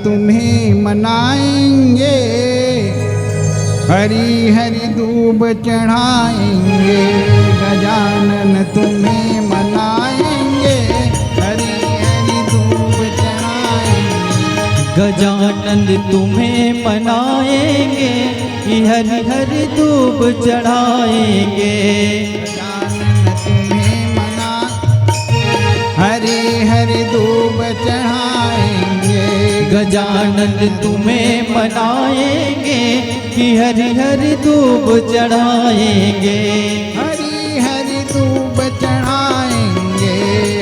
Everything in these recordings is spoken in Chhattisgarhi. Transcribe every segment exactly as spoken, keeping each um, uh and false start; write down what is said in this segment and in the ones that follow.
तुम्हें मनाएंगे, हरी हरी दूब चढ़ाएंगे। गजानन तुम्हें मनाएंगे, हरी हरी दूब चढ़ाएंगे। गजानन तुम्हें मनाएंगे, कि हरी हरी दूब चढ़ाएंगे। गजानन तुम्हें मना, हरी हरी दूब चढ़ाएंगे। गजानन तुम्हें मनाएंगे, कि हरी हरी दूब चढ़ाएंगे। हरी हरी दूब चढ़ाएंगे,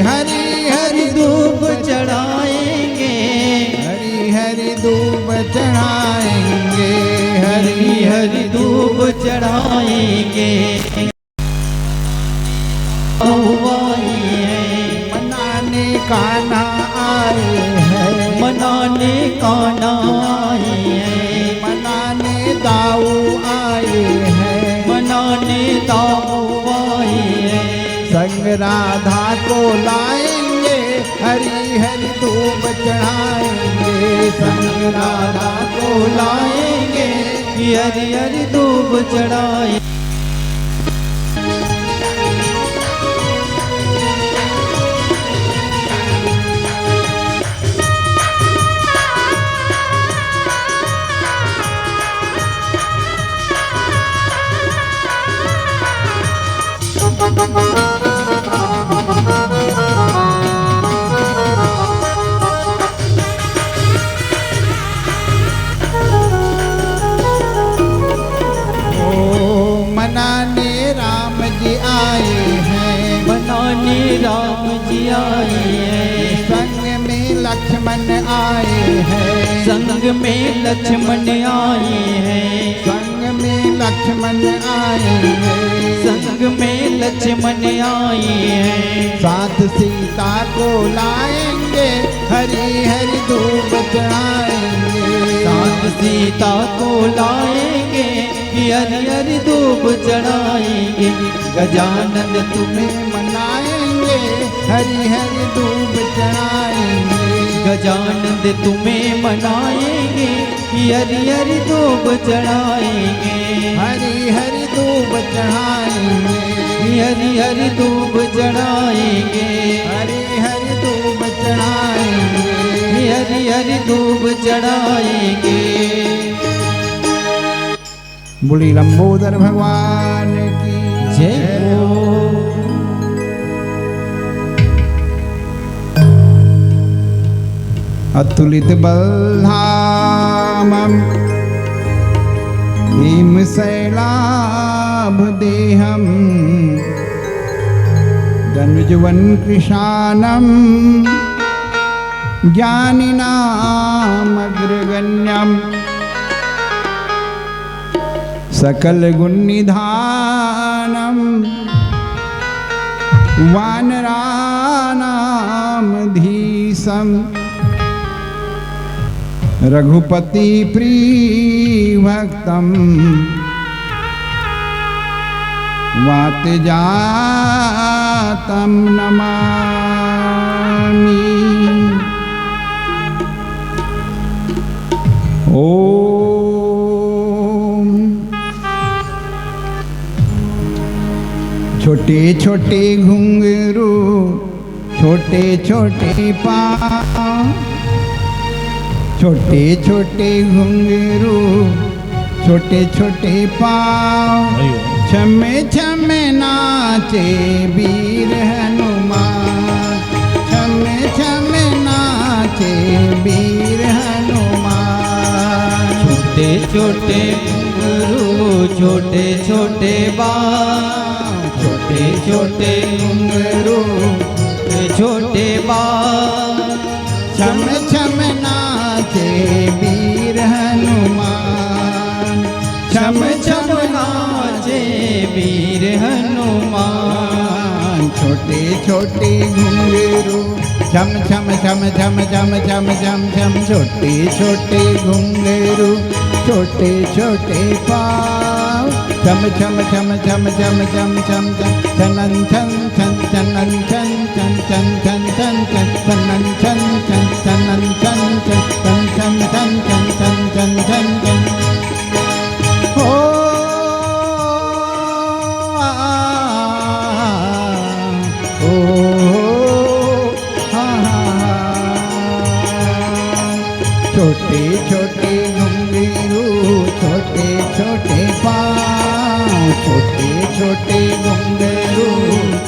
हरी हरी दूब चढ़ाएंगे। हरी हरी दूब चढ़ाएंगे, हरी हरी दूब चढ़ाएंगे। हुआ ही है। मनाने कान्हा आए हैं। मनाने कान्हा आए हैं। मनाने दाऊ आए हैं। मनाने दाऊ आए हैं। संग राधा को लाएंगे, हरी हरी दूब चढ़ाएंगे। संग राधा को लाएंगे, कि हरी हरी दूब चढ़ाएंगे। ओ मनाने राम जी आए हैं। मनाने राम जी आए हैं। संग में लक्ष्मण आए हैं। संग में लक्ष्मण आए हैं। संग में लक्ष्मण आए हैं। संग में लक्ष्मण आए हैं। साथ सीता को लाएंगे, हरी हरी दूब चढ़ाएंगे। साथ सीता को लाएंगे, कि हरी हरी दूब चढ़ाएंगे। गजानन तुम्हें मनाएंगे, हरी हरी दूब चढ़ाएंगे। गजानन तुम्हें मनाएंगे, कि हरी हरी दूब चढ़ाएंगे। हरी हरी दूब चढ़ाएंगे। हरी हरी दूब चढ़ाएंगे। हरी हरी दूब चढ़ाएंगे। हरी हरी दूब चढ़ाएंगे। बोली लंबोदर भगवान की जय हो। अतुलित बलधामम हिम शैलाभ देहम दनुजवन कृशानम ज्ञानिनाम अग्रगण्यम सकल गुण निधानम वानराणाम धीशम रघुपति प्रिय भक्तम वात जातम नमामि। ओम। छोटे छोटे घुंघरू, छोटे छोटे पाँव, छोटे छोटे घुंघरू, छोटे छोटे पाँव। अयो। छम छम नाचे वीर हनुमान, छम छम नाचे वीर हनुमान। छोटे छोटे घुंघरू, छोटे छोटे बाल, छोटे छोटे घुंघरू, छोटे छोटे बाल। छम छम नाचे वीर हनुमान, छम छम नाचे वीर हनुमान। छोटे छोटे घुंघरू, छम छम छम छम छम छम छम छम। छोटे छोटे घुंघरू, छोटे छोटे पाँव। छम छम छम छम छम छम छम छम। छनन छन छन छनन छन छन छन छन छन छन। छनन छन छन छनन छन छन छन छन। छोटे छोटे घुंघरू, छोटे छोटे पाँव, छोटे छोटे घुंघरू,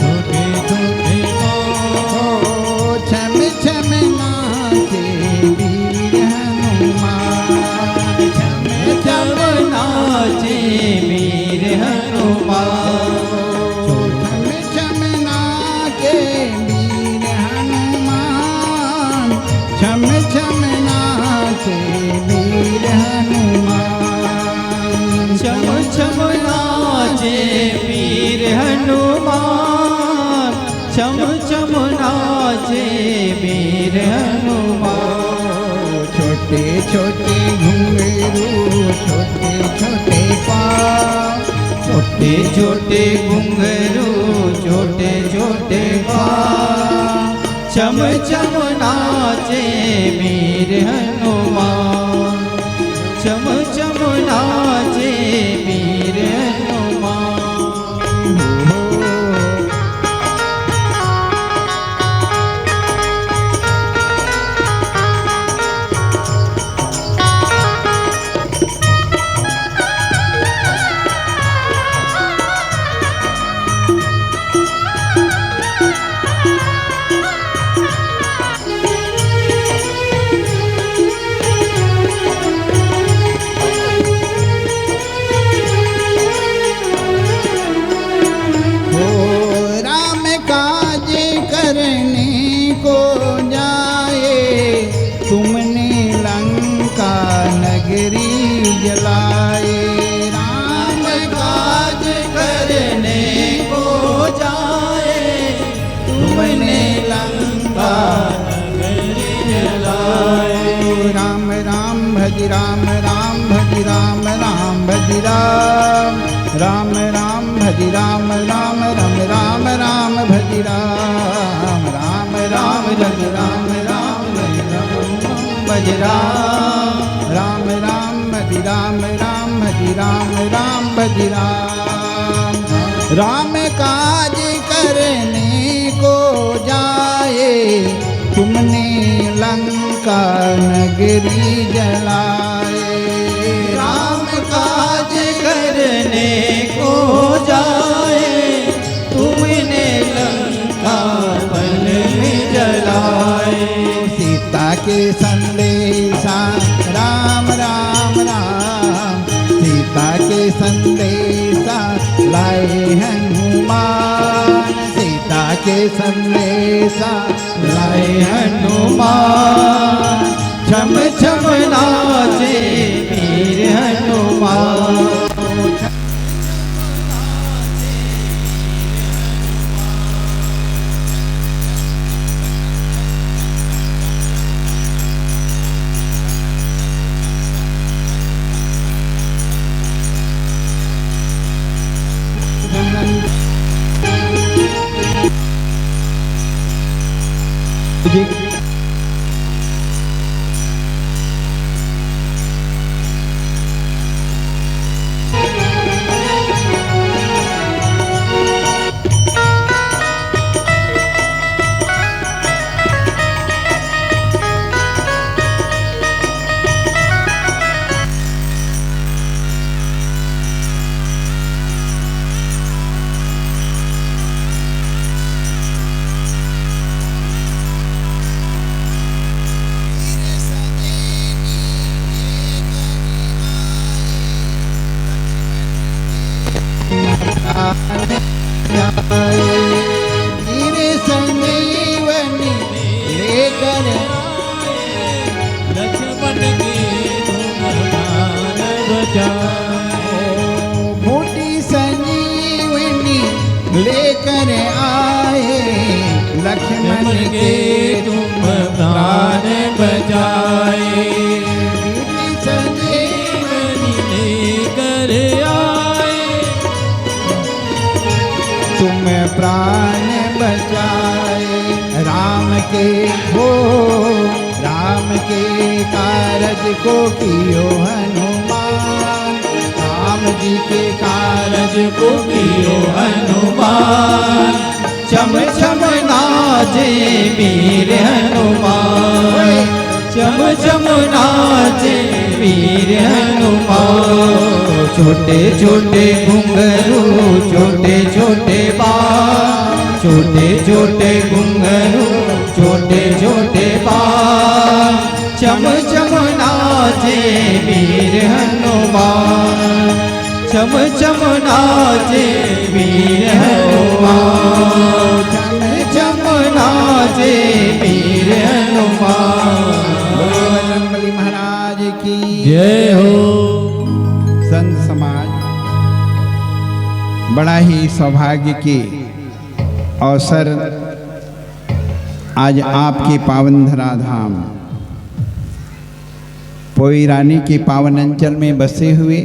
छोटे छोटे पाँव। ओ छम छम नाचे वीर हनुमान, छम छम नाचे वीर हनुमान। ओ छम छम नाचे वीर हनुमान, छम छम नाचे वीर हनुमान। छम छम नाचे वीर हनुमान, छम छम नाचे वीर हनुमान। छोटे छोटे घुंघरू, छोटे छोटे पाँव, छोटे छोटे घुंघरू, छोटे छोटे पाँव। छम छम नाचे वीर हनुमान, छम छम नाचे वीर हनुमान। ओ राम काज करने को जाए, तुमने लंका नगरी जलाए। राम काज करने को जाए, तुमने लंका नगरी जलाए। राम राम भज राम, राम भज राम, राम भज राम। राम राम भज राम, राम राम, राम राम भज राम। राम राम भज राम, राम राम भज राम। राम राम भज राम, राम भज राम, राम भज राम। राम काज करने को जाए, तुमने लंका नगरी जलाए। राम काज करने को जाए, तुमने लंका पल में जलाए। सीता के संदेशा राम, राम, राम। सीता के संदेशा लाए हनुमान। सीता के संदेशा लाए हनुमान। छम छम नाचे वीर हनुमान। वीर संजीवनी लेकर लक्ष्मण के तुम प्राण बचाओ। बूटी संजीवनी लेकर आए, लक्ष्मण के तुम प्राण बचाए। बूटी संजीवनी लेकर आए, तुम प्राण बचाए। राम के हो, राम के कारज को कियो हनुमान। राम जी के कारज को कियो हनुमान। छम छम नाचे वीर हनुमान। छम छम नाचे छोटे छोटे घुंघरू, छोटे छोटे बाल, छोटे छोटे घुंघरू, छोटे छोटे बाल। चम चम नाचे वीर हनुमान, चम चम नाचे वीर हनुमान, चम चम नाचे वीर हनुमान। बोलो बजरंगबली महाराज की जय हो। संत समाज, बड़ा ही सौभाग्य के अवसर, आज आपके पावन धराधाम पोईरानी के पावन अंचल में बसे हुए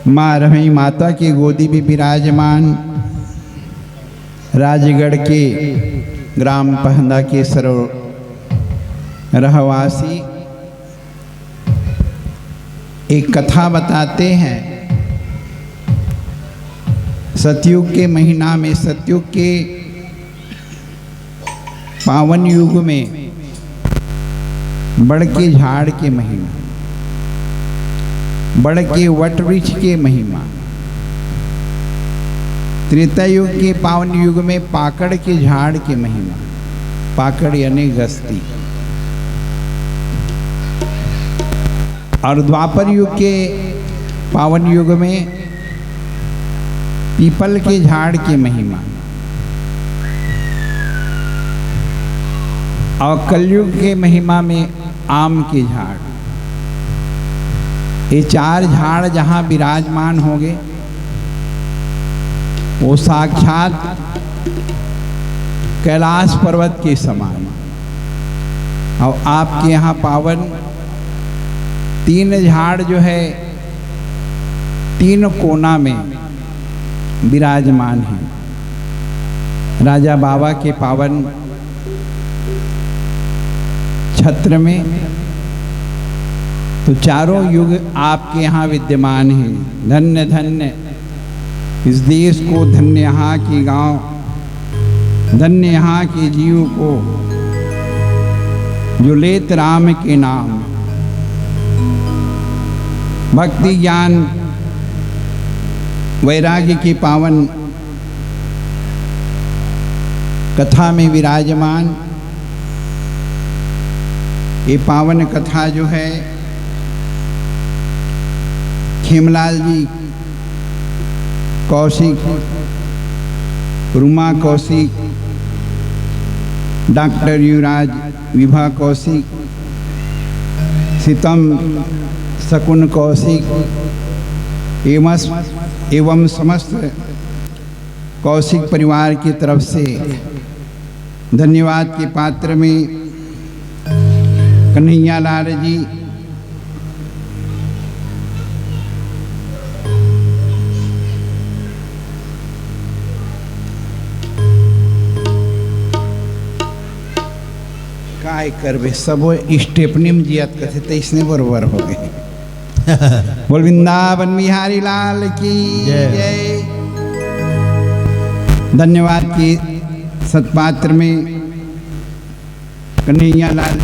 माँ रमई माता की गोदी में विराजमान राजगढ़ के ग्राम पहंदा के सर्व रहवासी एक कथा बताते हैं। सतयुग के महीना में, सतयुग के पावन युग में बड़ के झाड़ के महिमा, बड़ के वट वृक्ष के महिमा, त्रेता युग के पावन युग में पाकड़ के झाड़ के महिमा, पाकड़ यानी गस्ती, और द्वापर युग के पावन युग में पीपल के झाड़ के महिमा, और कलयुग के महिमा में आम के झाड़। ये चार झाड़ जहाँ विराजमान होंगे, वो साक्षात कैलाश पर्वत के समान। और आपके यहाँ पावन तीन झाड़ जो है, तीन कोना में विराजमान है। राजा बाबा के पावन छत्र में तो चारों युग आपके यहाँ विद्यमान है। धन्य धन्य इस देश को, धन्य यहाँ के गांव, धन्य यहाँ के जीव को, जो लेत राम के नाम। भक्ति ज्ञान वैराग्य की पावन कथा में विराजमान ये पावन कथा जो है, खेमलाल जी कौशिक, रुमा कौशिक, डॉक्टर युवराज, विभा कौशिक, सीतम शकुन कौशिक एवं, एवं समस्त कौशिक परिवार की तरफ से धन्यवाद के पात्र में कन्हैया लाल जी, काय करबे, सबो स्टेपनी में जियत कथे, तइसने बरोबर हो गए। बोल वृंदावन बिहारी लाल की जय। जय। धन्यवाद के सत्पात्र में कन्हैया लाल,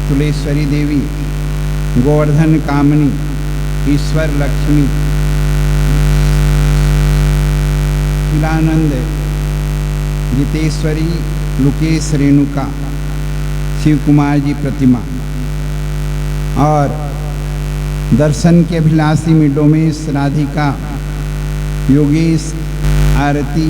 तुलेश्वरी देवी, गोवर्धन कामनी, ईश्वर लक्ष्मी, शिलानंद, जितेश्वरी, लुकेश रेणुका, शिव कुमार जी प्रतिमा और दर्शन के अभिलाषी में डोमेश, राधिका, योगेश, आरती,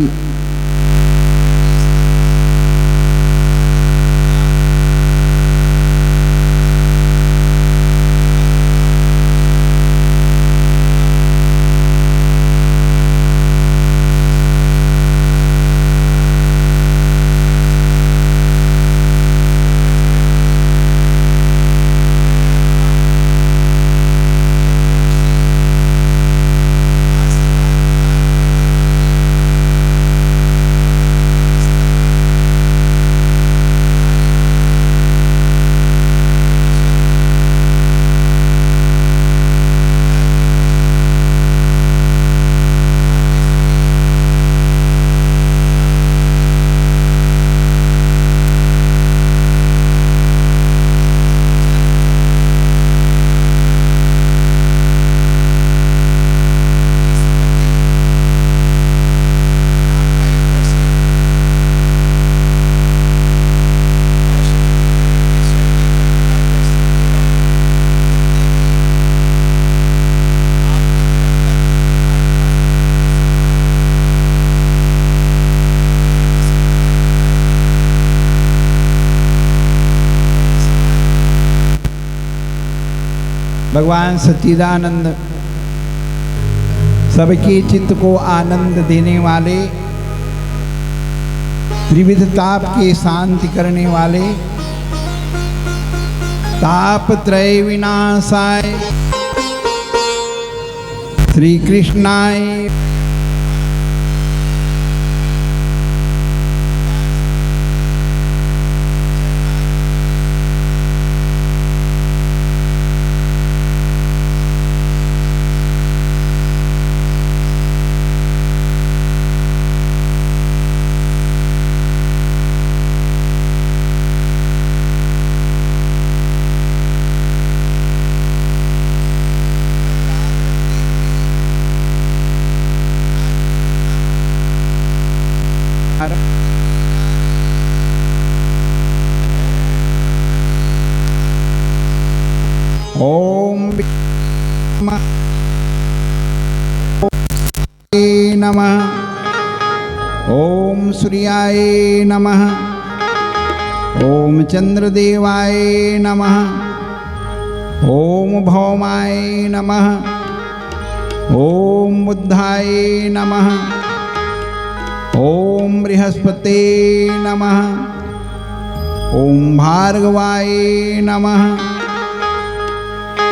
भगवान सच्चिदानंद सबके चित्त को आनंद देने वाले, त्रिविध ताप के शांति करने वाले, ताप त्रय विनाशाय श्री कृष्णाय। ओम नमः। ओम सूर्याय नमः। ओम चंद्रदेवाय नमः। ओम भौमाय नमः। ओम बुद्धाय नमः। ओम बृहस्पते नमः। ओम भार्गवाय नमः।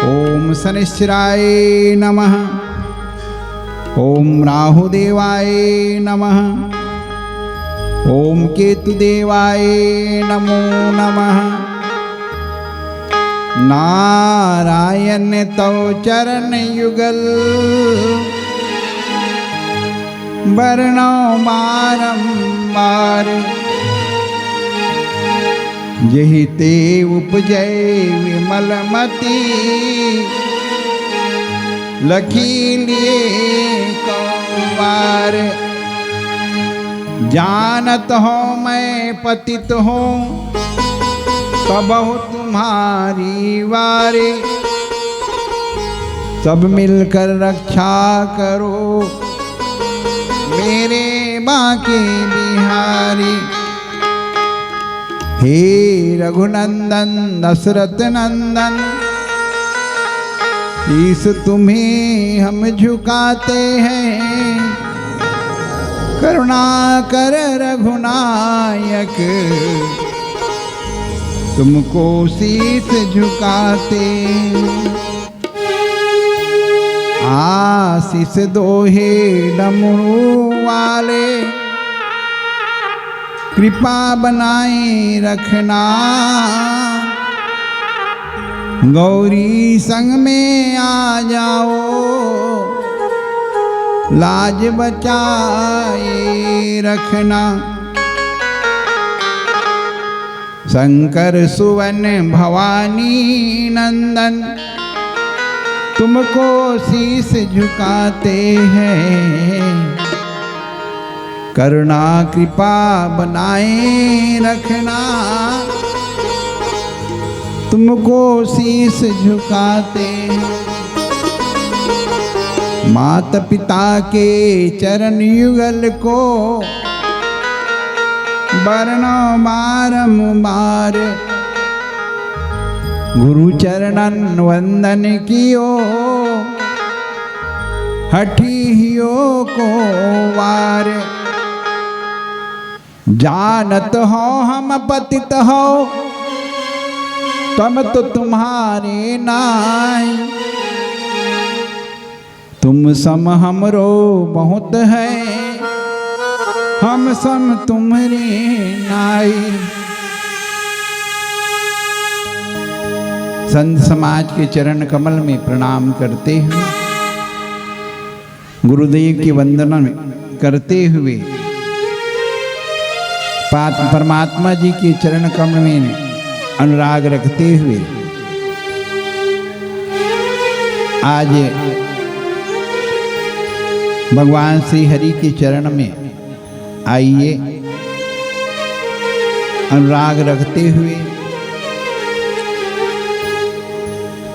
ओम शनिश्चराय नमः। ओम राहुदेवाय नमः। ओम केतुदेवाय नमो नमः। नारायण तव चरण युगल बरनौं बारंबार। जेहि ते उपजै विमल मति, लखि लिए कौ वार। जानत हौं मैं पतित हौं, कबहु तुम्हारी वारी। सब मिलकर रक्षा करो मेरे बांके बिहारी। हे रघुनंदन दशरथ नंदन, शीश तुम्हें हम झुकाते हैं। करुणा कर रघुनायक, तुमको शीश झुकाते। आशीष दो हे डमरू वाले, कृपा बनाए रखना। गौरी संग में आ जाओ, लाज बचाए रखना। शंकर सुवन भवानी नंदन, तुमको शीश झुकाते हैं। करुणा कृपा बनाए रखना, तुमको शीश झुकाते हैं। माता पिता के चरण युगल को बरनौं बारंबार। गुरु चरणन वंदन कियो, हठी हियो को वार। जानत हौं हम पतित हौं, तम तो तुम्हारे नाई। तुम सम हमरो बहुत है, हम सम तुम्हरे नाई। संत समाज के चरण कमल में प्रणाम करते हुए, गुरुदेव की वंदना में करते हुए, पात-, परमात्मा जी के चरण कमल में अनुराग रखते हुए, आज भगवान श्री हरि के चरण में आइए, अनुराग रखते हुए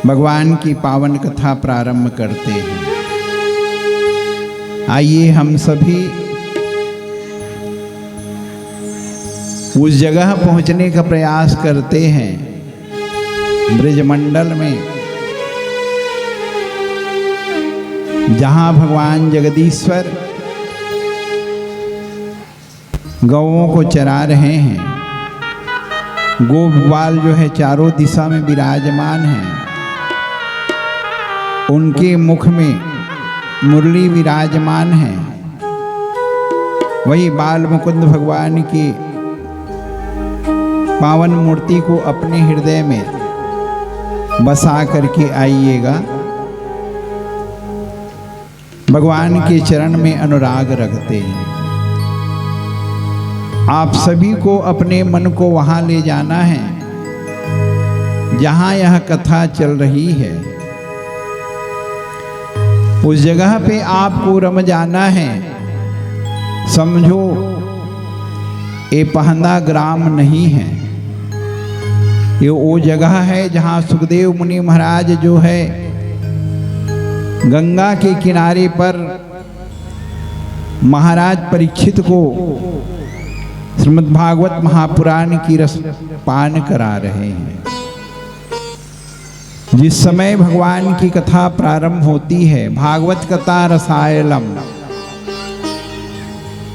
भगवान की पावन कथा प्रारंभ करते हैं। आइए, हम सभी उस जगह पहुंचने का प्रयास करते हैं, ब्रजमंडल में जहां भगवान जगदीश्वर गौओं को चरा रहे हैं, गोप बाल जो है चारों दिशा में विराजमान हैं, उनके मुख में मुरली विराजमान है। वही बाल मुकुंद भगवान की पावन मूर्ति को अपने हृदय में बसा करके आइएगा। भगवान के चरण में अनुराग रखते हैं। आप सभी को अपने मन को वहां ले जाना है, जहां यह कथा चल रही है। उस जगह पे आपको रम जाना है। समझो, ये पहंदा ग्राम नहीं है, ये वो जगह है जहां सुखदेव मुनि महाराज जो है, गंगा के किनारे पर महाराज परीक्षित को श्रीमद् भागवत महापुराण की रस पान करा रहे हैं। जिस समय भगवान की कथा प्रारंभ होती है, भागवत कथा रसायलम,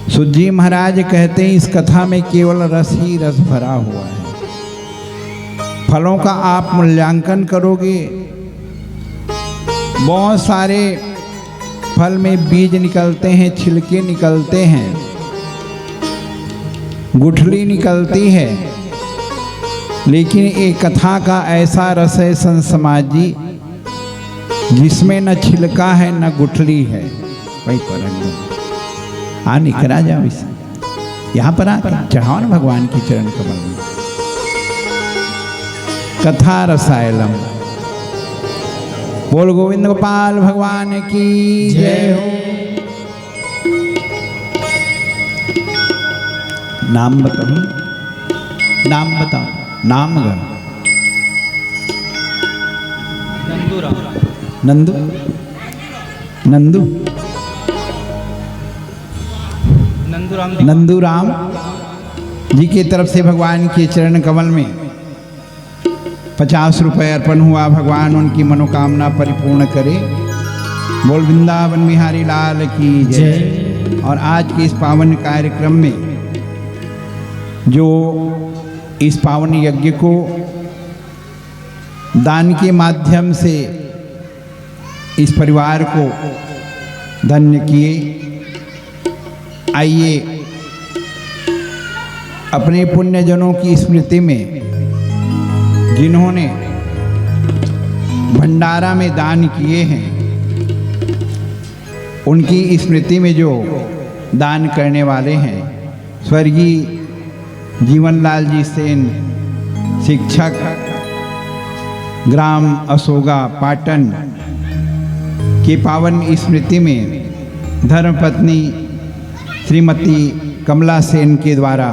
सुत जी महाराज कहते हैं, इस कथा में केवल रस ही रस भरा हुआ है। फलों का आप मूल्यांकन करोगे, बहुत सारे फल में बीज निकलते हैं, छिलके निकलते हैं, गुठली निकलती है, लेकिन एक कथा का ऐसा रस है संत समाज जी, जिसमें न छिलका है न गुठली है। वही पर एकदम। हाँ, निकरा जाओ इसे। यहाँ पर आके चढ़ाओ ना भगवान की चरण कमल में। कथा रसायलम। बोल गोविंद गोपाल भगवान की जय हो। नाम बताओ, नाम बताओ, नाम गा। नंदू राम। नंदू? नंदू? नंदू राम। नंदू राम जी की तरफ से भगवान के चरण कमल में पचास रुपए अर्पण हुआ। भगवान उनकी मनोकामना परिपूर्ण करे। बोल वृंदावन बिहारी लाल की जय। जय। और आज के इस पावन कार्यक्रम में जो इस पावन यज्ञ को दान के माध्यम से इस परिवार को धन्य किए। आइए, अपने पुण्यजनों की स्मृति में, जिन्होंने भंडारा में दान किए हैं, उनकी स्मृति में जो दान करने वाले हैं, स्वर्गीय जीवनलाल जी सेन, शिक्षक, ग्राम असोगा, पाटन, की पावन स्मृति में धर्मपत्नी श्रीमती कमला सेन के द्वारा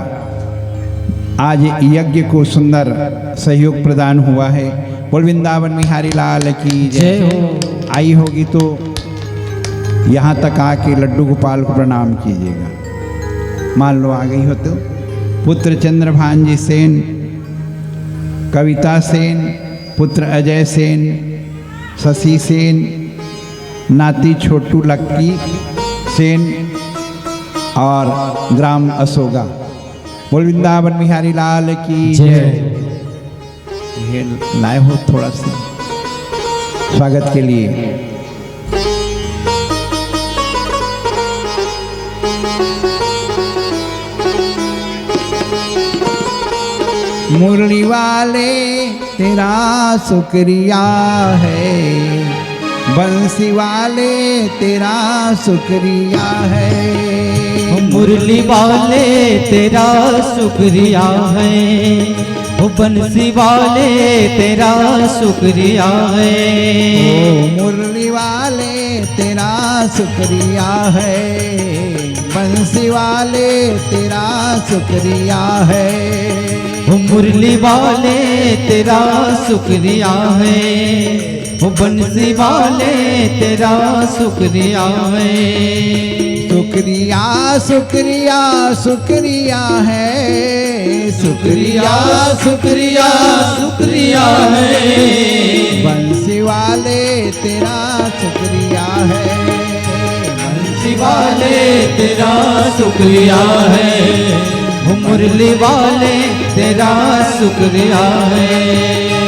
आज यज्ञ को सुंदर सहयोग प्रदान हुआ है। बोल वृंदावन बिहारी लाल की जय। जय हो। आई होगी तो यहाँ तक आके लड्डू गोपाल को प्रणाम कीजिएगा। मान लो आ गई हो तो। पुत्र चंद्रभान जी सेन, कविता सेन, पुत्र अजय सेन, शशि सेन, नाती छोटू लक्की सेन और ग्राम असोगा। बोल वृंदावन बिहारी लाल की जय। जय। ये लाए हो थोड़ा सा स्वागत के लिए। मुरली वाले तेरा शुक्रिया है, बंसी वाले तेरा शुक्रिया है। मुरली वाले तेरा शुक्रिया है, ओ बंसी वाले तेरा शुक्रिया है। ओ मुरली वाले तेरा शुक्रिया है, बंसी वाले तेरा शुक्रिया है। ओ मुरली वाले तेरा शुक्रिया है, ओ बंसी वाले तेरा शुक्रिया है। शुक्रिया, शुक्रिया, शुक्रिया है। शुक्रिया, शुक्रिया, शुक्रिया है। बंसी वाले तेरा शुक्रिया है। वाले तेरा शुक्रिया है, ओ मुरली वाले तेरा शुक्रिया है।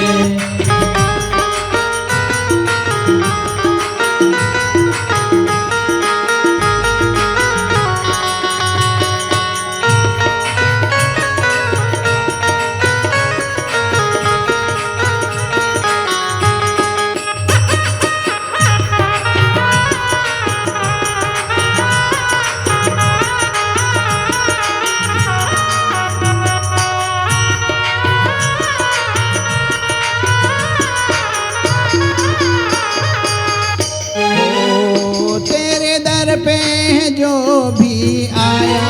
ओ, तेरे दर पे जो भी आया,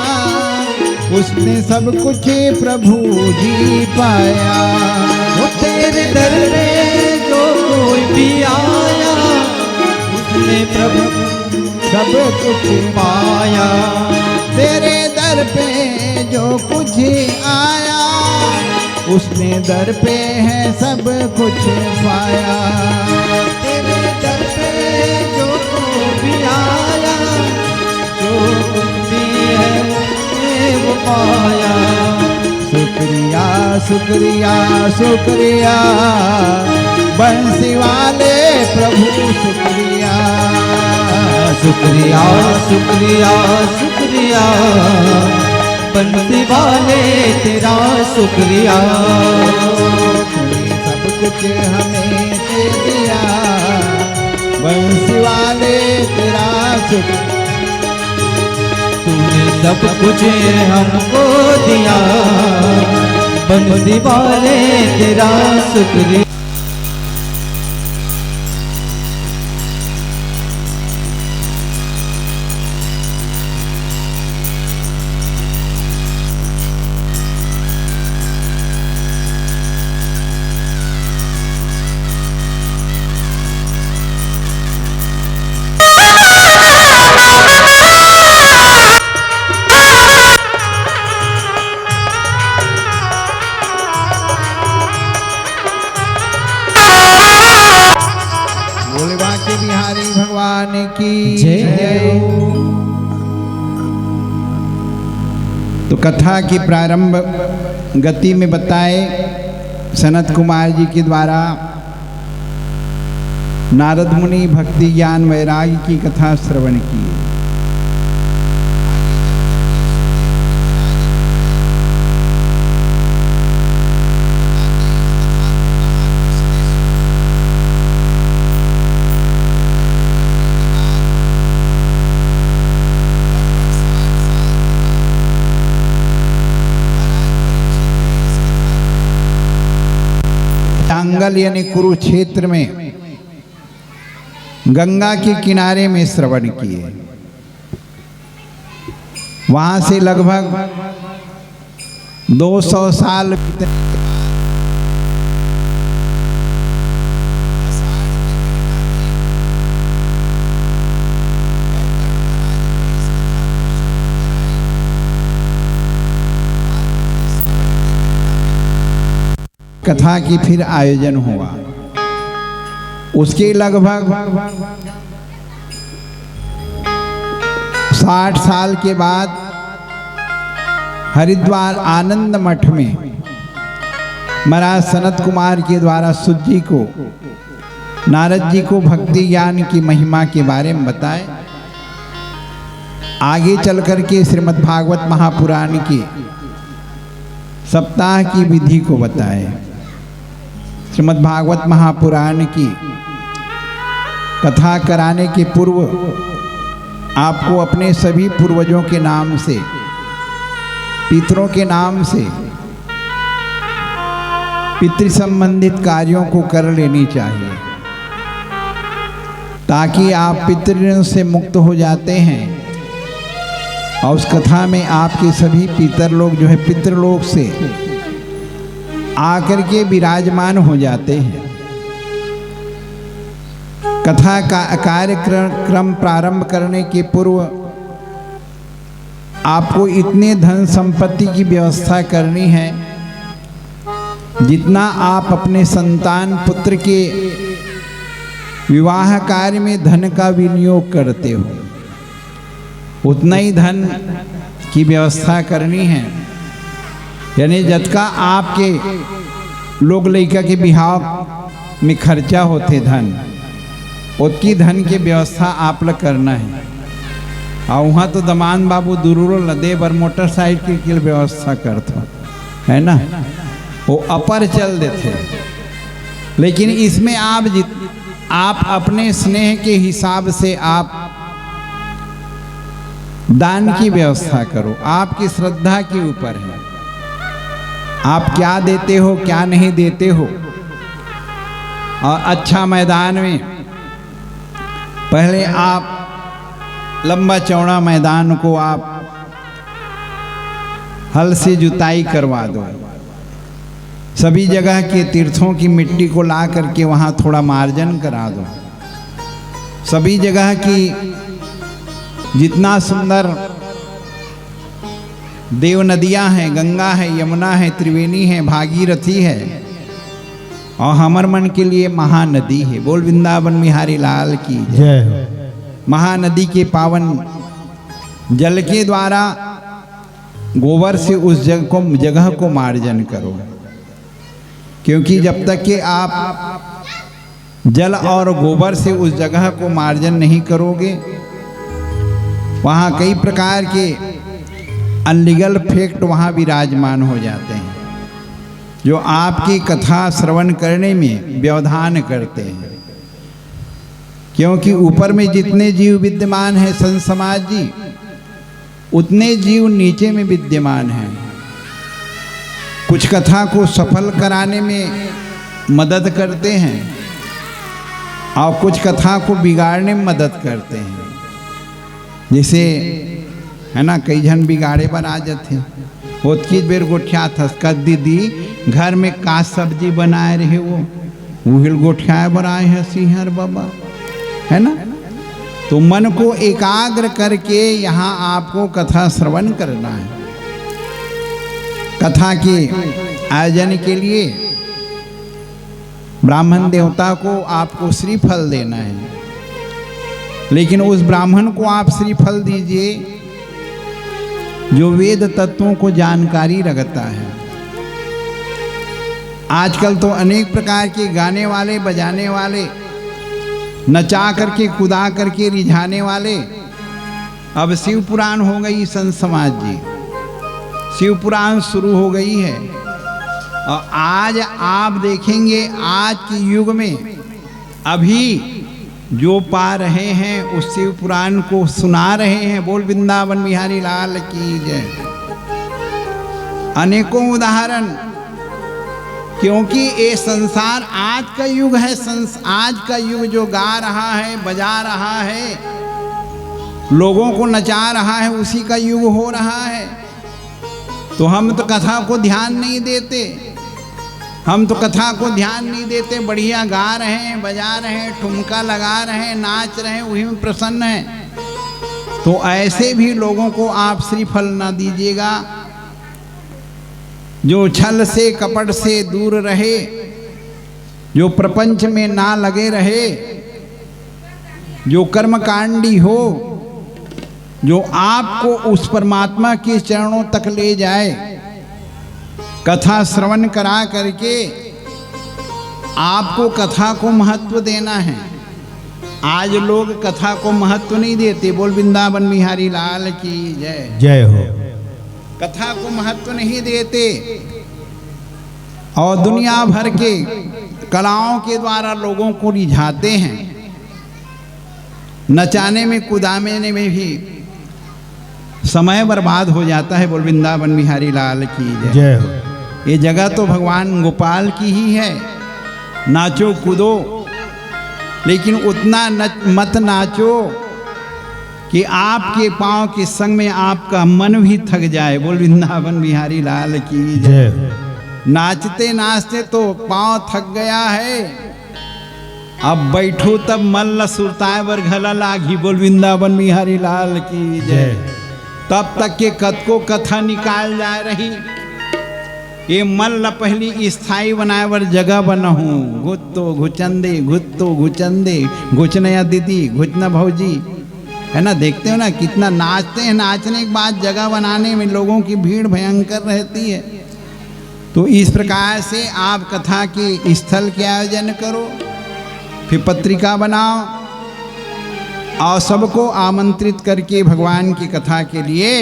उसने सब कुछ प्रभु जी पाया। वो तेरे दर पे जो कोई भी आया, उसने प्रभु सब कुछ पाया। तेरे दर पे जो कुछ आया, उसने दर पे है सब कुछ पाया। तेरे दर पे जो भी आया, जो कुछ भी है, उसने वो पाया। शुक्रिया, शुक्रिया, शुक्रिया, बंसी वाले प्रभु शुक्रिया। शुक्रिया, शुक्रिया, शुक्रिया, बंसी वाले तेरा शुक्रिया। तूने सब कुछ हमें दे दिया, बंसी वाले तेरा शुक्रिया। तूने सब कुछ हमको दिया, बंसी वाले तेरा शुक्रिया। भोले बांके बिहारी भगवान की जय। जय। तो कथा की प्रारंभ गति में बताए, सनत कुमार जी के द्वारा नारद मुनि भक्ति ज्ञान वैराग्य की कथा श्रवण किए। जंगल यानी कुरुक्षेत्र में गंगा के किनारे में श्रवण किए। वहां से लगभग दो सौ साल बीतने के बाद कथा की फिर आयोजन हुआ। उसके लगभग साठ साल के बाद हरिद्वार आनंद मठ में महाराज सनत कुमार के द्वारा सुत जी को, नारद जी को भक्ति ज्ञान की महिमा के बारे में बताए। आगे चल करके श्रीमद् भागवत महापुराण की सप्ताह की विधि को बताए। श्रीमद् भागवत महापुराण की कथा कराने के पूर्व आपको अपने सभी पूर्वजों के नाम से, पितरों के नाम से पितृ संबंधित कार्यों को कर लेनी चाहिए, ताकि आप पितृ ऋण से मुक्त हो जाते हैं। और उस कथा में आपके सभी पितर लोग जो है पितृलोक से आकर के विराजमान हो जाते हैं। कथा का कार्यक्रम, क्रम प्रारंभ करने के पूर्व आपको इतने धन संपत्ति की व्यवस्था करनी है, जितना आप अपने संतान पुत्र के विवाह कार्य में धन का विनियोग करते हो। उतना ही धन की व्यवस्था करनी है। यानी जतका आपके लोग लइका के बिहाव में खर्चा होथे धन, ओतकी धन के व्यवस्था आप ल करना है। अउ उहाँ तो दमान बाबू दुरूरो ल दे बर मोटरसाइकिल के व्यवस्था करथो, है ना? वो अपर चल देथे। लेकिन इसमें आप जित-, आप अपने स्नेह के हिसाब से आप दान की व्यवस्था करो, आपकी श्रद्धा के ऊपर है, आप क्या देते हो, क्या नहीं देते हो। और अच्छा मैदान में पहले आप लंबा चौड़ा मैदान को आप हल से जुताई करवा दो। सभी जगह के तीर्थों की मिट्टी को ला करके वहाँ थोड़ा मार्जन करा दो। सभी जगह की जितना सुंदर देव नदियाँ हैं, गंगा है, यमुना है, त्रिवेणी है, भागीरथी है, और हमर मन के लिए महानदी है। बोल वृंदावन बिहारी लाल की जय। जय हो। महानदी के पावन जल के द्वारा गोबर से उस जग को, जगह को मार्जन करो, क्योंकि जब तक कि आप जल और गोबर से उस जगह को मार्जन नहीं करोगे, वहाँ कई प्रकार के अनलीगल फैक्ट वहाँ विराजमान हो जाते हैं, जो आपकी कथा श्रवण करने में व्यवधान करते हैं। क्योंकि ऊपर में जितने जीव विद्यमान हैं, संत समाज जी, उतने जीव नीचे में विद्यमान हैं। कुछ कथा को सफल कराने में मदद करते हैं और कुछ कथा को बिगाड़ने में मदद करते हैं। जैसे, है ना, कई झन बिगाड़े बर आ जाथे। ओतकी बेर गोठियाथस, "का दीदी, घर में का सब्जी बनाए रहे वो?" "उहिल गोठियाए बर आए हैं सिंहर बाबा," है ना? तो मन को एकाग्र करके यहाँ आपको कथा श्रवण करना है। कथा के आयोजन के लिए ब्राह्मण देवता को आपको श्रीफल देना है, लेकिन उस ब्राह्मण को आप श्रीफल दीजिए जो वेद तत्वों को जानकारी रखता है। आजकल तो अनेक प्रकार के गाने वाले, बजाने वाले, नचा करके, कुदा करके रिझाने वाले। अब शिव पुराण हो गई, संत समाज जी, शिव पुराण शुरू हो गई है। और आज आप देखेंगे, आज के युग में अभी जो पा रहे हैं, उस शिव पुराण को सुना रहे हैं। बोल वृंदावन बिहारी लाल की जय। अनेकों उदाहरण, क्योंकि ये संसार आज का युग है, संस-, आज का युग जो गा रहा है, बजा रहा है, लोगों को नचा रहा है, उसी का युग हो रहा है। तो हम तो कथा को ध्यान नहीं देते, हम तो कथा को ध्यान नहीं देते। बढ़िया गा रहे हैं, बजा रहे हैं, ठुमका लगा रहे हैं, नाच रहे हैं, वही में प्रसन्न है। तो ऐसे भी लोगों को आप श्रीफल ना दीजिएगा। जो छल से, कपट से दूर रहे, जो प्रपंच में ना लगे रहे, जो कर्मकांडी हो, जो आपको उस परमात्मा के चरणों तक ले जाए, कथा श्रवण करा करके आपको कथा को महत्व देना है। आज लोग कथा को महत्व नहीं देते। बोल वृंदावन बिहारी लाल की जय। जय हो। कथा को महत्व नहीं देते और दुनिया भर के कलाओं के द्वारा लोगों को रिझाते हैं। नचाने में, कुदाने में भी समय बर्बाद हो जाता है। बोल वृंदावन बिहारी लाल की जय। जय हो। ये जगह तो भगवान गोपाल की ही है, नाचो कूदो, लेकिन उतना नच-, मत नाचो कि आपके पाँव के संग में आपका मन भी थक जाए। बोल वृंदावन बिहारी लाल की जय। जय। नाचते नाचते तो पाँव थक गया है, अब बैठो तब मन ल सुरताए बर घला लागही। बोल वृंदावन बिहारी लाल की जय। जय। तब तक के कतको कथा निकाल जाए रही। ये मन ल पहली स्थायी बनाए बर जगह बनाहूं। घुत्तो घुचंदे, घुत्तो घुचंदे, घुचनया दीदी, घुचना भौजी, है ना, देखते हो ना कितना नाचते हैं, नाचने के बाद जगह बनाने में लोगों की भीड़ भयंकर रहती है। तो इस प्रकार से आप कथा के स्थल के आयोजन करो, फिर पत्रिका बनाओ और सबको आमंत्रित करके भगवान की कथा के लिए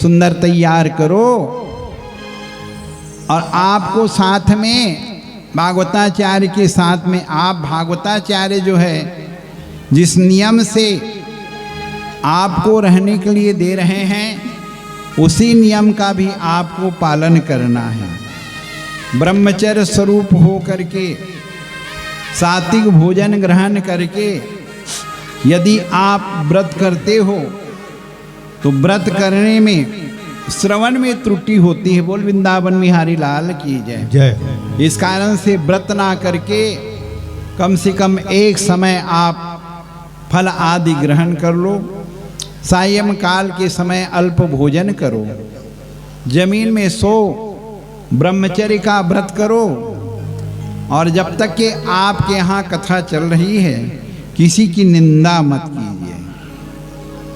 सुंदर तैयार करो। और आपको साथ में भागवताचार्य के साथ में, आप भागवताचार्य जो है, जिस नियम से आपको रहने के लिए दे रहे हैं, उसी नियम का भी आपको पालन करना है। ब्रह्मचर्य स्वरूप हो करके, सात्विक भोजन ग्रहण करके यदि आप व्रत करते हो, तो व्रत करने में, श्रवण में त्रुटि होती है। बोल वृंदावन बिहारी लाल की जय। जय। इस कारण से व्रत ना करके कम से कम एक समय आप फल आदि ग्रहण कर लो। सायं काल के समय अल्प भोजन करो, जमीन में सो, ब्रह्मचर्य का व्रत करो। और जब तक के आपके यहाँ कथा चल रही है, किसी की निंदा मत कीजिए,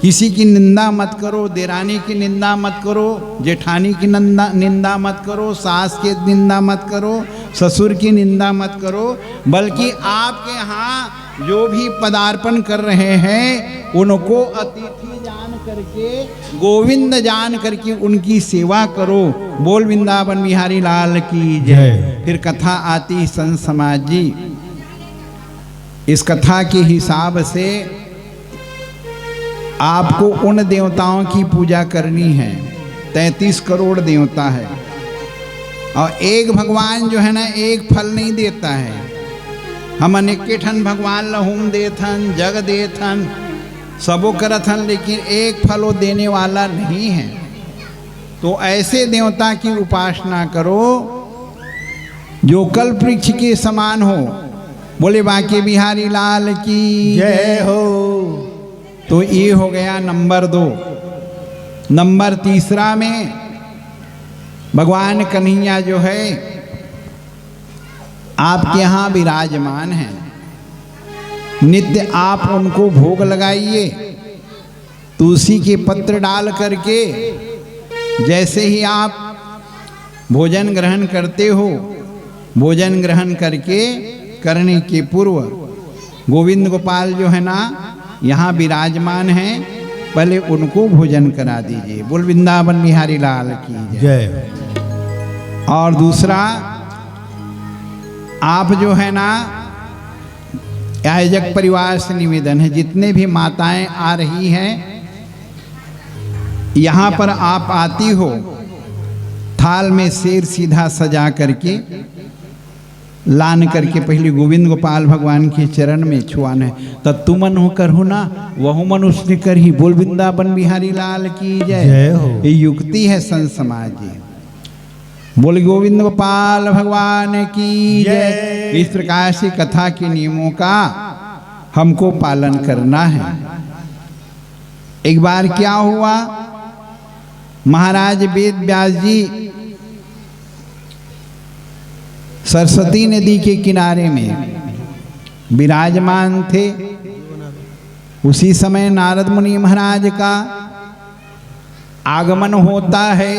किसी की निंदा मत करो, देरानी की निंदा मत करो, जेठानी की निंदा निंदा मत करो, सास की निंदा मत करो, ससुर की निंदा मत करो, बल्कि आपके यहाँ जो भी पदार्पण कर रहे हैं, उनको अतिथि जान करके, गोविंद जान करके उनकी सेवा करो। बोल वृंदावन बिहारी लाल की जय। जय। फिर कथा आती संत समाज जी, इस कथा के हिसाब से आपको उन देवताओं की पूजा करनी है। तैंतीस करोड़ देवता है और एक भगवान जो है ना, एक फल नहीं देता है। हम अनेके ठन भगवान ला होम देथन, जग देथन, सबो करत हन, लेकिन एक फल वो देने वाला नहीं है। तो ऐसे देवता की उपासना करो जो कल्प वृक्ष के समान हो। बोले बांके बिहारी लाल की जय हो। तो ये हो गया नंबर दो। नंबर तीसरा में भगवान कन्हैया जो है, आपके यहाँ विराजमान है, नित्य आप उनको भोग लगाइए। तुलसी के पत्र डाल करके जैसे ही आप भोजन ग्रहण करते हो, भोजन ग्रहण करके करने के पूर्व गोविंद गोपाल जो है ना, यहाँ विराजमान हैं, पहले उनको भोजन करा दीजिए। बोल वृंदावन बिहारी लाल की जय। जय। और दूसरा, आप जो है ना, आयोजक परिवार से निवेदन है, जितने भी माताएं आ रही हैं, यहाँ पर आप आती हो, थाल में सेर सीधा सजा करके लान करके पहले गोविंद गोपाल भगवान के चरण में छुआना है। त तुमन हो करहु ना, वहु मन उसने करही। बोल वृंदावन बिहारी लाल की जय। जय हो। ये युक्ति है संत समाज जी। बोल गोविंद गोपाल भगवान की जय। जय। इस प्रकार से कथा के नियमों का हमको पालन करना है। एक बार क्या हुआ, महाराज वेद व्यास जी सरस्वती नदी के किनारे में विराजमान थे। उसी समय नारद मुनि महाराज का आगमन होता है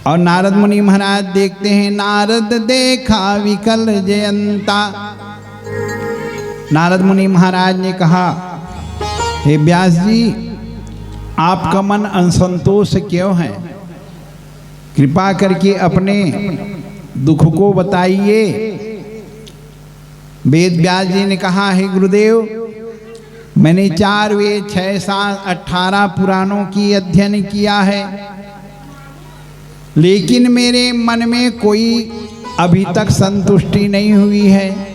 और नारद मुनि महाराज देखते हैं, नारद देखा विकल जयंता। नारद मुनि महाराज ने कहा, हे व्यास जी, आपका मन असंतोष क्यों है? कृपा करके अपने दुख को बताइए। वेद व्यास जी ने कहा, हे गुरुदेव, मैंने चार वेद, छह शास्त्र, अठारह पुराणों की अध्ययन किया है, लेकिन मेरे मन में कोई अभी तक संतुष्टि नहीं हुई है।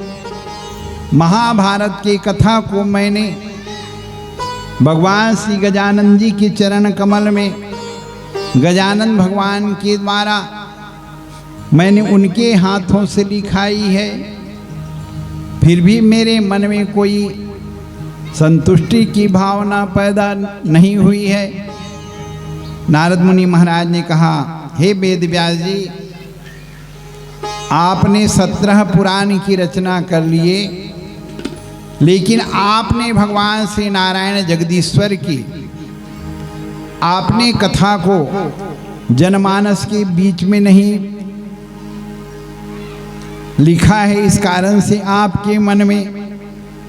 महाभारत की कथा को मैंने भगवान श्री गजानन जी के चरण कमल में, गजानन भगवान के द्वारा मैंने उनके हाथों से लिखाई है, फिर भी मेरे मन में कोई संतुष्टि की भावना पैदा नहीं हुई है। नारद मुनि महाराज ने कहा, हे वेद व्यास जी, आपने सत्रह पुराण की रचना कर लिए, लेकिन आपने भगवान श्री नारायण जगदीश्वर की, आपने कथा को जनमानस के बीच में नहीं लिखा है, इस कारण से आपके मन में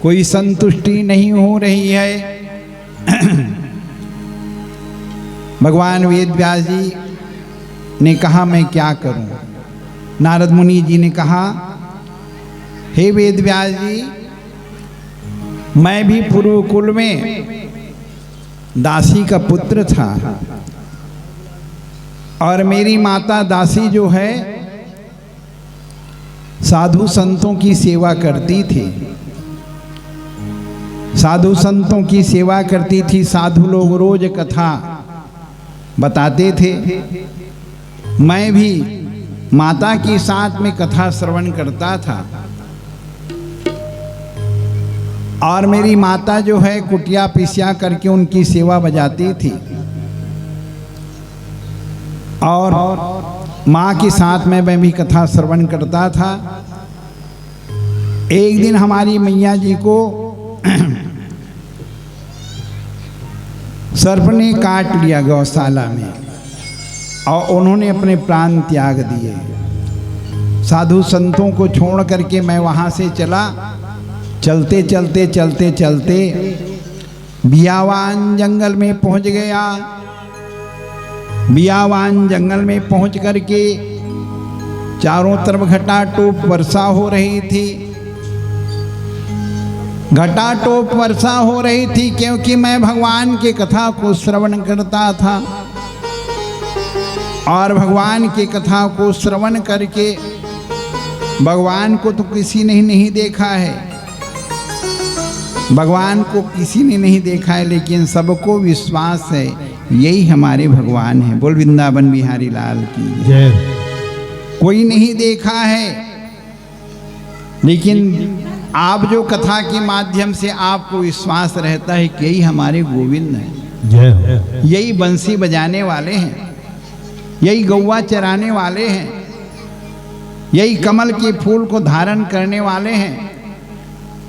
कोई संतुष्टि नहीं हो रही है। भगवान वेद व्यास जी ने कहा, "मैं क्या करूं?" नारद मुनि जी ने कहा, "हे वेद व्यास जी, मैं भी पूर्व कुल में दासी का पुत्र था और मेरी माता दासी जो है, साधु संतों की सेवा करती थी, साधु संतों की सेवा करती थी। साधु लोग रोज कथा बताते थे, मैं भी माता के साथ में कथा श्रवण करता था और मेरी माता जो है, कुटिया पिसिया करके उनकी सेवा बजाती थी और माँ के साथ में मैं भी कथा श्रवण करता था।" एक दिन हमारी मैया जी को सर्प ने काट लिया गौशाला में और उन्होंने अपने प्राण त्याग दिए। साधु संतों को छोड़ करके मैं वहां से चला, चलते चलते चलते चलते बियावान जंगल में पहुंच गया। बियावान जंगल में पहुंच करके चारों तरफ घटाटोप वर्षा हो रही थी। घटाटोप वर्षा हो रही थी, क्योंकि मैं भगवान की कथा को श्रवण करता था और भगवान की कथा को श्रवण करके, भगवान को तो किसी ने नहीं देखा है, भगवान को किसी ने नहीं देखा है, लेकिन सबको विश्वास है यही हमारे भगवान है। बोल वृंदावन बिहारी लाल की जय। कोई नहीं देखा है, लेकिन आप जो कथा के माध्यम से आपको विश्वास रहता है कि यही हमारे गोविंद हैं, जय हो। यही बंसी बजाने वाले हैं, यही गौवा चराने वाले हैं, यही कमल के फूल को धारण करने वाले हैं,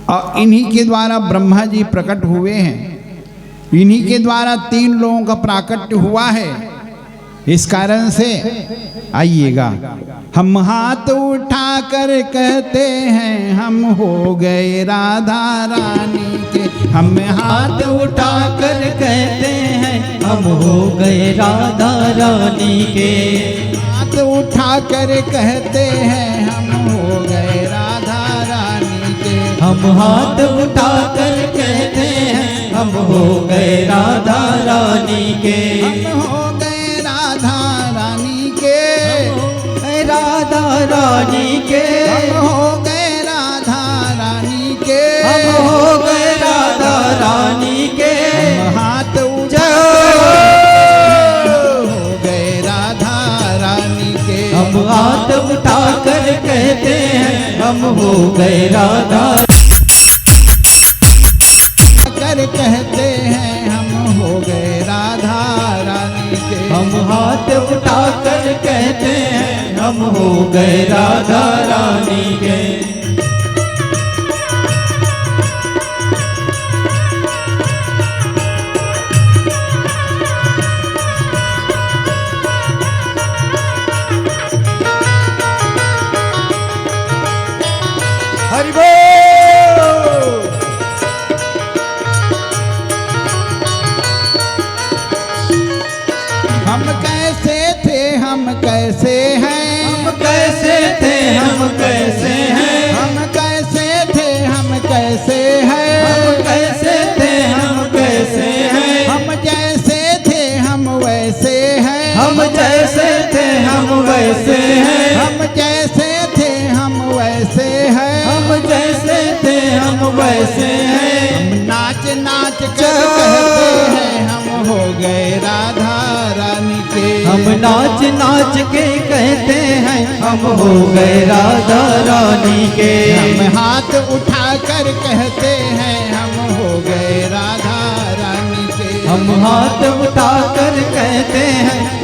और इन्हीं के द्वारा ब्रह्मा जी प्रकट हुए हैं, इन्हीं के द्वारा तीन लोगों का प्राकट्य हुआ है। इस कारण से आइएगा, हम हाथ उठा कर कहते हैं, हम हो गए राधा रानी के। हम हाथ उठा कर कहते हैं, हम हो गए राधा रानी के। हाथ उठा कर कहते हैं, हम हो गए राधा रानी के। हम हाथ उठा कर कहते हैं, हम हो गए राधा रानी के। हम हो गए राधा रानी के। राधा रानी के। हम हो गए राधा रानी के। हम हो गए राधा रानी के। हम हाथ उठा जय हो। हो गए राधा रानी के। हम हाथ उठा कर कहते हैं, हम हो गए राधा। कर कहते हैं, हम हो गए राधा रानी के। हम हाथ उठा कर कहते हैं, हम हो गए राधा रानी के। हरि बोल। हम कैसे थे, हम कैसे हैं। हम कैसे थे, हम कैसे हैं। हम कैसे थे, हम कैसे हैं। हम कैसे थे, हम कैसे हैं। हम जैसे थे, हम वैसे हैं। हम जैसे थे, हम वैसे हैं। हम जैसे थे, हम वैसे हैं। हम जैसे थे, हम वैसे हैं। हम नाच नाच कर कहते हैं, हम हो गए राधा रानी के। हम नाच नाच के कहते हैं, हम हो गए राधा रानी के। हम हाथ उठा कर कहते हैं, हम हो गए राधा रानी के। हम हाथ उठा कर कहते हैं,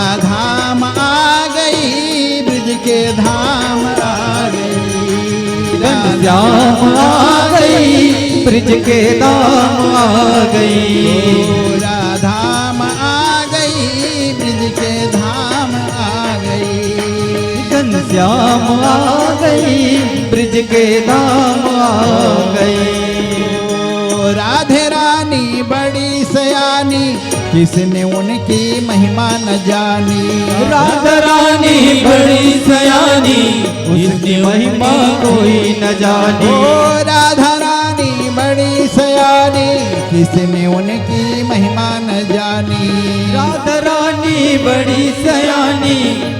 राधा धाम आ गई, ब्रज के धाम आ गई। घनश्याम आ गई, ब्रज के धाम आ गई। ओ राधा धाम आ गई, ब्रज के धाम आ गई। घनश्याम आ गई, ब्रज के धाम आ गई। ओ राधे रानी बड़ी सयानी, किसने उनकी महिमा न जानी। राधा रानी बड़ी सयानी, उसकी महिमा कोई न जानी। ओ राधा रानी बड़ी सयानी, किसने उनकी महिमा न जानी। राधा रानी बड़ी सयानी,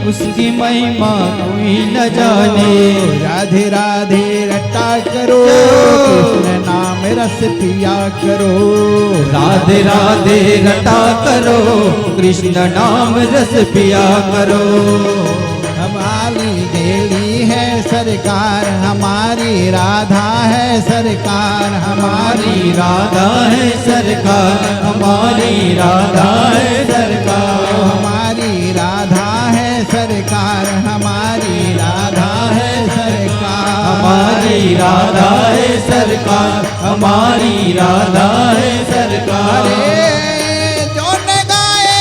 उसकी महिमा कोई न जाने। राधे राधे रटा करो, कृष्ण नाम रस पिया करो। राधे राधे रटा करो, कृष्ण नाम रस पिया करो। हमारी गेली है सरकार, हमारी राधा है सरकार। हमारी राधा है सरकार, हमारी राधा है सरकार। हमारी राधा है सरकार, हमारी राधा है सरकार। हमारी राधा है सरकार, हमारी राधा है सरकार। अरे, जो न गाए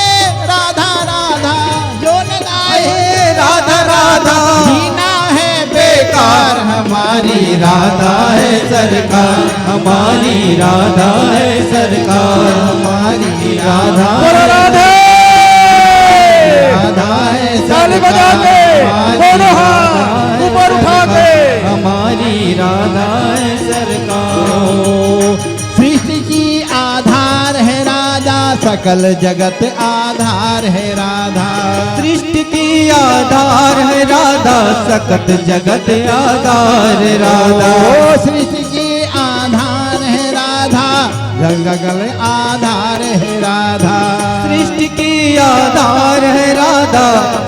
राधा राधा, जो न गाए राधा राधा, जीना है बेकार। हमारी राधा है सरकार, हमारी राधा है सरकार। हमारी राधा, बोलो राधे। राधा है ताली बजा के, दोनों हाथ ऊपर उठा के। हमारी राधा है सरकार। सृष्टि की आधार है राधा, सकल जगत आधार है राधा। सृष्टि की आधार है राधा, सकत जगत आधार है राधा। ओ सृष्टि की आधार है राधा, जग जगल आधार है राधा। सृष्टि की आधार है राधा,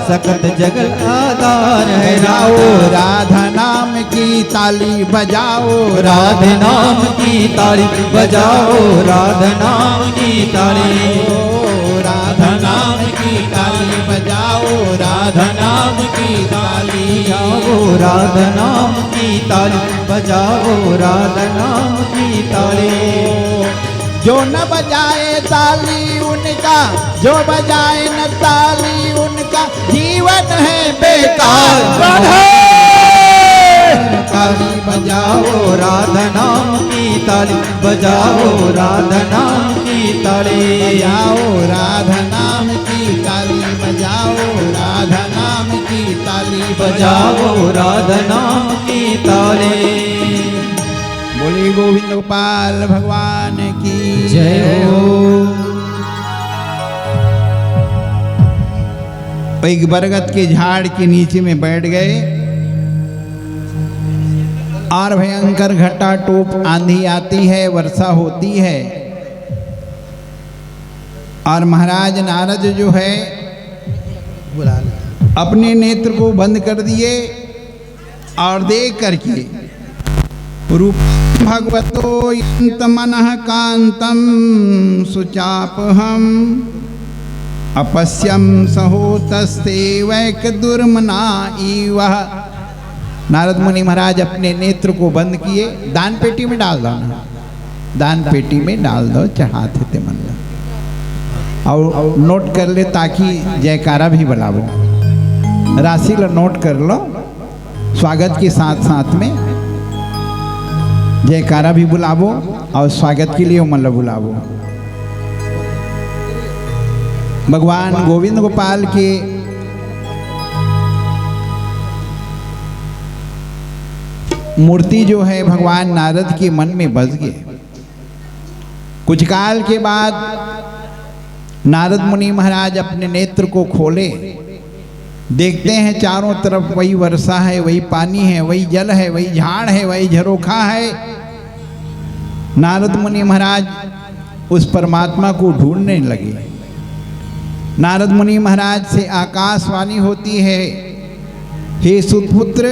सकत जगल आधार है राधा। राधा नाम की ताली बजाओ, राधे नाम की ताली बजाओ, राधा नाम की ताली। ओ राधा नाम की ताली बजाओ, राधा नाम की ताली। बजाओ राधा नाम की ताली, बजाओ राधा नाम की ताली। जो न बजाए ताली उनका, जो बजाए न ताली उनका, जीवन है बेकार। राधे! ताली बजाओ राधा नाम की ताली, बजाओ राधा नाम की ताली। बजाओ राधा नाम की ताली, बजाओ राधा नाम की ताली। बजाओ राधा नाम की ताली। बोलिए गोविंद गोपाल भगवान की जय हो। एक बरगद के झाड़ के नीचे में बैठ गए और भयंकर घटाटोप आंधी आती है, वर्षा होती है और महाराज नारद जो है अपने नेत्र को बंद कर दिए और देख करके रूप भगवतो यंत मनः कांतम सुचापहम अपश्यम सहोतस्ते वैक दुर्मना इव। नारद मुनि महाराज अपने नेत्र को बंद किए, दान पेटी में डाल दो ना, दान पेटी में डाल दो, चढ़ाते थे मन ला। और नोट कर ले ताकि जयकारा भी बुलावो, राशि ला नोट कर लो। स्वागत के साथ साथ में जयकारा भी बुलावो और स्वागत के लिए उमन ला बुलावो। भगवान गोविंद गोपाल के मूर्ति जो है भगवान नारद के मन में बस गए। कुछ काल के बाद नारद मुनि महाराज अपने नेत्र को खोले, देखते हैं चारों तरफ वही वर्षा है, वही पानी है, वही जल है, वही झाड़ है, वही झरोखा है। नारद मुनि महाराज उस परमात्मा को ढूंढने लगे। नारद मुनि महाराज से आकाशवाणी होती है, हे सुतपुत्र,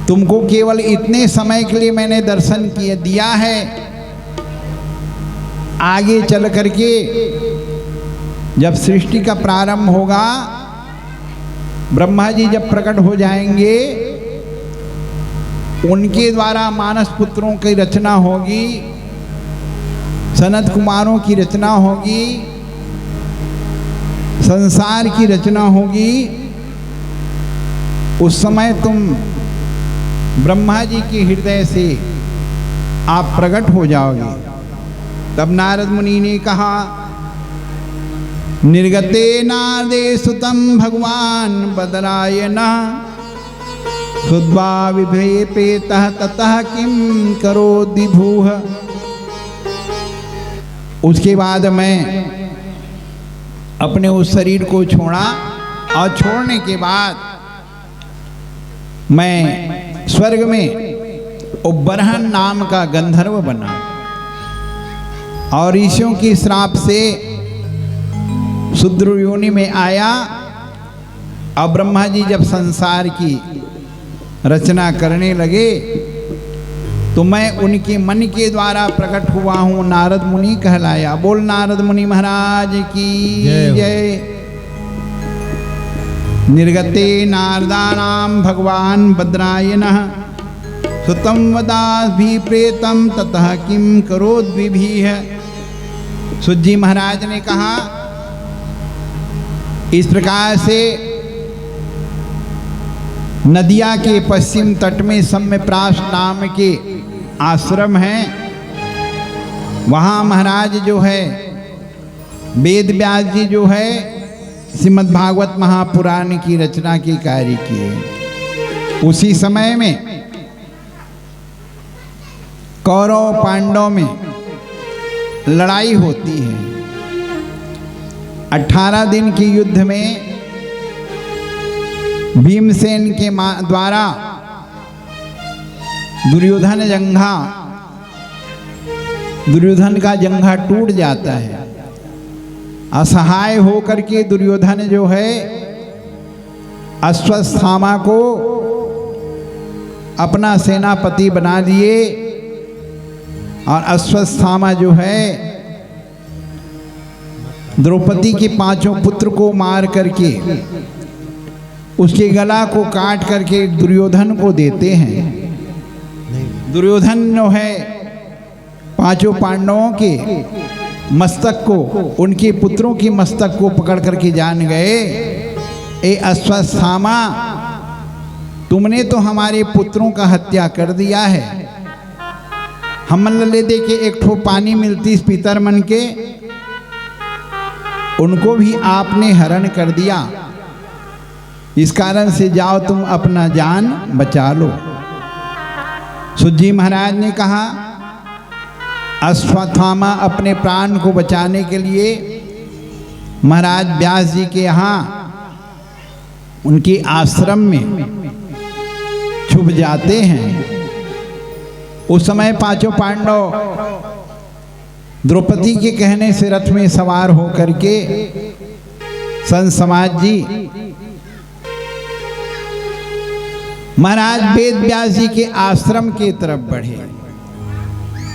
तुमको केवल इतने समय के लिए मैंने दर्शन किया, दिया है। आगे चल करके जब सृष्टि का प्रारंभ होगा, ब्रह्मा जी जब प्रकट हो जाएंगे, उनके द्वारा मानस पुत्रों की रचना होगी, सनत कुमारों की रचना होगी, संसार की रचना होगी। उस समय तुम ब्रह्मा जी के हृदय से आप प्रकट हो जाओगे। तब नारद मुनि ने कहा, निर्गते नारदे सुतं भगवान बदरायन, श्रुत्वा विभ्रमे प्रीतः ततः किं करोद्विभूः। उसके बाद मैं अपने उस शरीर को छोड़ा और छोड़ने के बाद मैं स्वर्ग में उबरहन नाम का गंधर्व बना और ऋषियों के श्राप से शूद्र योनि में आया। अब ब्रह्मा जी जब संसार की रचना करने लगे तो मैं उनके मन के द्वारा प्रकट हुआ हूँ, नारद मुनि कहलाया। बोल नारद मुनि महाराज की जय हो। जय। निर्गते नारदानां भगवान बदरायनः, श्रुतं वदाभिप्रेतं ततः किं करोद्विभीः। सूत जी महाराज ने कहा, इस प्रकार से नदिया के पश्चिम तट में सम्यप्राश नाम के आश्रम हैं। वहाँ महाराज जो है, वेद व्यास जी जो है, श्रीमद् भागवत महापुराण की रचना के कार्य किए। उसी समय में कौरव पांडव में लड़ाई होती है। अठारह दिन के युद्ध में भीमसेन के मा-, द्वारा दुर्योधन जंघा, दुर्योधन का जंघा टूट जाता है। असहाय होकर के दुर्योधन जो है, अश्वत्थामा को अपना सेनापति बना लिए और अश्वत्थामा जो है, द्रौपदी के पांचों पुत्र को मार करके उसके गला को काट करके दुर्योधन को देते हैं। दुर्योधन जो है, पांचों पांडवों के मस्तक को, उनके पुत्रों के मस्तक को पकड़ करके जान गए, ए अश्वत्थामा, तुमने तो हमारे पुत्रों का हत्या कर दिया है। हमन ल ले दे के एक ठो पानी मिलतीस पितर मन के, उनको भी आपने हरण कर दिया। इस कारण से जाओ, तुम अपना जान बचा लो। सूत जी महाराज ने कहा, अश्वत्थामा अपने प्राण को बचाने के लिए महाराज व्यास जी के यहाँ, उनके आश्रम में छुप जाते हैं। उस समय पांचों पांडव द्रौपदी के कहने से रथ में सवार होकर के संत समाज जी महाराज वेद व्यास जी के आश्रम की तरफ बढ़े।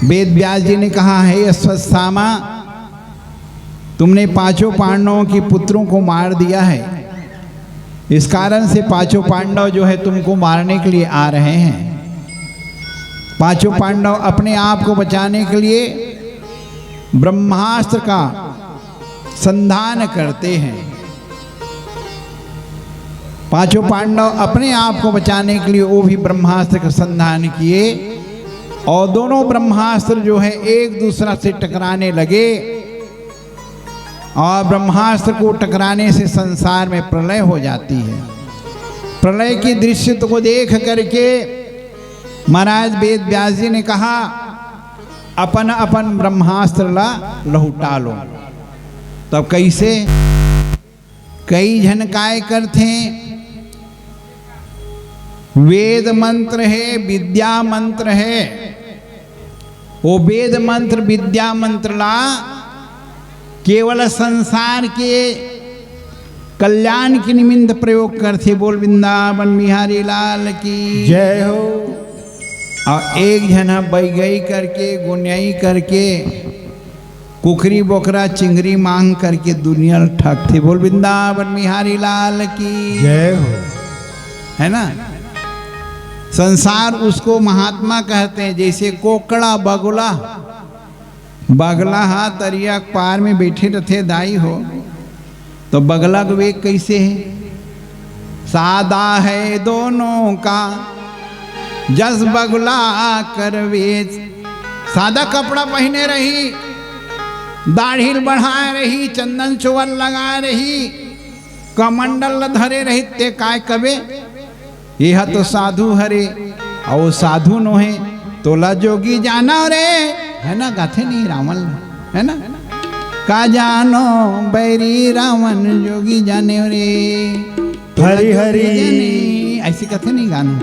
वेद व्यास जी ने कहा, हे अश्वत्थामा, तुमने पांचों पांडवों के पुत्रों को मार दिया है, इस कारण से पांचों पांडव जो है तुमको मारने के लिए आ रहे हैं। पांचों पांडव अपने आप को बचाने के लिए ब्रह्मास्त्र का संधान करते हैं। पांचों पांडव अपने आप को बचाने के लिए वो भी ब्रह्मास्त्र का संधान किए और दोनों ब्रह्मास्त्र जो है एक दूसरा से टकराने लगे और ब्रह्मास्त्र को टकराने से संसार में प्रलय हो जाती है। प्रलय के दृश्य को देख करके महाराज वेद व्यास जी ने कहा, अपन अपन ब्रह्मास्त्र ला लहुटा लो। तब कैसे? कई झन काय करथे, वेद मंत्र हे, विद्या मंत्र हे, वो वेद मंत्र विद्या मंत्र ला केवल संसार के कल्याण के निमित्त प्रयोग करथे। बोल वृंदावन बिहारी लाल की जय हो। और एक झन ह बैगई करके, गुनियाई करके, कुकरी बोकरा चिंगरी मांग करके दुनिया ल ठगथे। बोल वृंदावन बिहारी लाल की जय हो। है ना? संसार उसको महात्मा कहते हैं। जैसे कोकड़ा बगुला, बगला हा तरिया के पार में बैठे रथे दाई हो, तो बगला के वेग कैसे है? सादा है दोनों का जस बगुला कर वेश। सादा कपड़ा पहने रही, दाढ़ी ल बढ़ाए रही, चंदन चोवर लगाए रही, कमंडल ल धरे रही, ते काय कबे? एहा तो साधु हरे, अउ साधु नोहे, तोला जोगी जाना रे, है ना? गाथे नहीं रावण ल, है ना? का जानो बैरी रावण जोगी जाने रे, तोला हरि जोगी हरि। जाने, ऐसे कथे नहीं गाना।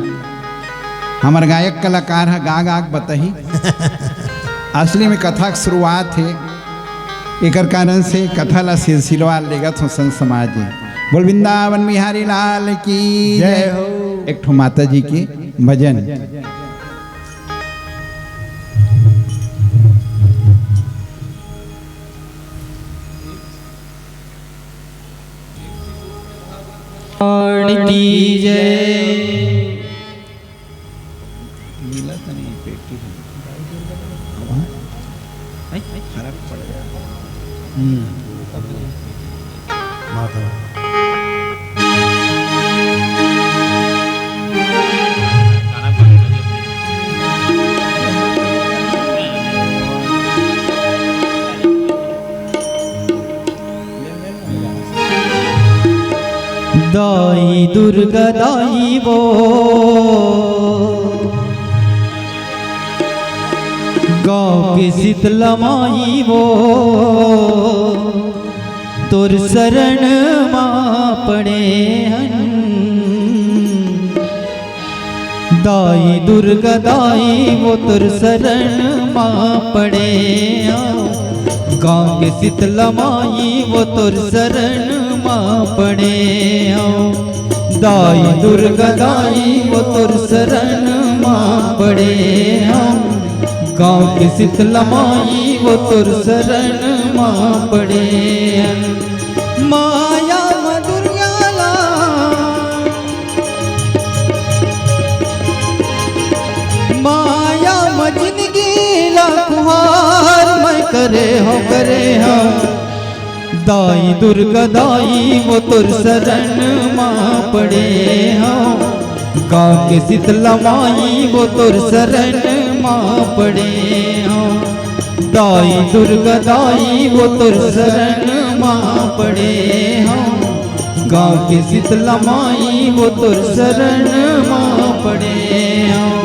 हमर गायक कलाकार ह गा गा के बताही। असली में कथा के शुरुआत हे, एकर कारण से कथा ला सिलसिला लेगत हो संत समाज जी। बोल वृंदावन बिहारी लाल की जय हो। एक ठो माता जी के भजन। प्राण की जय। मिला तो नहीं पेटी है। हाँ? फर्क पड़ गया। हम्म। माता। दाई दुर्गा दाई वो, गांव के शीतला माई वो, तोर शरण मा पड़े हन। दाई दुर्गा दाई वो तोर शरण मा पड़े हंव। गांव के शीतला माई वो तोर शरण मा पड़े हंव। दाई दुर्गा दाई वो तोर शरण मा पड़े हंव। गांव के शीतला माई वो तोर शरण मा पड़े हंव। माया म दुनिया ला, माया म जिंदगी ला खुवार मैं करे हंव, करे हंव। दाई दुर्गा दाई वो तोर शरण मा पड़े हंव। गांव के शीतला माई वो तोर शरण मा पड़े हंव। दाई दुर्गा दाई वो तोर शरण मा पड़े हंव। गांव के शीतला माई वो तोर शरण मा पड़े हंव।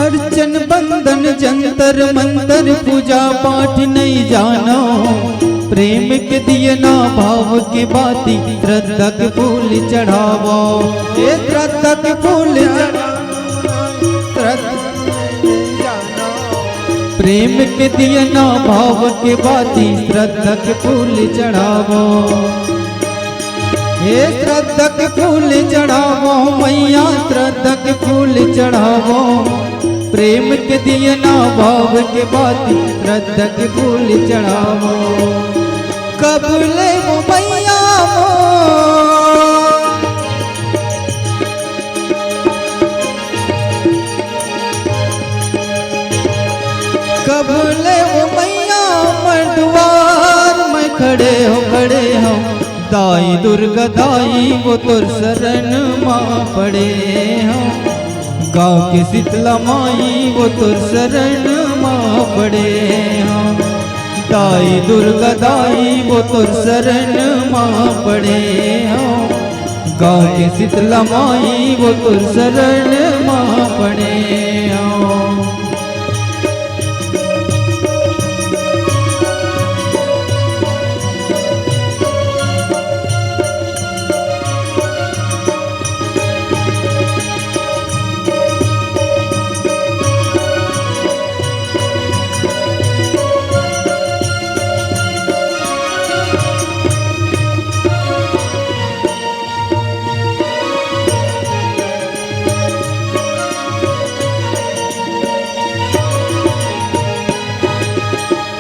अर्चन बंदन जंतर मंतर पूजा पाठ नइ जानव, प्रेम के दियना भाव के बाती श्रद्धा के फूल चढ़ावव। ए श्रद्धा के फूल चढ़ावव, श्रद्धा प्रेम के दियना भाव के बाती श्रद्धा के फूल चढ़ावव। हे श्रद्धा के फूल चढ़ावव मैया, श्रद्धा के फूल चढ़ावव। प्रेम के दिया ना, भाव के बाती, श्रद्धा के फूल चढ़ावो। कब ले वो मैया मोर, कब ले वो मैया मोर दुआर में खड़े हो, खड़े हो। दाई दुर्गा दाई वो तोर शरण मा पड़े हो। गाँव के शीतला माई वो तोर शरण मा पड़े हो। दाई दुर्गा दाई वो तोर शरण मा पड़े हो। गाँव के शीतला माई वो तोर शरण मा पड़े हो।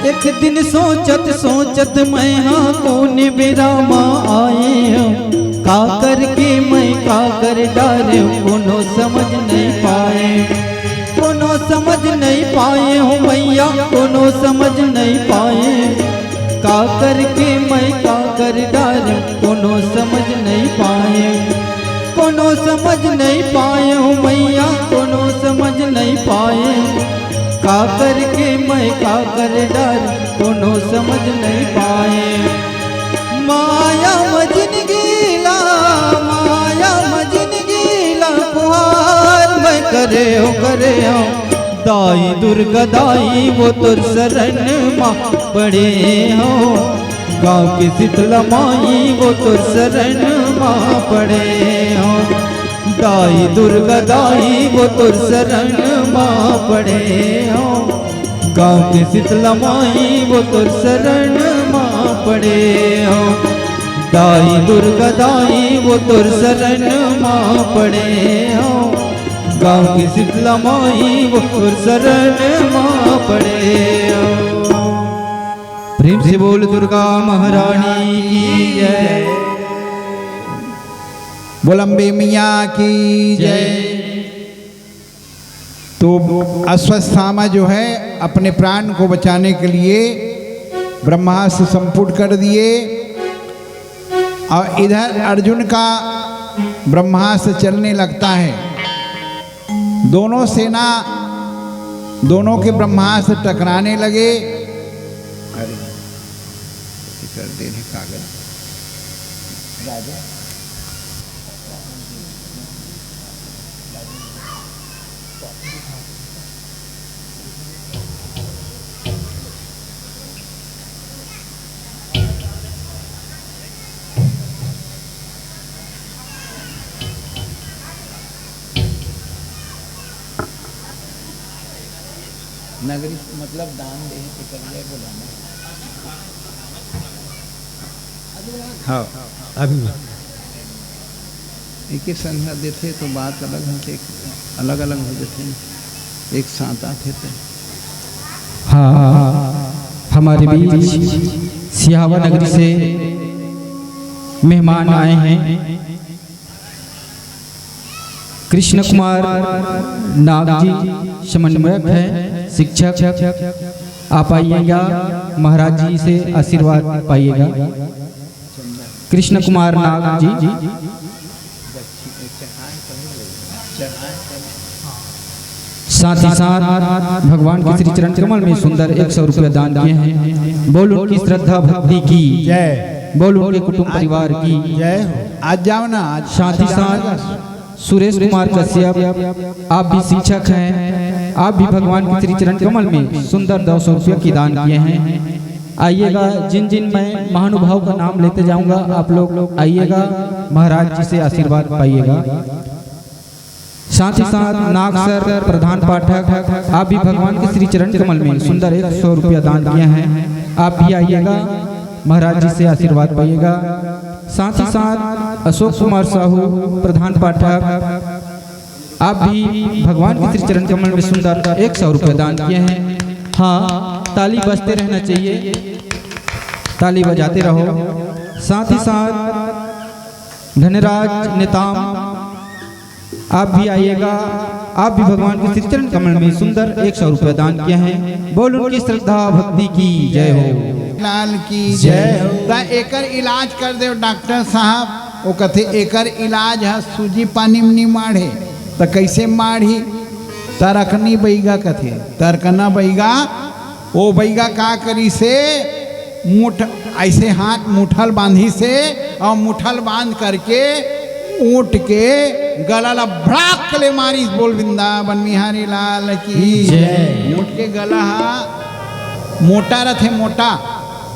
एक दिन सोचत सोचत मैं हा कोन बेरा मा आए हूँ, का करके मैं का कर डारे हूँ, कोनो समझ नहीं पाए, कोनो समझ नहीं पाए हूँ मैया, कोनो समझ नहीं पाए। का करके मैं का कर डारे हूँ, कोनो समझ नहीं पाए, कोनो समझ नहीं पाए हूँ मैया, कोनो समझ नहीं पाए। का करके मैं का कर डारे हूँ, कोनो समझ नहीं पाए। माया म जिनगी ला, माया म जिनगी ला, फुहार मैं करे हो, करे हो। दाई दुर्गा दाई वो तोर शरण मा पड़े हो। गाँव के शीतला माई वो तोर शरण मा पड़े हो। दाई दुर्गा दाई वो तोर शरण मा पड़े हो। गाँव के शीतला माई वो तोर शरण मा पड़े हो। दाई दुर्गा दाई वो तोर शरण मा पड़े हो। गाँव के शीतला माई वो तोर शरण मा पड़े हो। प्रेम से बोल दुर्गा महारानी की जय। बोल अम्बे मैया की जय। तो अश्वत्थामा जो है, अपने प्राण को बचाने के लिए ब्रह्मास्त्र संपुट कर दिए और इधर अर्जुन का ब्रह्मास्त्र चलने लगता है। दोनों सेना, दोनों के ब्रह्मास्त्र टकराने लगे। अरे, कर दे रहे कागज। राजा। नगरी मतलब दान दे के कर ले बोला ना। हाँ, अभी एके संग देथे तो बात अलग होथे, अलग-अलग हो जाथे, एक साथ आथे तो। हाँ, हमारे बीच सिहावा नगरी से मेहमान आए हैं। कृष्ण कुमार नाग जी समन्वयक है, शिक्षक। आप आइएगा, महाराज जी से आशीर्वाद पाइएगा। कृष्ण कुमार नाग जी। साथ ही साथ भगवान के श्री चरण कमल में सुंदर एक सौ रुपया दान किए हैं। बोल उनकी श्रद्धा भक्ति की जय। बोल उनके कुटुंब परिवार की जय हो। आज जाओ ना, आज साथ ही साथ सुरेश कुमार कश्यप, आप भी शिक्षक हैं, आप भी भगवान के श्री चरण कमल में सुंदर दो सौ रुपया की दान किए हैं। आइएगा, जिन जिन मैं महानुभाव का नाम लेते जाऊंगा, आप लोग आइएगा, महाराज जी से आशीर्वाद पाइएगा। साथ ही साथ नाग सर प्रधान पाठक, आप भी भगवान के श्री चरण कमल में सुंदर एक सौ रुपया दान किए हैं, आप भी आइएगा, महाराज जी से आशीर्वाद पाइएगा। साथ ही साथ अशोक कुमार साहू प्रधान पाठक, आप भी भगवान के श्री चरण कमल में सुंदर एक सौ रुपये दान किए हैं। हाँ, ताली बजते रहना चाहिए, ताली बजाते रहो। साथ ही साथ धनराज नेताम, आप भी आइएगा, आप भी भगवान के श्री चरण कमल में सुंदर एक सौ रुपये दान किए हैं। बोल उनकी श्रद्धा भक्ति की जय हो। लाल की जय हो। त एकर इलाज कर देव डॉक्टर साहब। वो कथे, "एकर इलाज ह सूजी पानी में नी माढ़े।" त कैसे माढ़ी? तरकनी बैगा कथे, तरकना बैगा। वो बैगा का करिसे, मुठ, ऐसे हाथ मुठल बांधिसे, और मुठल बांध करके ऊंट के गला ला भड़ाक ले मारिस। बोल वृंदावन बिहारी लाल की जय। ऊंट के गला हा मोटा रथे, मोटा,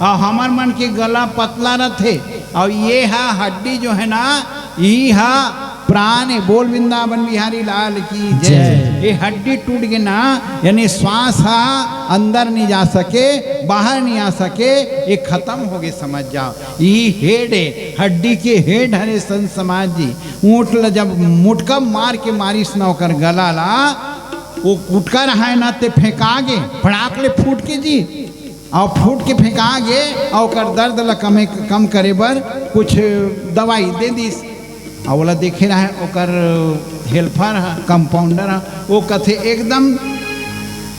और हमर मन के गला पतला रथे, और ये हा हड्डी जो है ना, यही हा प्राण है। बोल वृंदावन बिहारी लाल की जय। जय। ये हड्डी टूट गे ना, यानी श्वास हा अंदर नहीं जा सके, बाहर नहीं आ सके, ये खत्म हो गए, समझ जाओ। ये हेड है, हड्डी के हेड हरे संत समाज जी। ऊंट ल जब मुटका मार के मारिस ना ओकर गला ला, वो कुटका रहा है ना, ते फेंका गे, फड़ाक ले फूट के जी। अउ फूट के फेंका गे, अउ ओकर दर्द ल कमे, कम करे बर कुछ दवाई दे दिस। अउ ओला देखे रहे ओकर हेल्पर ह, कंपाउंडर ह, वो कथे एकदम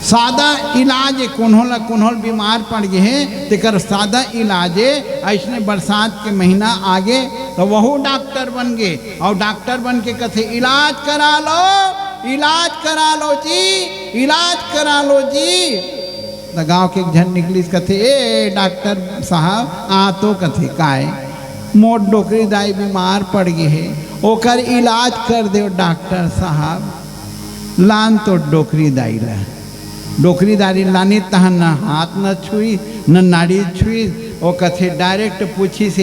सादा इलाज हे, कोनो ल, कोनो ल बीमार पड़ गे हे, तेकर सादा इलाज हे। अइसने बरसात के महीना आगे त वहू डॉक्टर बन गे, अउ डॉक्टर बन के कथे, "इलाज करा लो, इलाज करा लो जी, इलाज करा लो जी।" त गांव के एक झन निकलिस, कथे, "ए डॉक्टर साहब, आ तो," कथे, "काय?" "मोर डोकरी दाई बीमार पड़ गे हे, ओकर इलाज कर देव डॉक्टर साहब।" लान तो डोकरी दाई ला, डोकरी दाई लानी तहन न हाथ न छुई, न नाड़ी छुई। वो कथे, डायरेक्ट पूछिस,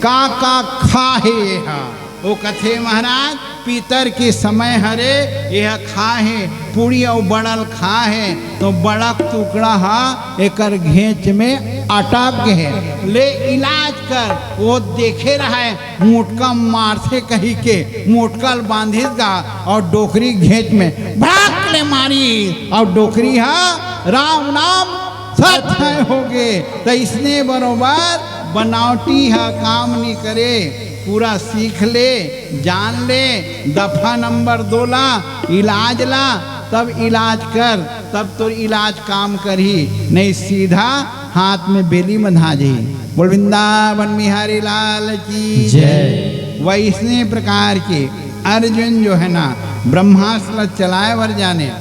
"का का खा हे ये हा?" वो कथे, "महाराज, पितर के समय हरे, यह खा हे, पूड़ी अउ बड़ल खा हे।" तो बड़क टुकड़ा हा एकर घेंच में अटक गे हे, ले इलाज कर। वो देखे रहे, मोटका मारथे कही के मोटका ल बांधिस गा, अउ डोकरी घेंच में भड़ाक ले मारिस, अउ डोकरी हा राम नाम सत्य हो गे। त इसने बरोबर बनावटी ह काम नी करे, पूरा सीख ले, जान ले। दफा नंबर दो ला, इलाज ला, तब इलाज कर, तब तोर इलाज काम करही, नहीं सीधा हाथ में बेली बंधा जही। बोल वृंदावन बिहारी लाल की जय। वैसने प्रकार के अर्जुन जो है ना, ब्रह्मास्त्र ला चलाए बर जाने,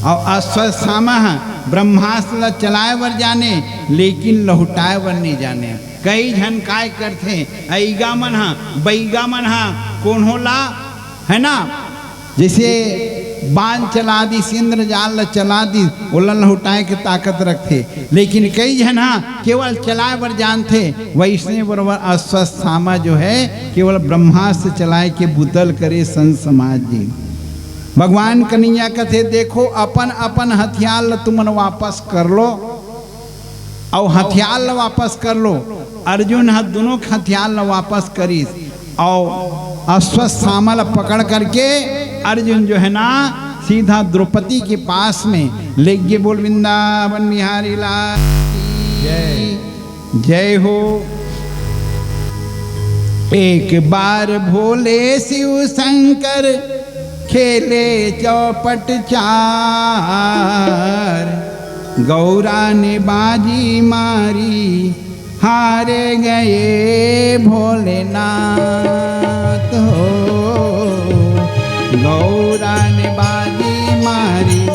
अउ अश्वत्थामा ह ब्रह्मास्त्र ला चलाए बर जाने, लेकिन लहुटाए बर नहीं जाने। कई झन काय करथे, अइगा मन ह, बैगा मन ह, कोनो ला, है ना, जैसे बाण चला दिस, इंद्रजाल ला चला दिस, ओला लहुटाए के ताकत रखथे। लेकिन कई झन ह केवल चलाए बर जानथे, वैसने बरोबर अश्वत्थामा जो है केवल ब्रह्मास्त्र चलाए के बुता ल करे संत समाज जी। भगवान कन्हैया कथे, "देखो, अपन अपन हथियार ल तुमन वापस कर लो, अउ हथियार ल वापस कर लो।" अर्जुन ह दोनों के हथियार ल वापस करिस, अउ अश्वत्थामा ल पकड़ करके अर्जुन जो है ना, सीधा द्रौपदी के पास में ले गे। बोल वृंदावन बिहारी लाल की जय। जय हो। एक बार भोले शिव शंकर खेले चौपट चार, गौरा ने बाजी मारी, हार गए भोलेनाथ हो। गौरा ने बाजी मारी,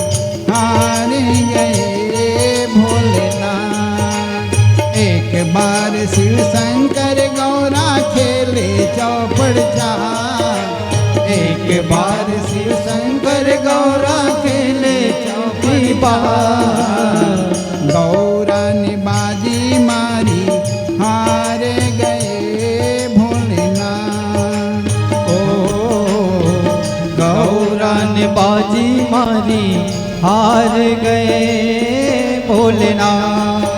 हार गए भोलेनाथ। एक बार शिव शंकर गौरा खेले चौपड़ चार, एक बार शिव शंकर गौरा खेले चौपड़ चार। गौरा ने बाजी मारी, हार गए भोलेनाथ। ओ गौरा ने बाजी मारी, हार गए भोलेनाथ।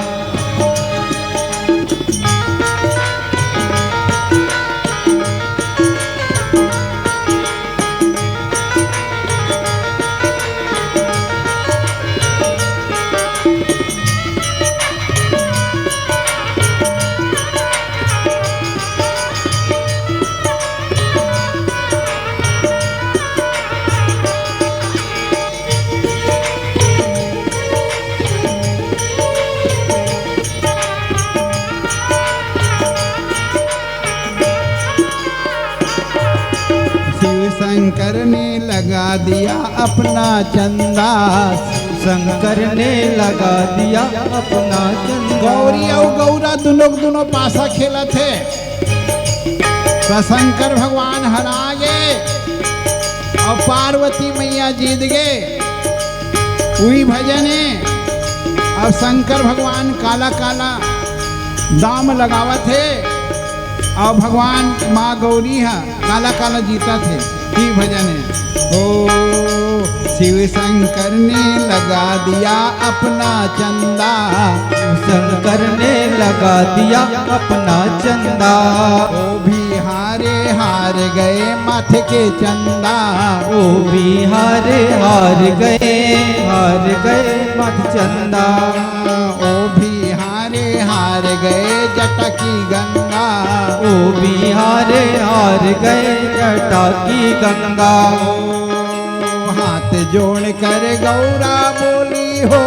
दिया अपना चंदा। शंकर ने लगा दिया अपना चंदा। गौरी अउ गौरा दुनों के दुनों पासा खेलत हे। त शंकर भगवान हरा गे अउ पार्वती मैया जीत गे। उही भजन हे। अउ शंकर भगवान काला काला दाम लगावत हे अउ भगवान माँ गौरी ह काला काला जीतत हे। ई भजन हे। ओ शिव शंकर ने लगा दिया अपना चंदा। शंकर ने लगा दिया अपना चंदा। ओ भी हारे हार गए माथ के चंदा। ओ भी हारे हार गए, हार गए माथ चंदा। ओ भी हारे हार गए जटा की गंगा। ओ भी हारे हार गए जटा की गंगा। ओ हाथ जोड़ कर गौरा बोली हो।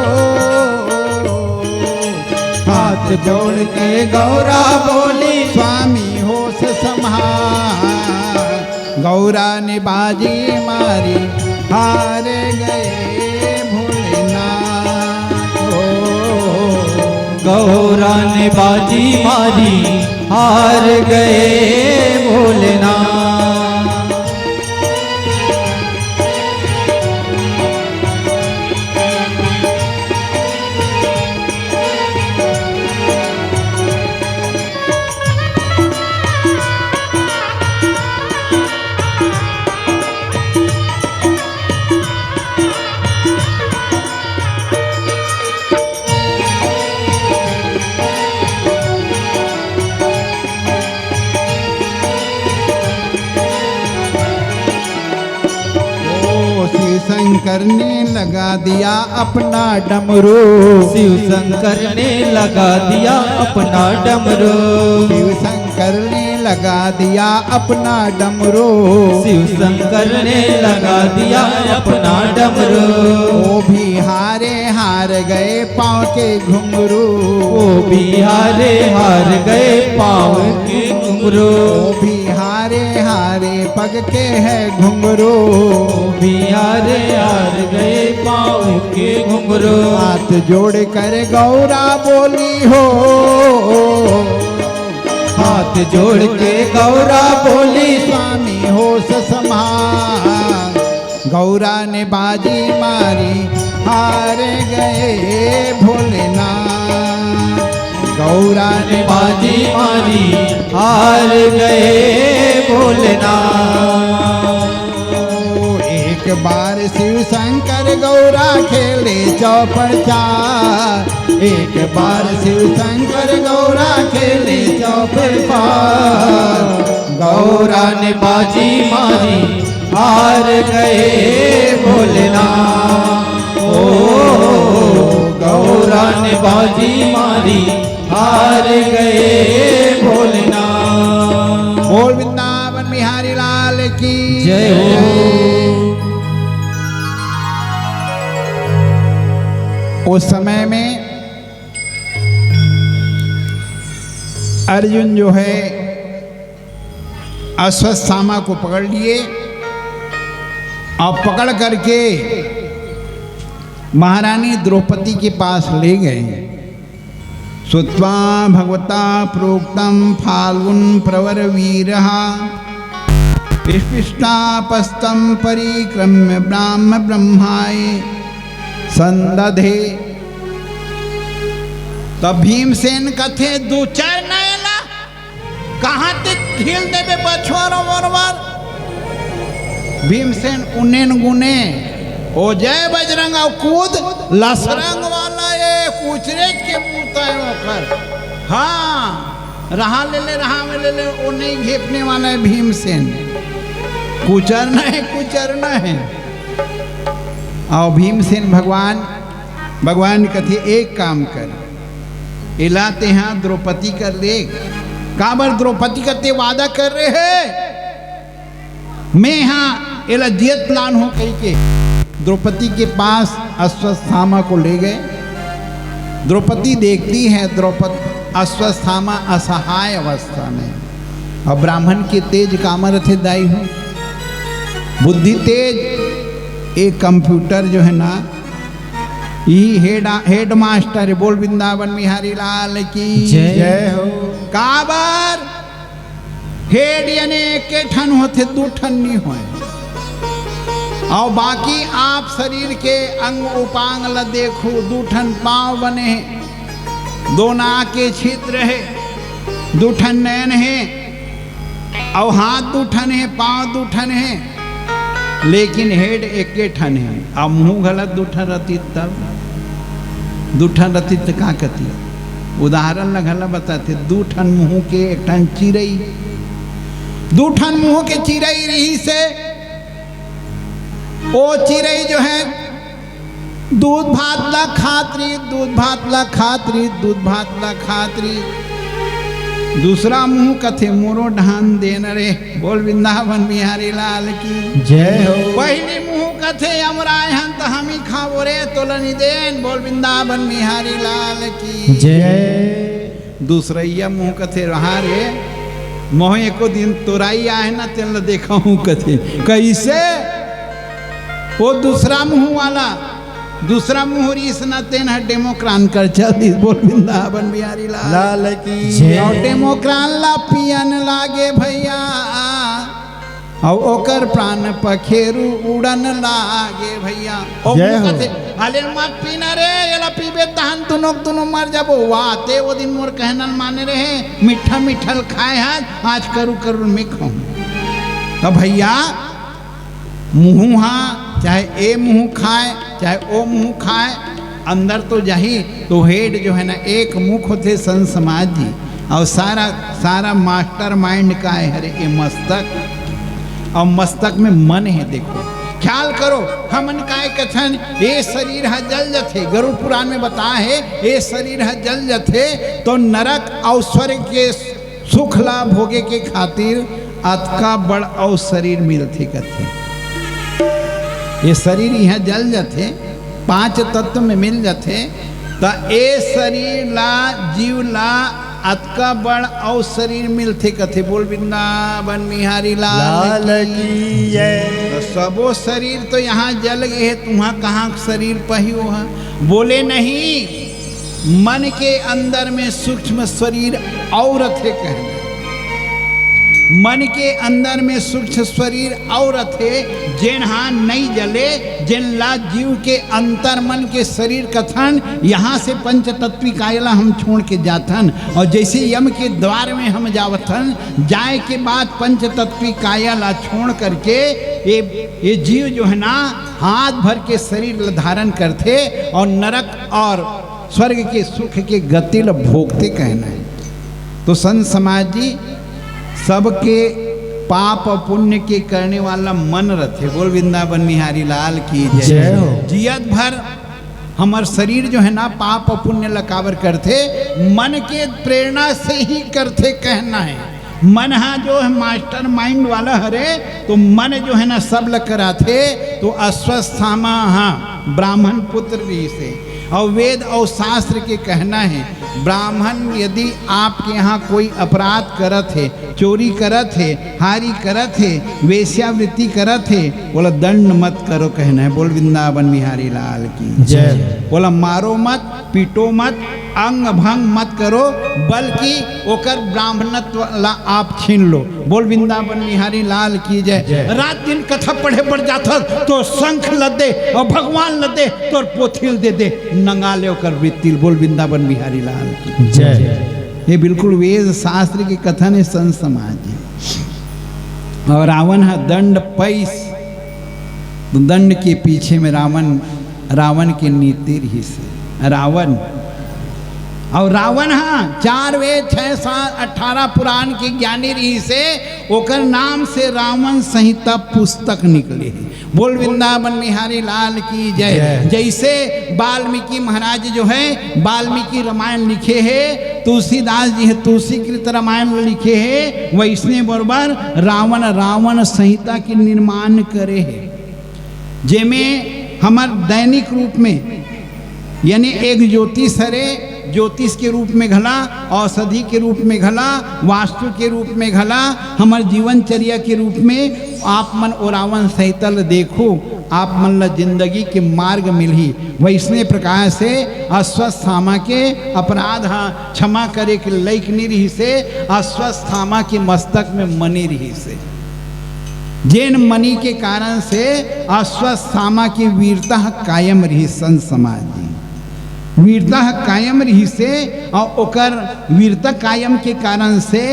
हाथ जोड़ के गौरा बोली, स्वामी होश संभाल। गौरा ने बाजी मारी, हार गए भोलेनाथ। ओ गौरा ने बाजी मारी, हार गए भोलेनाथ। ओ शिव शंकर ने लगा दिया अपना डमरू। शिव शंकर ने लगा दिया अपना डमरू। शिव शंकर ने लगा दिया अपना डमरू। शिव शंकर ने लगा दिया अपना डमरू। ओ भी हारे हार गए पाँव के घुंघरू। ओ भी हारे हार गए पाँव के घुंघरू। ओ भी हारे हारे पग के है घुंघरू। ओ भी हारे हार गए पाँव के घुंघरू। हाथ जोड़ कर गौरा बोली हो। हाथ जोड़ के गौरा बोली, स्वामी होश संभाल। गौरा ने बाजी मारी, हार गए भोलेनाथ। गौरा ने बाजी मारी, हार गए भोलेनाथ। एक बार शिव शंकर गौरा खेले चौपड़ चार। एक बार शिव शंकर गौरा खेले चौपड़ चार। गौरा ने बाजी मारी, हार गए भोलेनाथ। ओ गौरा ने बाजी मारी, हार गए भोलेनाथ। बोल वृंदावन बिहारी लाल की जय हो। उस समय में अर्जुन जो है अश्वत्थामा को पकड़ लिए और पकड़ करके महारानी द्रौपदी के पास ले गए। श्रुत्वा भगवता प्रोक्तं फाल्गुन प्रवर वीरः। स्पृष्टापस्तं परिक्रम्य ब्राह्म ब्रह्माय संदधे। तब भीमसेन कथे, दू चार नैला कहाँ तक ढील देबे बछवा रो वरवर? भीमसेन उन्नेन गुने, ओ जय बजरंग, अउ कूद लसरंग वाला ये कुचरेच के मुंह तय ओकर। हाँ, रहा ले ले, रहा में ले ले, ओ नहीं घेपने वाला है भीमसेन। कुचरना है, कुचरना है। अउ भीमसेन भगवान, भगवान कथे, एक काम कर, एला तेहा द्रौपदी कर ले। काबर द्रौपदी कर ते वादा कर रहे है, मैं हा एला जियत लान हो कही के द्रौपदी के पास अश्वत्थामा को ले गए। द्रौपदी देखती है, द्रौपद अश्वत्थामा असहाय अवस्था में। अब ब्राह्मण के तेज कामा रथे दाई हो, बुद्धि तेज, ये कंप्यूटर जो है ना, ये हेड हेडमास्टर है। बोल वृंदावन बिहारी लाल की जय। जय हो। काबर हेड यानी एक ठन होथे, दू ठन नहीं होए। और बाकी आप शरीर के अंग उपांग ला देखो, दू ठन पांव बने हैं, दो नाक के छिद्र है, दू ठन नैन है, अउ हाथ दू ठन हे, पांव दू ठन हे, लेकिन हेड एके ठन हे। अउ मुंह घला दू ठन रतिस, तब दू ठन रतिस त का कतिस? उदाहरण ल घला बताथे, दू ठन मुंह के एक ठन चिरई, दू ठन मुंह के चिरई रहिसे, ओ चिरई जो है दूध भात ला खात रही, दूध भात ला खात रही, दूध भात ला खात रही। दूसरा मुंह कथे मोरो ढान देन रे। बोल वृंदावन बिहारी लाल की जय हो। पहली मुंह कथे अमराय हन त हम ही खाबो रे, तोला नि देन। बोल वृंदावन बिहारी लाल की जय। दूसरैया मुंह कथे रहा रे, मोह एको दिन तोराई आए ना, तेन ला देखा हूं कथे। कैसे? वो दूसरा मुंह वाला, दूसरा मुंह रिस ना, तेन ह डेमोक्रान कर चल दिस। बोल वृंदावन बिहारी लाल लाल की जय। और डेमोक्रान ला पियन लागे भैया, अउ ओकर प्राण पखेरु उड़न लागे भैया। ओ जय हो। मुंह कथे, "अले मत पीना रे, एला पीबे तहन दुनो के दुनो मर जाबो।" वाह, ते वो दिन मोर कहना ल माने रहे, मीठा मीठा ल खाए हस, आज करू करू में खाऊं। त भैया, मुंह हा, चाहे ए मुंह खाए, चाहे ओ मुंह खाए, अंदर तो जाही। तो हेड जो है ना, एक मुख होथे संत समाज जी, और सारा, सारा मास्टर माइंड का है, हरे ए मस्तक, और मस्तक में मन है। देखो, ख्याल करो, हमन काय कथन, ए शरीर ह जल जथे, गरुड़ पुराण में बता है, ए शरीर ह जल जथे, तो नरक और स्वर्ग के सुख ला भोगे के खातिर अतका बड़ अउ शरीर मिलथे कथे। ये शरीर इहाँ जल जथे, पांच तत्व में मिल जथे, त ए शरीर ला, जीव ला अतका बड़ अउ शरीर मिलथे कथे। बोल वृंदावन बिहारी लाल लाल की। की जय। त सबो शरीर तो यहाँ जल गए हे, तुहा कहाँ शरीर पहियो हा? बोले नहीं, मन के अंदर में सूक्ष्म शरीर और रथे कहना। मन के अंदर में सूक्ष्म शरीर और रथे, जेन हा नई जले, जेन ला जीव के अंतर मन के शरीर कथन। यहाँ से पंचतत्वी काया ला हम छोड़ के जाथन, और जैसे यम के द्वार में हम जावथन, जाए के बाद पंचतत्वी काया ला छोड़ करके ये, ये जीव जो है ना, हाथ भर के शरीर ला धारण करथे और नरक और स्वर्ग के सुख के गति ल भोगथे कहना है। तो संत समाज जी, सबके पाप और पुण्य के करने वाला मन रथे। बोल वृंदावन बिहारी लाल की जय। जय हो। जियत भर हमर शरीर जो है ना, पाप और पुण्य ल काबर करथे, मन के प्रेरणा से ही करथे कहना है। मन हा जो है मास्टर माइंड वाला हरे, तो मन जो है ना सब ल कराथे। तो अश्वत्थामा हा ब्राह्मण पुत्र रहिसे, और वेद और शास्त्र के कहना है, ब्राह्मण यदि आपके यहाँ कोई अपराध करत हे, चोरी करत हे, हारी करत हे, वेश्यावृत्ति करत हे, ओला दंड मत करो कहना है। बोल वृंदावन बिहारी लाल की जय। ओला मारो मत, पीटो मत, अंग भंग मत करो, बल्कि ओकर ब्राह्मणत्व ला आप छीन लो। बोल वृंदावन बिहारी लाल की जय। जय। रात दिन कथा पढ़े बर जाथस, तोर शंख ल दे और भगवान ल दे, तोर पोथी ल दे दे, नंगा ले ओकर वृत्ति ल। बोल वृंदावन बिहारी लाल की जय। ये बिल्कुल वेद शास्त्र के कथन है, संत समाज जी। और रावण हा दंड पैस, तो दंड के पीछे में रावण, रावण के नीति रहिसे। रावण, और रावण हा चार वेद, छह, सात, अठारह पुराण के ज्ञानी रहिसे, ओकर नाम से रावण संहिता पुस्तक निकले हे। बोल वृंदावन बिहारी लाल की जय। जय। जैसे वाल्मीकि महाराज जो है, वाल्मीकि रामायण लिखे हे, तुलसीदास जी है, तुलसीकृत रामायण लिखे हे, वैसने बरोबर रावण, रावण संहिता के निर्माण करे हे, जेमे हमर दैनिक रूप में, यानी एक ज्योतिष हरे, ज्योतिष के रूप में घला, औषधि के रूप में घला, वास्तु के रूप में घला, हमर जीवनचर्या के रूप में आप मन ओ रावण संहिता ल देखो, आप मन ला जिंदगी के मार्ग मिलही। वैसने प्रकार से अश्वत्थामा के अपराध ह क्षमा करे के लइक नी रिहिसे, अश्वत्थामा के मस्तक में मणि रिहिसे, जेन मणि के कारण से अश्वत्थामा के वीरता ह कायम रिहिस। संत समाज जी, वीरता ह कायम रिहिसे, अउ ओकर वीरता कायम के कारण से,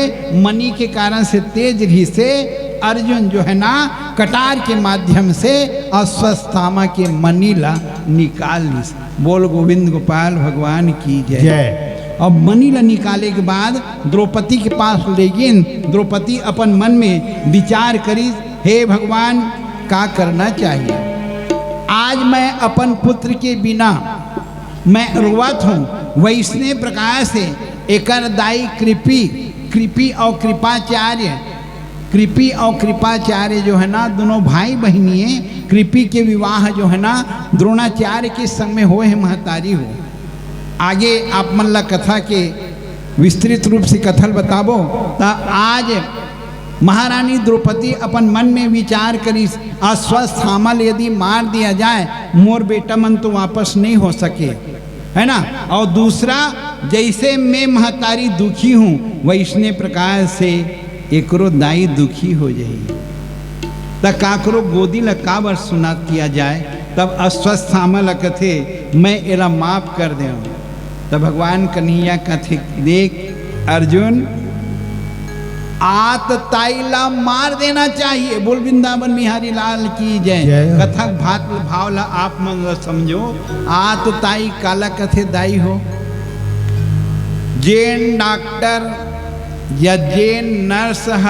मणि के कारण से तेज रिहिसे, अर्जुन जो है ना, कटार के माध्यम से अश्वत्थामा के मणि ला निकाल लिस। बोल गोविंद गोपाल भगवान की जय। जय। अब मणि ला निकाले के बाद द्रौपदी के पास ले गिन। द्रौपदी अपन मन में विचार करिस, हे भगवान, का करना चाहिए? आज मैं अपन पुत्र के बिना मैं रोवत हूँ। वैसने प्रकार से एकर दाई कृपि, कृपि अउ कृपाचार्य, कृपि अउ कृपाचार्य जो है ना, दोनों भाई बहिनी हे। कृपि के विवाह जो है ना, द्रोणाचार्य के संग में होए हे महतारी हो। आगे आप मन ला कथा के विस्तृत रूप से कथा ल बताबो। त आज महारानी द्रौपदी अपन मन में विचार करिस, अश्वत्थामा ल यदि मार दिया जाए, मोर बेटा मन तो वापस नहीं हो सके, है ना? और दूसरा, जैसे मैं महतारी दुखी हूँ, वैसने प्रकार से एकरो दाई दुखी हो जाही। त काकरो गोदी ल काबर सुना किया जाए? तब अश्वत्थामा ल कथे, मैं एला माफ कर देव। त भगवान कन्हैया कथे, देख अर्जुन, आतताई ला मार देना चाहिए। बोल वृंदावन बिहारी लाल की जय। जय हो। कथा के भात भाव ला आप मन ला समझो। आतताई काला कथे दाई हो? जेन डॉक्टर या जेन नर्स ह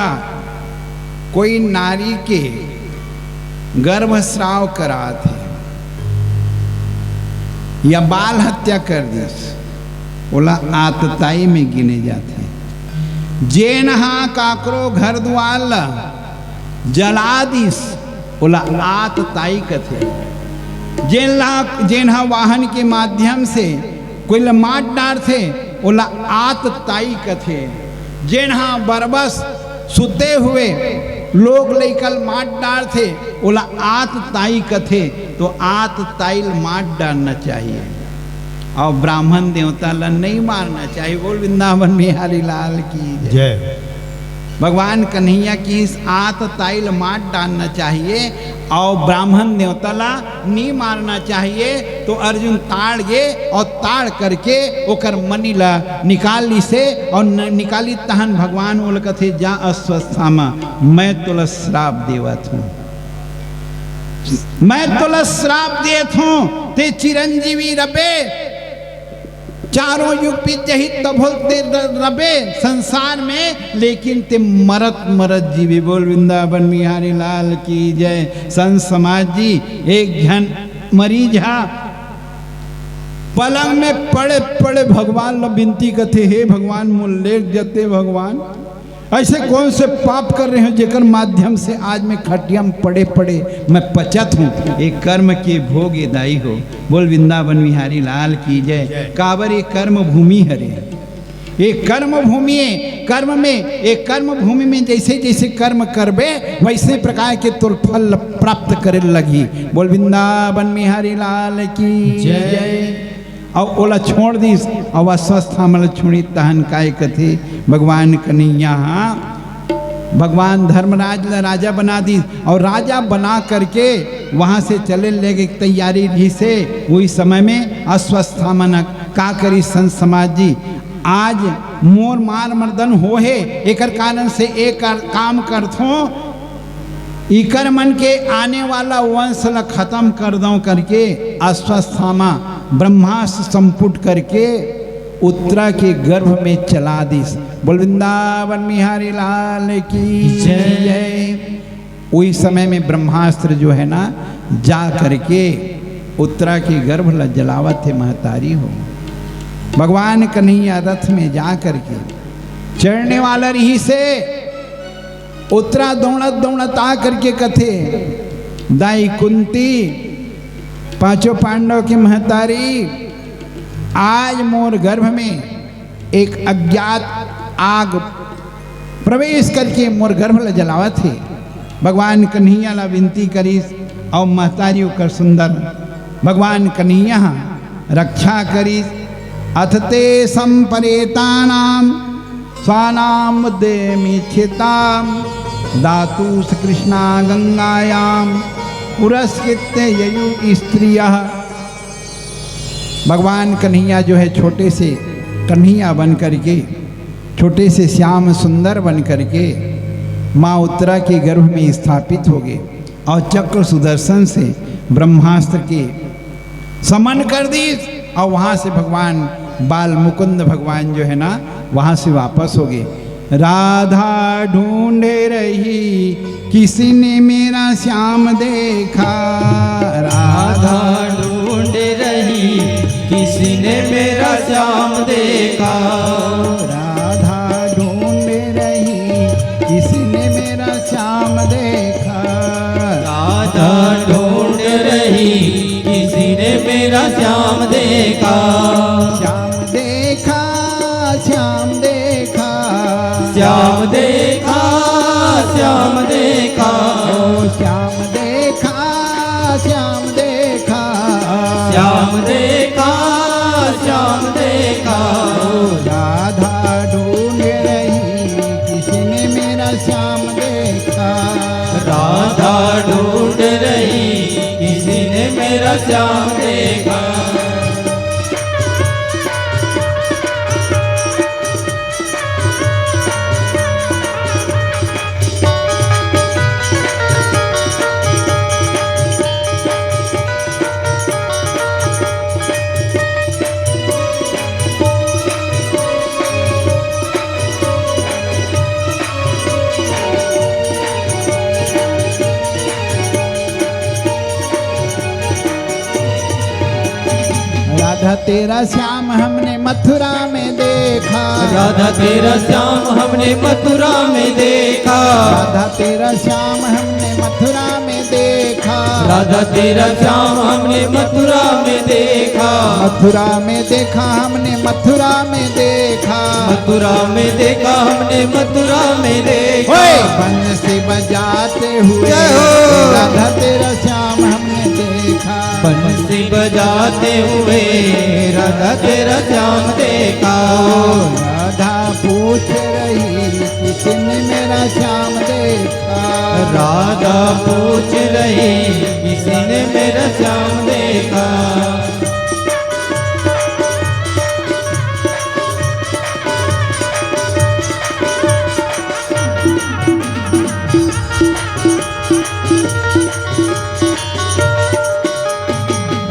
कोई नारी के गर्भस्राव करात हे या बाल हत्या कर दिस, ओला आतताई में गिने जाथे। जेन ह काकरो घर दुआर ला जला दिस, ओला आतताई कथे। जेन ला, जेन ह वाहन के माध्यम से कोई ला मार डारथे, ओला आतताई कथे। जेन ह बरबस सुते हुए लोग लइका ल मार डारथे, ओला आतताई कथे। तो आतताई ल मार डारना चाहिए, अउ ब्राह्मण देवता ल नहीं मारना चाहिए। बोल वृंदावन बिहारी लाल की जय। जय। भगवान कन्हैया की इस आतताई ल मार डारना चाहिए अउ ब्राह्मण देवता ला नहीं मारना चाहिए। तो अर्जुन ताड़ गे अउ ताड़ करके ओकर मणि ला निकाल लिसे अउ न-, निकाली तहन भगवान ओला कथे, जा अश्वत्थामा, मैं तोला श्राप देवत हूँ, मैं तोला श्राप देत हूँ, ते चिरंजीवी रबे, चारों युग बीत जही तभो ते र-, रबे संसार में, लेकिन ते मरत मरत जीवे। बोल वृंदावन बिहारी लाल की जय। संत समाज जी, एक झन मरीज हा पलंग में पड़े पड़े भगवान ला विनती कथे, हे भगवान, मोर लेट जते भगवान, ऐसे कौन से पाप कर रहे हो जेकर माध्यम से आज मैं खटिया में पड़े पड़े मैं पचत हूँ। ये कर्म के भोग ये दाई हो। बोल वृंदावन बिहारी लाल की जय। काबर ये कर्म भूमि हरे, ये कर्म भूमि है। कर्म में, ये कर्म भूमि में जैसे जैसे कर्म करबे वैसे प्रकार के तोर फल प्राप्त करे लगी। बोल वृंदावन बिहारी लाल की जय। जय। अउ ओला छोड़ दिस, अउ अश्वत्थामा ला छोड़ी, तहन काय कथे भगवान कन्हैया हा भगवान धर्मराज ला राजा बना दिस, अउ राजा बना करके वहां से चले लेगे तैयारी रहिसे। वही समय में अश्वत्थामा न का करी संत समाज जी, आज मोर मार मर्दन हो हे, एकर कारण से एक कर, काम करथों, इकर मन के आने वाला वंश ला खत्म कर दो करके अश्वत्थामा ब्रह्मास्त्र संपुट करके उत्तरा के गर्भ में चला दिस। बोल वृंदावन बिहारी लाल की जय। जय। वही समय में ब्रह्मास्त्र जो है ना, जा करके उत्तरा के गर्भ ला जलावत हे महतारी हो। भगवान कन्हैया रथ में जा करके चढ़ने वाला रहिसे, उत्तरा दौड़त दौड़त आ करके कथे, दाई कुंती, पांचों पांडव के महतारी, आज मोर गर्भ में एक अज्ञात आग प्रवेश करके मोर गर्भ ला जलावत हे। भगवान कन्हैया ला विनती करिस, अउ महतारी ओकर सुंदर भगवान कन्हैया ह रक्षा करिस। अथ तेषां परेतानां स्वानां उदयमीक्षितां दातुः कृष्णा गंगायां पुरस्कृत्य ययुः स्त्रियः। भगवान कन्हैया जो है छोटे से कन्हैया बन करके, छोटे से श्याम सुंदर बन करके माँ उत्तरा के गर्भ में स्थापित हो गए और चक्र सुदर्शन से ब्रह्मास्त्र के समन कर दी और वहां से भगवान बाल मुकुंद भगवान जो है ना, वहां से वापस हो गए। राधा ढूंढ रही किसी ने मेरा श्याम देखा। राधा राधा ढूंढ रही किसी ने मेरा श्याम देखा। राधा ढूंढ रही किसी ने मेरा श्याम देखा। राधा ढूंढ रही किसी ने मेरा श्याम देखा। श्याम देखा, श्याम देखा। श्याम देखा, श्याम देखा। ओ श्याम देखा, श्याम देखा। श्याम देखा, श्याम देखा। ओ राधा ढूंढ रही किसी ने मेरा श्याम देखा। राधा ढूंढ रही किसी ने मेरा श्याम देखा। राधा तेरा श्याम हमने मथुरा में देखा। राधा तेरा श्याम हमने मथुरा में देखा। राधा तेरा श्याम हमने मथुरा में देखा। राधा तेरा श्याम हमने मथुरा में देखा। मथुरा में देखा हमने, मथुरा में देखा। मथुरा में देखा हमने, मथुरा में देखा। ओए! बंसी बजाते हुए जय हो। राधा तेरा श्याम हमने देखा। बंसी बजाते हुए राधा तेरा श्याम देखा। राधा पूछ रही किसी ने मेरा श्याम देखा। राधा पूछ रही किसी ने मेरा श्याम देखा।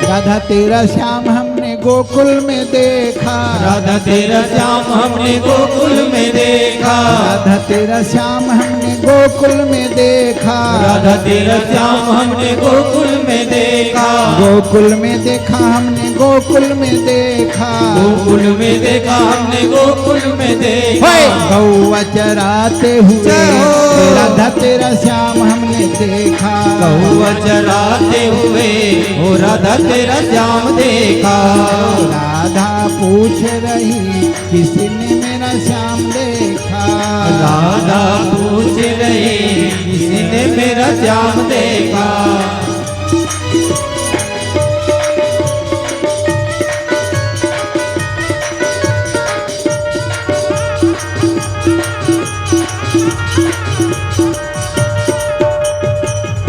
राधा तेरा श्याम हमने गोकुल में देखा। राधा तेरा श्याम हमने गोकुल में देखा। राधा तेरा श्याम हमने गोकुल में देखा। राधा तेरा श्याम हमने गोकुल में देखा। गोकुल में देखा हमने, गोकुल में देखा। गोकुल में देखा हमने, गोकुल में देखा। हे! गौवा चराते हुए जय हो। राधा तेरा श्याम हमने देखा। गौवा चराते हुए ओ राधा तेरा श्याम देखा। राधा पूछ रही किसी ने मेरा श्याम देखा। राधा पूछ रही किसी ने मेरा श्याम देखा।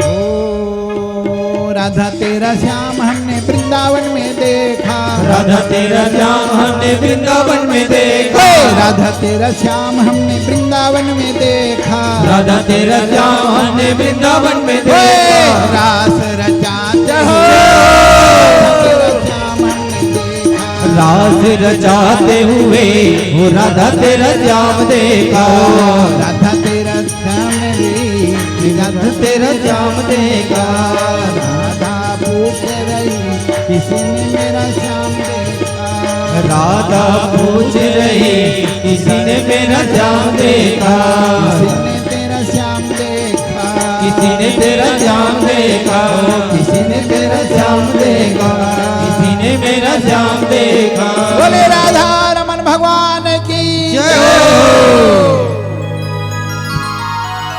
ओ राधा तेरा श्याम हमने वृंदावन में देखा। राधा तेरा श्याम हमने वृंदावन में देखा। हे राधा तेरा श्याम हमने वृंदावन में देखा। राधा तेरा श्याम हमने वृंदावन में हे देखा। रास रचाते हुए राधा तेरा श्याम हमने देखा। रास रचाते हुए ओ राधा तेरा श्याम देखा। राधा तेरा श्याम रे, राधा तेरा श्याम देखा। राधा पूछ रही किसी ने मेरा श्याम देखा। राधा पूछ रही किसी ने मेरा श्याम देखा। किसी ने तेरा श्याम देखा। किसी ने तेरा श्याम देखा। किसी ने तेरा श्याम देखा। किसी ने मेरा श्याम देखा। बोले राधा रमन भगवान की जय हो।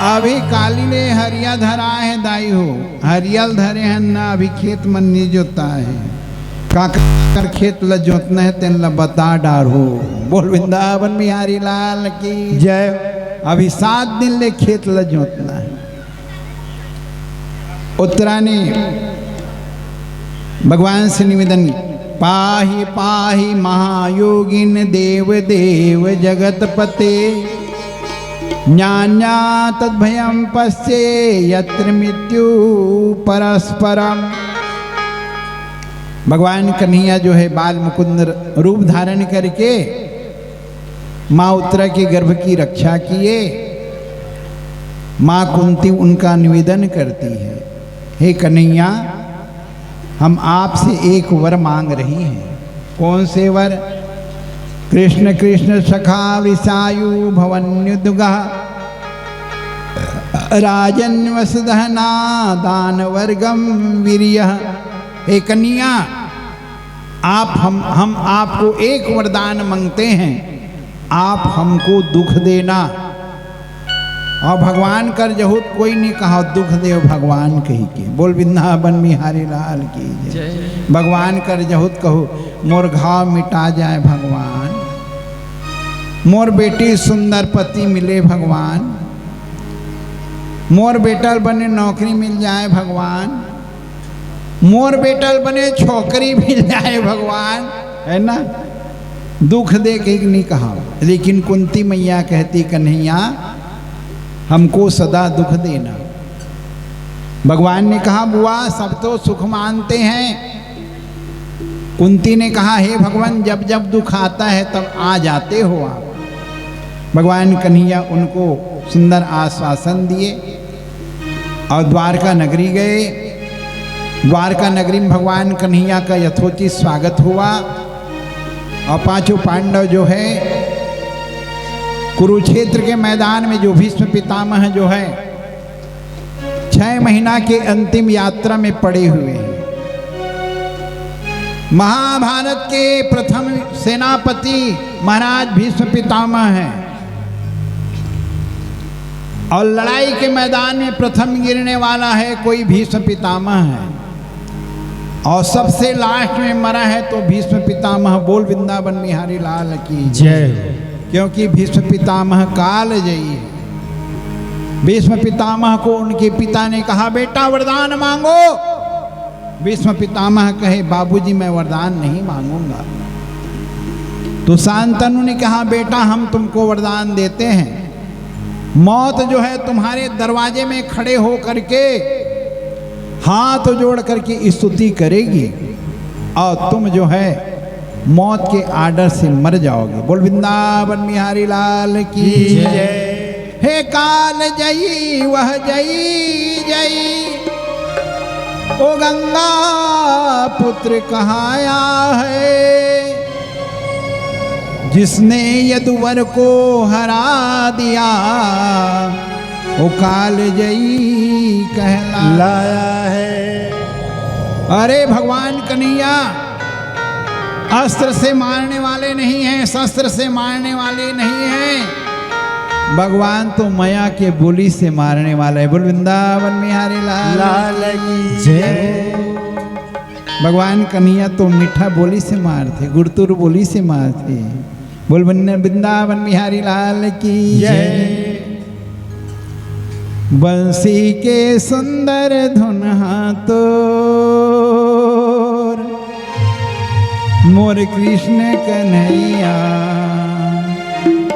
अभी काली ने ह हरिया धरा हे दाई हो, हरियल धरे हन ना, अभी खेत मन नी जोता हे। काकर खेत ल जोतना हे, तेन ल बता डार हो। बोल वृंदावन बिहारी लाल की जय। अभी सात दिन ले खेत ल जोतना हे। उत्तरानी भगवान से निवेदन, पाहि पाहि महायोगिन देव देव जगतपते, न्यान्या तद्भयं पश्ये यत्र मृत्यु परस्परम। भगवान कन्हैया जो है बाल मुकुंद रूप धारण करके माँ उत्तरा के गर्भ की रक्षा किए। माँ कुंती उनका निवेदन करती है, हे कन्हैया, हम आपसे एक वर मांग रही हैं। कौन से वर? कृष्ण कृष्ण सखा विषायु भवन्युदुगः राजन्वसदहना दान वर्गम वीरियः। हे कन्हैया, आप हम हम आपको एक वरदान मांगते हैं, आप हमको दुख देना। अउ भगवान कर जहूत कोई नी कहा दुख देव भगवान कही के। बोल वृंदावन बिहारी लाल की जय। जय। भगवान कर जहूत कहू, मोर घाव मिटा जाए भगवान, मोर बेटी सुंदर पति मिले भगवान, मोर बेटा ल बने नौकरी मिल जाए भगवान, मोर बेटा ल बने छोकरी मिल जाए भगवान, है ना? दुख दे के नी कहा, लेकिन कुंती मैया कहती, कन्हैया, हमको सदा दुख देना। भगवान ने कहा, बुआ, सब तो सुख मानते हैं। कुंती ने कहा, हे भगवान, जब जब दुख आता है, तब आ जाते हो आप। भगवान कन्हैया उनको सुंदर आश्वासन दिए और द्वारका नगरी गए। द्वारका नगरी में भगवान कन्हैया का यथोचित स्वागत हुआ और पांचों पांडव जो है, कुरुक्षेत्र के मैदान में जो भीष्म पितामह जो है, छह महीना के अंतिम यात्रा में पड़े हुए हैं। महाभारत के प्रथम सेनापति महाराज भीष्म पितामह हैं और लड़ाई के मैदान में प्रथम गिरने वाला है कोई भीष्म पितामह है, और सबसे लास्ट में मरा है तो भीष्म पितामह। बोल वृंदावन बिहारी लाल की जय। क्योंकि भीष्म पितामह कालजयी है। भीष्म पितामह को उनके पिता ने कहा, बेटा, वरदान मांगो। भीष्म पितामह कहे, बाबूजी, मैं वरदान नहीं मांगूंगा। तो शांतनु ने कहा, बेटा, हम तुमको वरदान देते हैं, मौत जो है तुम्हारे दरवाजे में खड़े हो करके हाथ जोड़ करके स्तुति करेगी और तुम जो है मौत के आर्डर से मर जाओगे। बोल वृंदावन बिहारी लाल की जय। हे कालजयी वह जयी जयी, ओ गंगा पुत्र कहाया है, जिसने यदुवर को हरा दिया, वो कालजयी कहलाया है। अरे भगवान कन्हैया अस्त्र से मारने वाले नहीं हैं, शस्त्र से मारने वाले नहीं हैं। भगवान तो मया के बोली से मारने वाला है। बोल वृंदावन बिहारी लाल लाल की जय। भगवान कन्हैया तो मीठा बोली से मारथे, गुड़तुर बोली से मारथे। बोल वृंद-, वृंदावन बिहारी लाल की जय। जय। बंसी के सुंदर धुन हा तोर, मोर कृष्ण कन्हैया।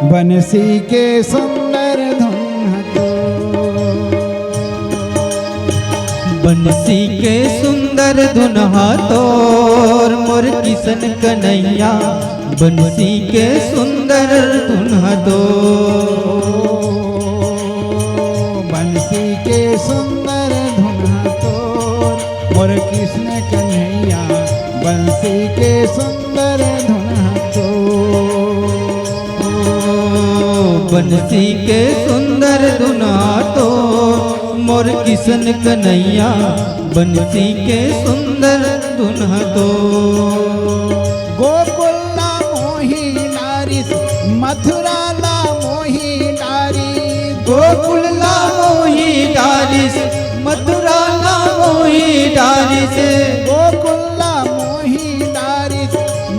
बंसी के सुंदर धुन हा तोर। बंसी के सुंदर धुन हा तोर, मोर किशन कन्हैया। बंसी के सुंदर धुन हा तोर। बंसी के सुंदर धुन हा तोर, मोर कृष्ण कन्हैया। बंसी के सुंदर धुन हा तोर। बंसी के सुंदर धुन हा तोर, मोर किशन कन्हैया। बंसी के सुंदर धुन हा तोर। गोकुल ला मोही डारिस, मथुरा ला मोही डारिस। गोकुल ला मोही डारिस, मथुरा ला मोही डारिस। गोकुल ला मोही डारिस,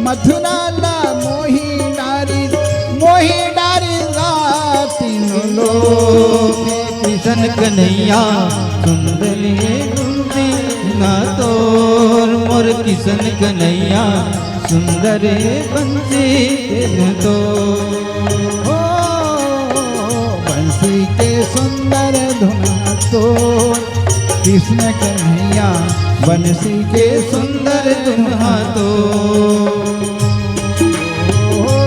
मथुरा ला मोही डारिस, मोही डारिस गा तीनों लोक। कृष्ण कन्हैया सुंदर हे दुनों तोर, मोर कृष्ण कन्हैया सुंदर बंसी के धुन तो। हो, बंसी के सुंदर धुन तो, कृष्ण कन्हैया बंसी के सुंदर धुन तो। हो,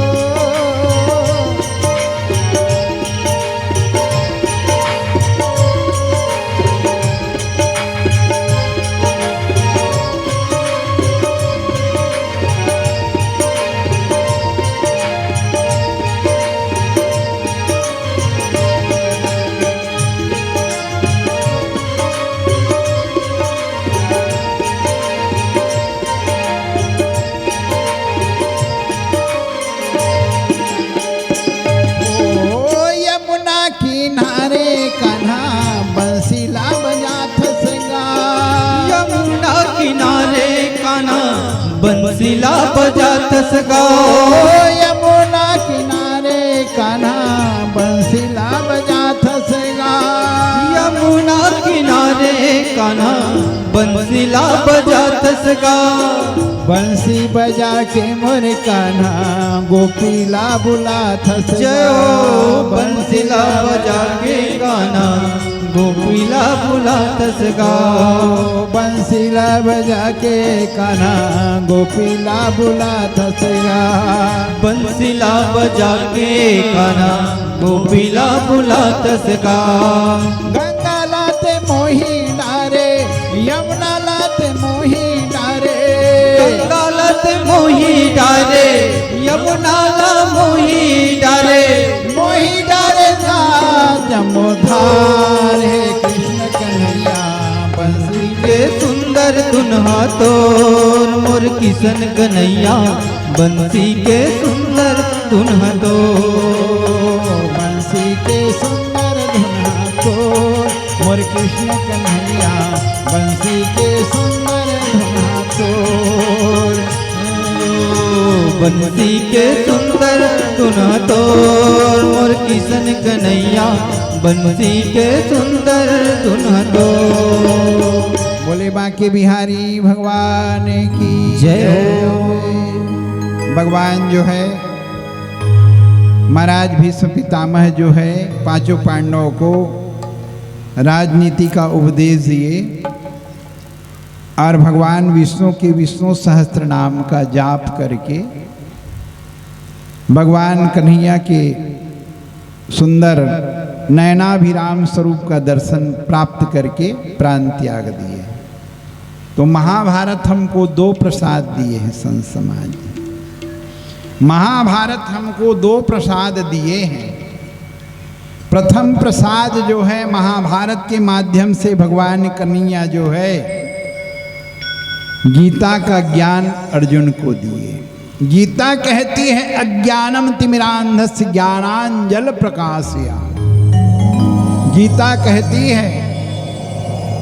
ओ यमुना किनारे कान्हा बंसी ला बजाथस गा। यमुना किनारे कान्हा बंसी ला बजाथस गा। ओ यमुना किनारे कान्हा बंसी ला बजाथस गा। यमुना किनारे कान्हा बंसी ला बजाथस गा। बंसी बजा के मोर कान्हा गोपी ला बुलाथस गा। जय हो, बंसी ला बजा के कान्हा गोपी ला बुलाथस गा। बंसी ला बजा के कान्हा गोपी ला बुलाथस गा। बंसी ला बजा के कान्हा गोपी ला बुलाथस गा। गंगा ला ते मोही डारे, यमुना ला ते मोही डारे। गंगा ला ते मोही डारे, यमुना ला मोही डारे। मोही डारे गा जमुनाधार, हे कृष्ण कन्हैया बंसी के सुंदर धुन हा तोर, मोर कृष्ण कन्हैया बंसी के सुंदर धुन हा तोर। बंसी के सुंदर धुन हा तोर, मोर कृष्ण कन्हैया बंसी के सुंदर धुन हा तोर। बंसी के सुंदर धुन हा तोर, मोर कृष्ण कन्हैया बंसी के सुंदर धुन हा तोर। बोले बांके बिहारी भगवान की जय हो। भगवान जो है, महाराज भीष्म पितामह जो है, पांचों पांडवों को राजनीति का उपदेश दिए और भगवान विष्णु के विष्णु सहस्त्र नाम का जाप करके भगवान कन्हैया के सुंदर नयनाभिराम स्वरूप का दर्शन प्राप्त करके प्राण त्याग दिए। तो महाभारत हमको दो प्रसाद दिए हैं संत समाज, महाभारत हमको दो प्रसाद दिए हैं। प्रथम प्रसाद जो है, महाभारत के माध्यम से भगवान कन्हैया जो है, गीता का ज्ञान अर्जुन को दिए। गीता कहती है, अज्ञानम तिमिरांधस्य ज्ञानांजल प्रकाशया। गीता कहती है,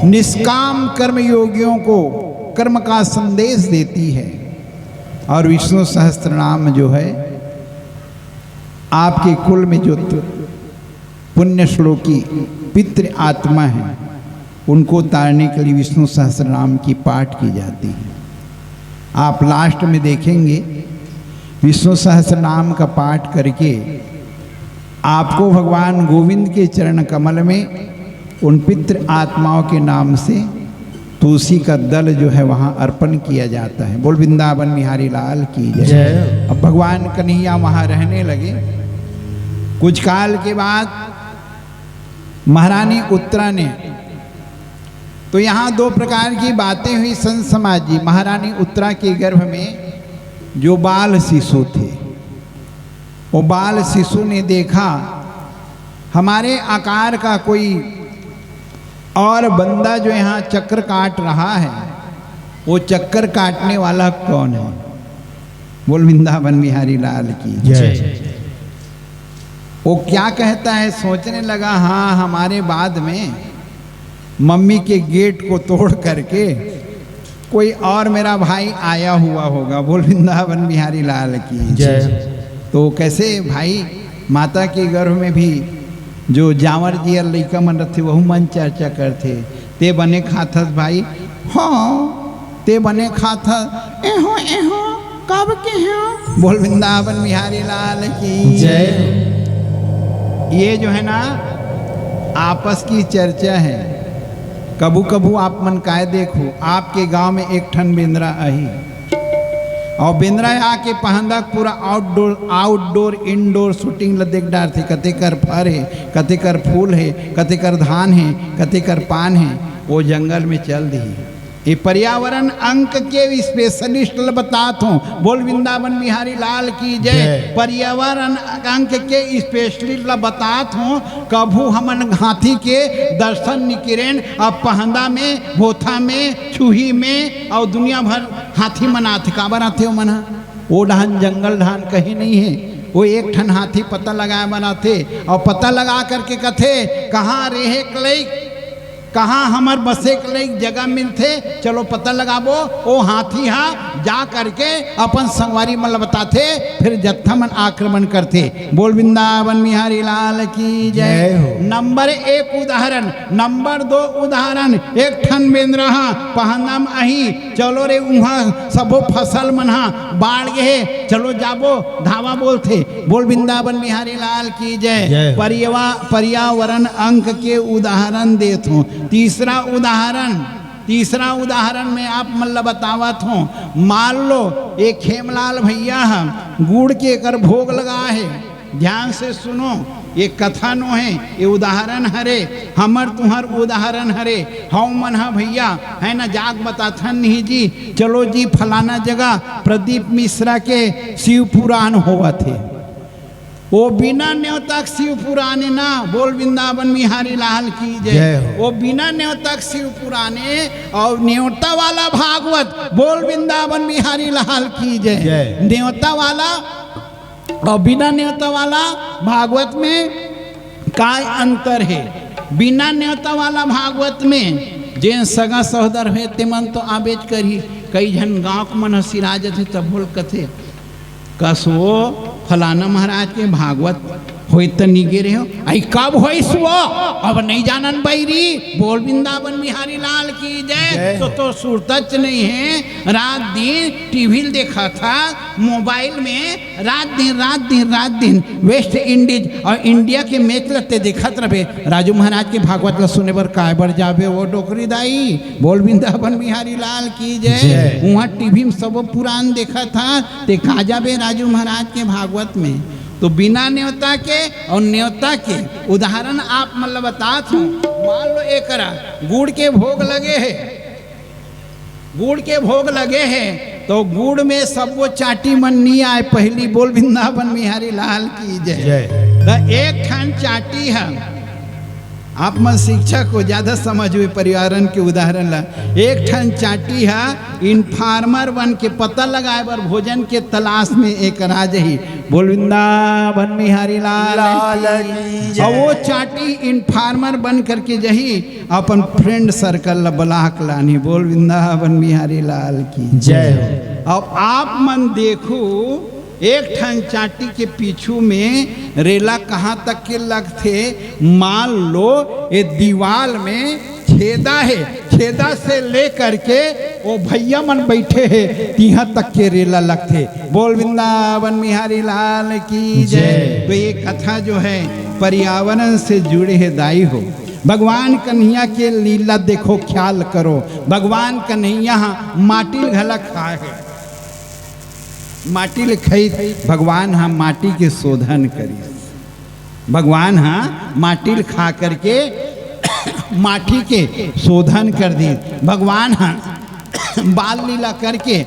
निष्काम कर्मयोगियों को कर्म का संदेश देती है। और विष्णु सहस्त्र नाम जो है, आपके कुल में जो पुण्य श्लोकी पितृ आत्मा है, उनको तारने के लिए विष्णु सहस्त्र नाम की पाठ की जाती है। आप लास्ट में देखेंगे, विष्णु सहस्त्र नाम का पाठ करके आपको भगवान गोविंद के चरण कमल में उन पितृ आत्माओं के नाम से तुलसी का दल जो है, वहां अर्पण किया जाता है। बोल वृंदावन बिहारी लाल की जय। जय। अब भगवान कन्हैया वहां रहने लगे। कुछ काल के बाद महारानी उत्तरा ने, तो यहां दो प्रकार की बातें हुई संत समाज जी। महारानी उत्तरा के गर्भ में जो बाल शिशु थे, वो बाल शिशु ने देखा, हमारे आकार का कोई और बंदा जो यहाँ चक्र काट रहा है, वो चक्कर काटने वाला कौन है? बोल वृंदावन बिहारी लाल की जय। वो क्या कहता है, सोचने लगा, हाँ, हमारे बाद में मम्मी के गेट को तोड़ करके कोई और मेरा भाई आया हुआ होगा। बोल वृंदावन बिहारी लाल की। जय। तो कैसे भाई, माता के गर्भ में भी जो जांवर जियर लइका मन रथे, वहू मन चर्चा करथे, "ते बने खाथस भाई?" "हाँ।" "ते बने खाथस?" "एहो एहो, कब के हो?" बोल वृंदावन बिहारी लाल की। जय। ये जो है ना, आपस की चर्चा है। कभू कभू आप मन काय देखो, आपके गांव में एक ठन बेंदरा आही, और बेंदरा आके पहंदा पूरा आउटडोर, आउटडोर इंडोर शूटिंग ल देख डारथे। कते कर फर हे, कते कर फूल हे, कते कर धान हे, कते कर पान हे, वो जंगल में चल दिही। ये पर्यावरण अंक के स्पेशलिस्ट ल बतात हों। बोल वृंदावन बिहारी लाल की जय। जय। पर्यावरण अंक के स्पेशलिस्ट ल बतात हों, कभू हमन हाथी के दर्शन नइ करेन। अब पहंदा में, भोथा में, छुही में और दुनिया भर हाथी मन आथे। काबर आथे ओ मन ह? ओ डहन जंगल डहन कहीं नहीं है। वो एक ठन हाथी पता लगाए बर आथे और पता लगा करके कथे, "कहाँ रेहे के लइक, कहाँ हमर बसे के लइक जगह मिलथे, चलो पता लगाबो।" ओ हाथी हा जा करके अपन संगवारी मन ल बताथे, फिर जत्था मन आक्रमण करथे। बोल वृंदावन बिहारी लाल की जय। जय हो। नंबर एक उदाहरण। नंबर दो उदाहरण, एक ठन बेंदरा हा पहंदा म आही, "चलो रे, उहाँ सबो फसल मन हा बाढ़ गे हे, चलो जाबो, धावा," बोलथे। बोल वृंदावन बिहारी लाल की जय। जय हो। पर्यावा-, पर्यावरण अंक के उदाहरण देत हों। तीसरा उदाहरण, तीसरा उदाहरण मैं आप मन ल बतावत हों। मान लो, एक खेमलाल भैया ह गुड़ के एकर भोग लगा हे। ध्यान से सुनो, ये कथा नो हे, ये उदाहरण हरे, हमर तुहर उदाहरण हरे। हव मन ह भैया, है ना, जाग बताथन नहीं जी, चलो जी फलाना जगह प्रदीप मिश्रा के शिव पुराण होवत हे। वो बिना नेवता के शिव पुराणे ना, बोल वृंदावन बिहारी लाल की जय। जय हो। वो बिना नेवता के शिव पुराणे और नेवता वाला भागवत, बोल वृंदावन बिहारी लाल की जय। जय। नेवता वाला और बिना नेवता वाला भागवत में काय अंतर हे? बिना नेवता वाला भागवत में जेन सगा सहोदर हे, तेमन तो आबेच करही। कई झन गांव के मन ह सिरा जथे, तब बोल कथे, "कस वो फलाना महाराज के भागवत होय त नइ गे रहे हो?" "आई कब होइस वो? अब नइ जानन बइरी।" बोल वृंदावन बिहारी लाल की जय। जय। तो, तो सुरतच नइ हे, रात दिन टीवी ल देखत हा, मोबाइल में रात दिन, रात दिन, रात दिन वेस्ट इंडीज और इंडिया के मैच ल ते देखत रहे। राजू महाराज के भागवत ल सुने बर काय बर जाबे वो डोकरी दाई? बोल वृंदावन बिहारी लाल की जय। जय। उहाँ टीवी में सबो पुराण देखत हा, ते का जाबे राजू महाराज के भागवत में? तो बिना नेवता के और नेवता के उदाहरण आप मन ल बतात हों। मान लो एकरा गुड़ के भोग लगे हे, गुड़ के भोग लगे हे, तो गुड़ में सबो चाटी मन नइ आय। पहली बोल वृंदावन बिहारी लाल की जय। जय। त एक ठन चाटी ह, आप मन शिक्षक हो, ज्यादा समझ हुए पर्यावरण के उदाहरण ला। एक ठन चाटी ह इन्फॉर्मर बन के पता लगाए बर भोजन के तलाश में एकरा जही। बोल वृंदावन बिहारी लाल लाल की। की जय। और वो चाटी इन्फॉर्मर बन करके जही अपन फ्रेंड सर्कल ला बलाक लानी। बोल वृंदावन बिहारी लाल की। जय हो। अब आप मन देखो, एक ठन चाटी के पीछू में रेला कहाँ तक के लगथे? मान लो ये दीवाल में छेदा हे, छेदा से लेकर के वो भैया मन बैठे हे, तिहाँ तक के रेला लगथे। बोल वृंदावन बिहारी लाल की जय। जय। तो ये कथा जो है पर्यावरण से जुड़े हे दाई हो। भगवान कन्हैया के लीला देखो, ख्याल करो। भगवान कन्हैया ह माटी ल घला खाए हे, माटी ल खई, भगवान ह माटी के शोधन करिस। भगवान ह माटी ल खा करके माटी के शोधन कर दिस। भगवान ह बाल लीला करके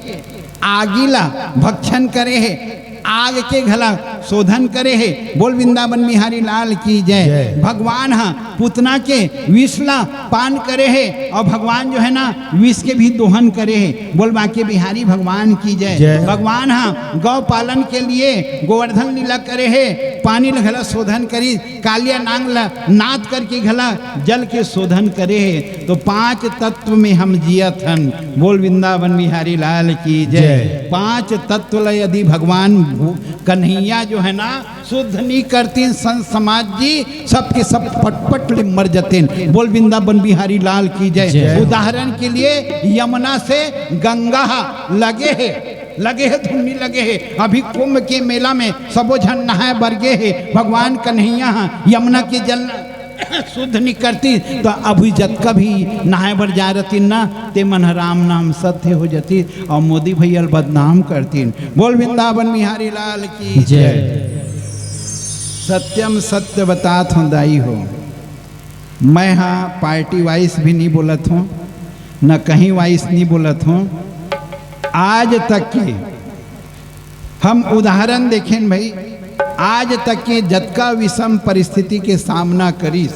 आगी ला भक्षण करे हे, आग के घला शोधन करे हे। बोल वृंदावन बिहारी लाल की जय। जय। भगवान ह पुतना के विष ला पान करे हे और भगवान जो है ना, विष के भी दोहन करे हे। बोल बांके बिहारी भगवान की जय। जय। भगवान ह गौ पालन के लिए गोवर्धन लीला करे हे, पानी ल घला शोधन करिस, कालिया नांग ल नाद करके घला जल के शोधन करे हे। तो पांच तत्व में हम जियत हन। बोल वृंदावन बिहारी लाल की जय। जय। पांच तत्व ल यदि भगवान भू-, कन्हैया जो है ना, शुद्ध नी करतीन संत समाज जी, सबके सब पटपट ले मर जतेन। बोल वृंदावन बिहारी लाल की जय। जय। उदाहरण के लिए यमुना से गंगा लगे हे, लगे हे, धुन्नी लगे हे। अभी कुंभ के मेला में सबो झन नहाए बर गे हे, भगवान कन्हैया ह यमुना के जल शुद्ध नी करतीस, तो अभी जतका भी नहाए बर जाए रहतीन ना, ते मन ह राम नाम सत्य हो जतिस। अउ मोदी भैया ल बदनाम करतीन। बोल वृंदावन बिहारी लाल की जय। जय। सत्यम सत्य बतात हों दाई हो, मैं हा पार्टी वाइज भी नी बोलत हों, न कहीं वाइज नी बोलत हों। आज तक के हम उदाहरण देखेन भाई, आज तक के जतका विषम परिस्थिति के सामना करिस,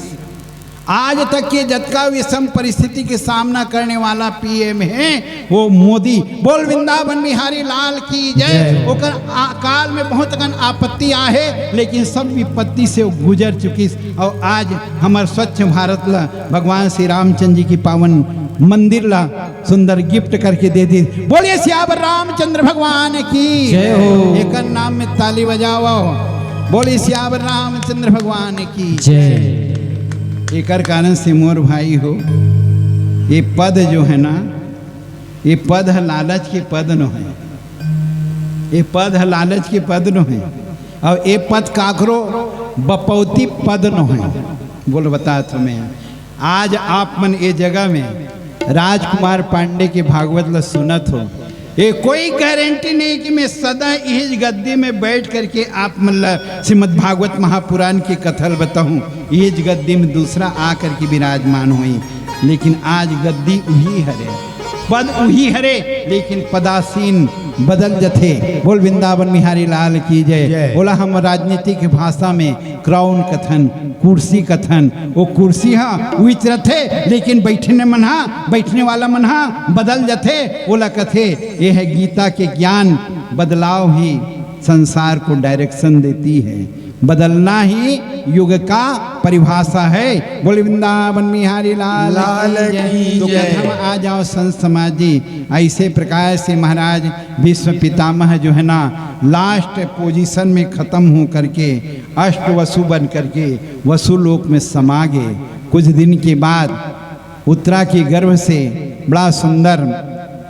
आज तक के जतका विषम परिस्थिति के सामना करने वाला पीएम हे, वो मोदी। बोल वृंदावन बिहारी लाल की जय। जय। ओकर आ-, काल में बहुत अकन आपत्ति आहे, लेकिन सब विपत्ति से वो गुजर चुकिस। अउ आज हमर स्वच्छ भारत ला भगवान श्री रामचंद्र जी की पावन मंदिर ला सुंदर गिफ्ट करके दे दिस। बोलिए सियावर रामचंद्र भगवान की जय हो। एकर नाम में ताली बजाओ। बोलिए सियावर रामचंद्र भगवान की जय। एकर कारण से मोर भाई हो, ये पद जो है ना, ये पद ह लालच के पद नोहे। ये पद ह लालच के पद नोहे। अउ ये पद काकरो बपौती पद नोहे। बोल बतात हों मैं, आज आप मन ए जगह में राजकुमार पांडे के भागवत ल सुनत हो, ये कोई गारंटी नहीं कि मैं सदा इहिज गद्दी में बैठ करके आप मन ल श्रीमद् भागवत महापुराण के कथा ल बताहूँ। इहिज गद्दी में दूसरा आ करके विराजमान होई, लेकिन आज गद्दी उही हरे, पद उही हरे, लेकिन पदासीन बदल जथे। बोल वृंदावन बिहारी लाल की जय। जय। ओला हम राजनीतिक भाषा में क्राउन कथन, कुर्सी कथन। वो कुर्सी हा उहिच रथे, लेकिन बैठने मन हा, बैठने वाला मन हा बदल जथे। ओला कथे, ये है गीता के ज्ञान, बदलाव ही संसार को डायरेक्शन देती है, बदलना ही युग का परिभाषा है। बोल वृंदावन बिहारी लाल लाल की जय। की तो जय। कथा में आ जाओ संत समाज जी, ऐसे प्रकार से महाराज भीष्म पितामह जो है ना, लास्ट पोजीशन में खत्म हो करके अष्ट वसु बन करके वसु लोक में समा गए। कुछ दिन के बाद उत्तरा के गर्भ से बड़ा सुंदर,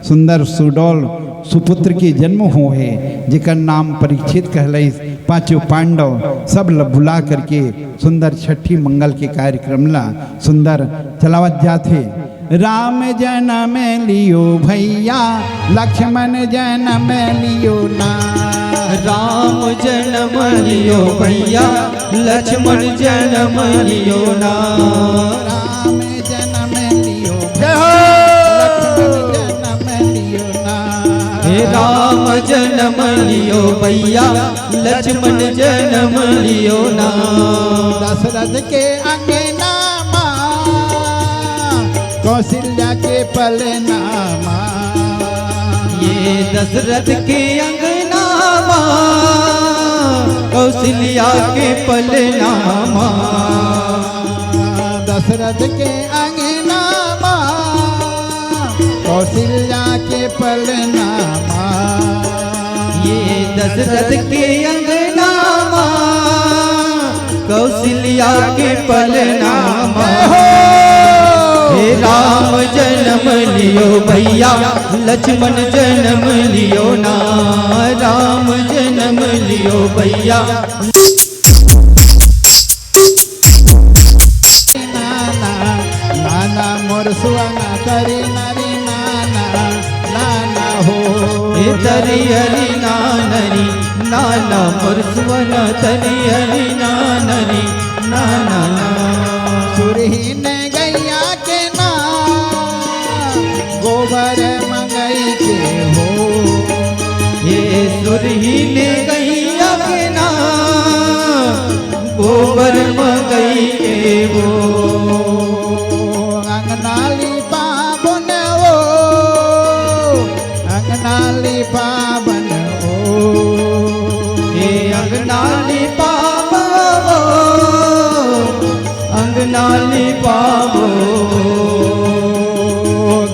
सुंदर सुडौल सुपुत्र के जन्म हो हे, जेकर नाम परीक्षित कहलइस। पांचों पांडव सब ल बुला करके सुंदर छठी मंगल के कार्यक्रम ला सुंदर चलावत जाथे। राम जन्म लियो भैया, लक्ष्मण जन्म लियो ना। राम जन्म लियो भैया, लक्ष्मण जन्म लियो ना। राम जन्म लियो, जय हो। लक्ष्मण जन्म लियो ना। हे राम जन्म लियो भैया, लक्ष्मण जन्म लियो ना। दशरथ के अंगना मा, कौशल्या के पलना मा। ये दशरथ के अंगना मा, कौशल्या के पलना मा। दशरथ के अंगना मा, कौशल्या के पलना मा। ये दशरथ के अंगना मा, कौशल्या के पलना मा। हे राम जन्म लियो भैया, लक्ष्मण जन्म लियो ना। राम जन्म लियो भैया। नाना, नाना मोर सुअना तरी नरी नाना, नाना हो। ए तरी हरी नानरी, नाना मोर सुअना तरी हरी नानरी, नाना ना। सुरहीन गैया के ना, गोबर मंगई के हो। ये सुरहीन गैया के ना, गोबर मंगई के वो। अंगना लिपाबन वो, अंगना लिपाबन वो। हे अंगना लिपाबन पावो।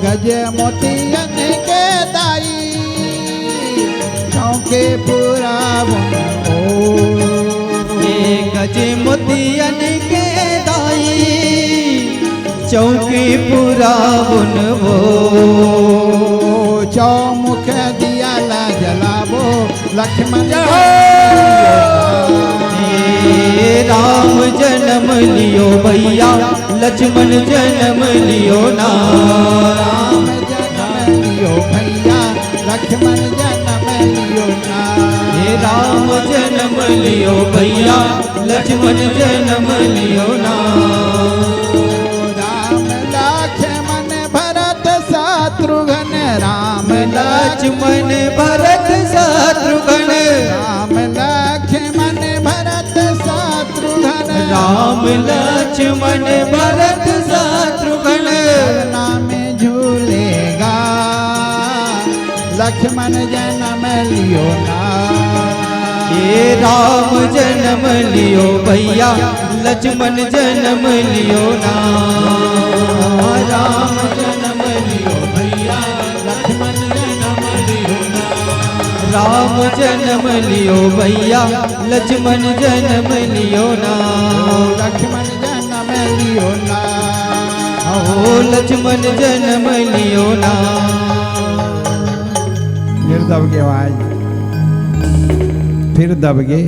गज मोतियन के दाई चौकी पुरावो। ए गज मोतियन के दाई चौकी पुरावो। चौमुख दिया ला जलावो। लक्ष्मण जय हो। हे राम जन्म लियो भैया, लक्ष्मण जन्म लियो ना। राम जन्म लियो भैया, लक्ष्मण जन्म लियो ना। हे राम जन्म लियो भैया, लक्ष्मण जन्म लियो ना। राम लक्ष्मण भरत शत्रुघ्न, राम लक्ष्मण भरत शत्रुघ्न। राम लक्ष्मण भरत शत्रुघ्न। राम लक्ष्मण भरत शत्रुघ्न। नाम झूलेगा लक्ष्मण जन्म लियो ना। हे राम जन्म लियो भैया, लक्ष्मण जन्म लियो ना। राम जन्म लियो भैया, लक्ष्मण जन्म लियो ना। राम जन्म लियो भैया, लक्ष्मण जन्म लियो ना। लक्ष्मण जन्म लियो ना। ओ लक्ष्मण जन्म लियो ना। फिर दब गए भाई, फिर दब गए।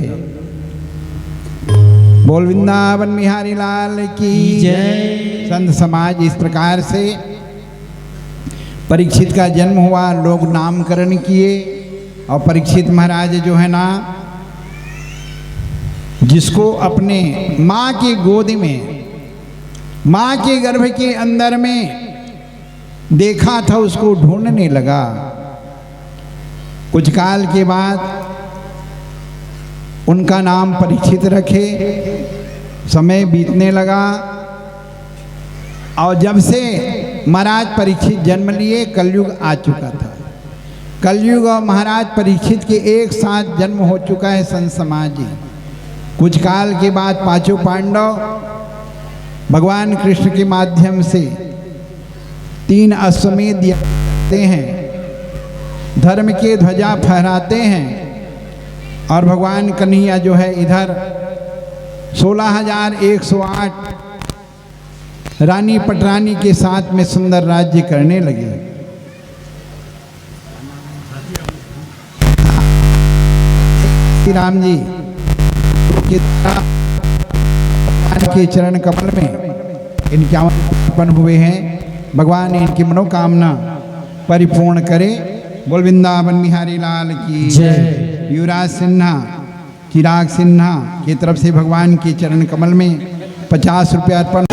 बोल वृंदावन बिहारी लाल की जय। संत समाज इस प्रकार से परीक्षित का जन्म हुआ, लोग नामकरण किए और परीक्षित महाराज जो है ना, जिसको अपने माँ की गोद में, माँ के गर्भ के अंदर में देखा था, उसको ढूंढने लगा। कुछ काल के बाद उनका नाम परीक्षित रखे। समय बीतने लगा और जब से महाराज परीक्षित जन्म लिए, कलयुग आ चुका था। कलयुग और महाराज परीक्षित के एक साथ जन्म हो चुका है, संत समाज जी। कुछ काल के बाद पांचों पांडव भगवान कृष्ण के माध्यम से तीन अश्वमेध यज्ञ करते हैं, धर्म के ध्वजा फहराते हैं और भगवान कन्हैया जो है इधर सोलह हजार एक सौ आठ रानी पटरानी के साथ में सुंदर राज्य करने लगे। श्री राम जी के द्वारा भगवान के चरण कमल में इनके आमंत्रण अर्पण हुए हैं। भगवान इनकी मनोकामना परिपूर्ण करे। बोल वृंदावन बिहारी लाल की जय। युवराज सिन्हा, चिराग सिन्हा की तरफ से भगवान के चरण कमल में पचास रुपया अर्पण।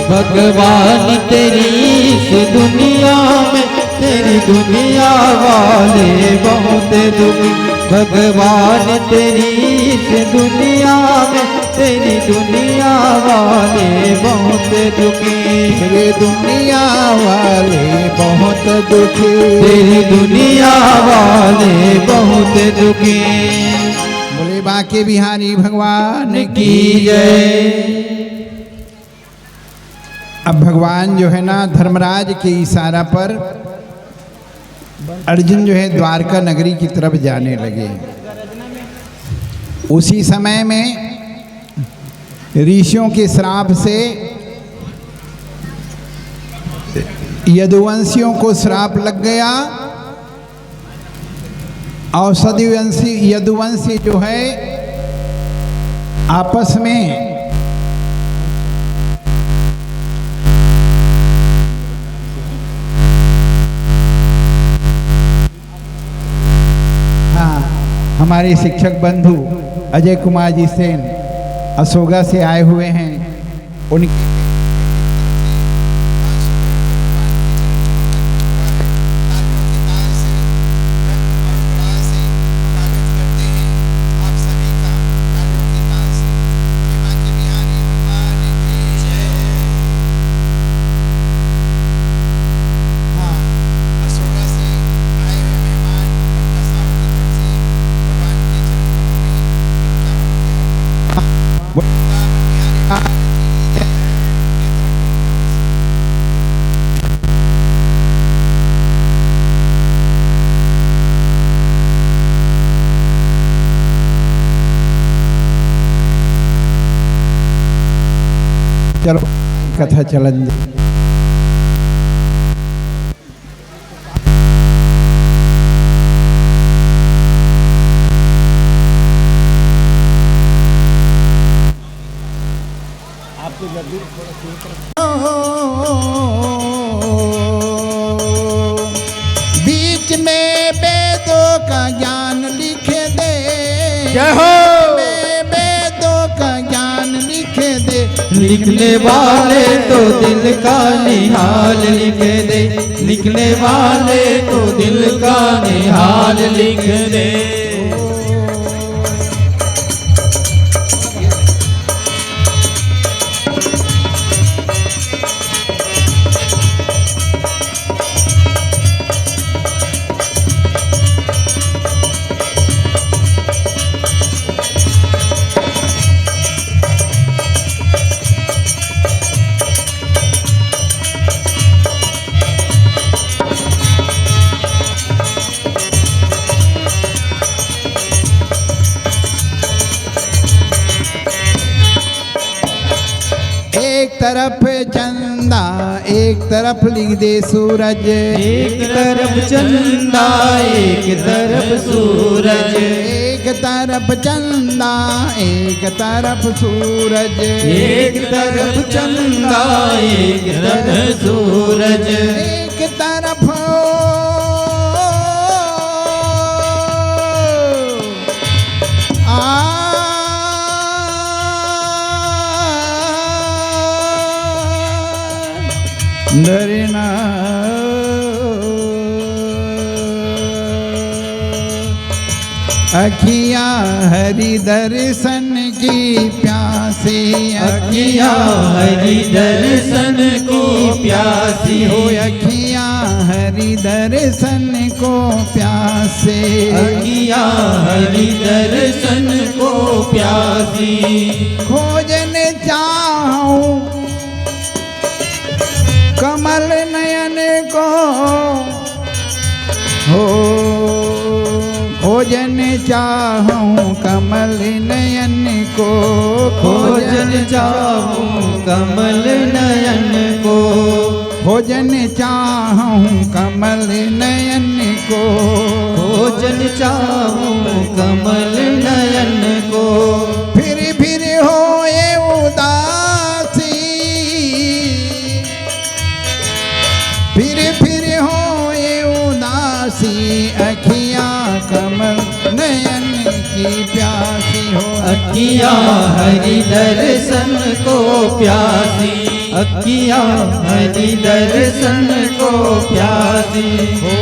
भगवान तेरी इस दुनिया में, तेरी दुनिया वाले बहुत दुखी। भगवान तेरी इस दुनिया में, तेरी दुनिया वाले बहुत दुखी। तेरी दुनिया वाले बहुत दुखी। तेरी दुनिया वाले बहुत दुखी। बोले बांके बिहारी भगवान की जय। अब भगवान जो है ना, धर्मराज के इशारा पर अर्जुन जो है द्वारका नगरी की तरफ जाने लगे। उसी समय में ऋषियों के श्राप से यदुवंशियों को श्राप लग गया। और सदुवंशी यदुवंशी जो है आपस में, हाँ, हमारे शिक्षक बंधु अजय कुमार जी सेन असोगा से आए हुए हैं। उनकी करो, कथा चलन दे। बीच में वेदों का ज्ञान लिख दे। जय हो। में वेदों का ज्ञान लिख दे। लिखने वाले तो दिल का निहाल लिख दे। लिखने वाले तो दिल का निहाल लिख दे। एक तरफ चंदा, एक तरफ लिख दे सूरज। एक तरफ चंदा, एक तरफ सूरज। एक तरफ चंदा, एक तरफ सूरज। एक तरफ चंदा, एक तरफ सूरज। एक तरफ आ, डरना। अखियाँ हरि दर्शन की प्यासी, अखियाँ हरि दर्शन को प्यासी। हो अखियाँ हरि दर्शन को प्यासे। अखियाँ हरि दर्शन को प्यासी। खोजन चाहूँ कमल नयन को, हो खोजन चाहूँ कमल नयन को। खोजन चाहूँ कमल नयन को। खोजन चाहूँ कमल नयन को। खोजन चाहूँ कमल नयन को। फिर फिर होए उदासी, फिर फिर होए उदासी, अखियाँ कमल नयन की प्यासी। हो अखियाँ हरि दर्शन को प्यासी, अखियाँ हरि दर्शन को प्यासी। हो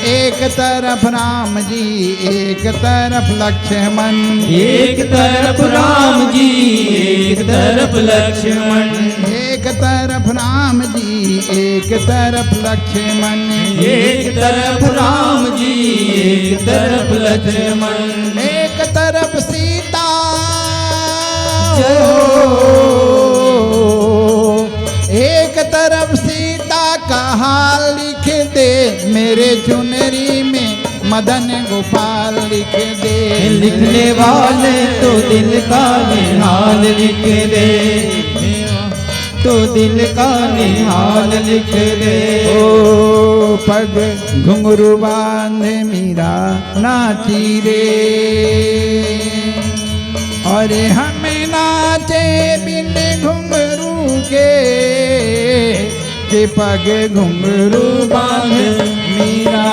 एक तरफ राम जी, एक तरफ लक्ष्मण। एक तरफ राम जी, एक तरफ लक्ष्मण। एक तरफ राम जी, एक तरफ लक्ष्मण। एक तरफ राम जी, एक तरफ लक्ष्मण। एक तरफ सीता, जय हो। एक तरफ सीता का हाल लिख दे, मेरे चुनरी में मदन गोपाल लिख दे। लिखने वाले तो दिल का निहाल लिख दे, तो दिल का निहाल लिख दे। ओ पग घुंघरू बांध मीरा नाची रे, अरे हम नाचे बिन घुंघरू के, के पग घुंघरू बांध मीरा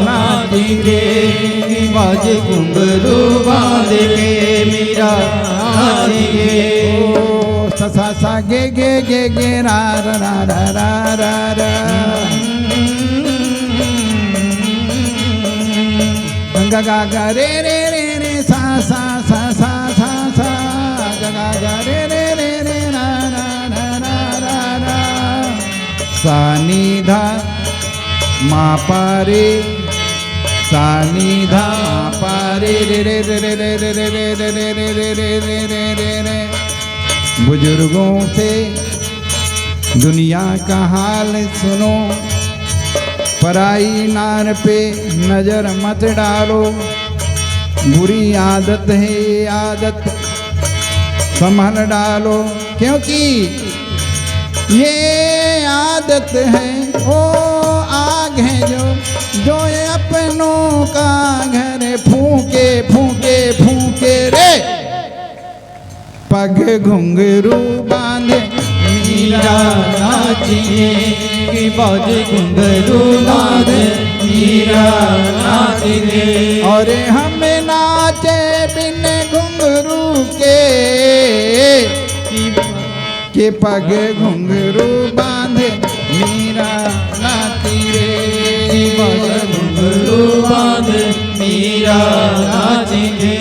नाची रे। बाज घुंघरू बांध के मीरा नाची रे। ओ सा सा सा गे गे गे गे रा रा रा रा रा रा। ग ग ग रे रे रे रे सा सा सा सा सा सा। ग ग ग रे रे रे रे रा रा रा रा रा रा। सा नी धा मा पा रे, सा नी धा मा पा रे रे रे। बुजुर्गों से दुनिया का हाल सुनो, पराई नार पे नजर मत डालो, बुरी आदत है ये आदत, संभल डालो, क्योंकि ये आदत है, वो आग है जो, जो ये अपनों का घर फूके, फूके, फूके रे। पग घुंघरू बांधे मीरा नाचे, कि पग घुंघरू बांधे मीरा नाचे। और हम नाचे बिन घुंघरू के, कि पग घुंघरू बांधे मीरा नाची रे। पग घुंघरू बांधे मीरा नाची रे।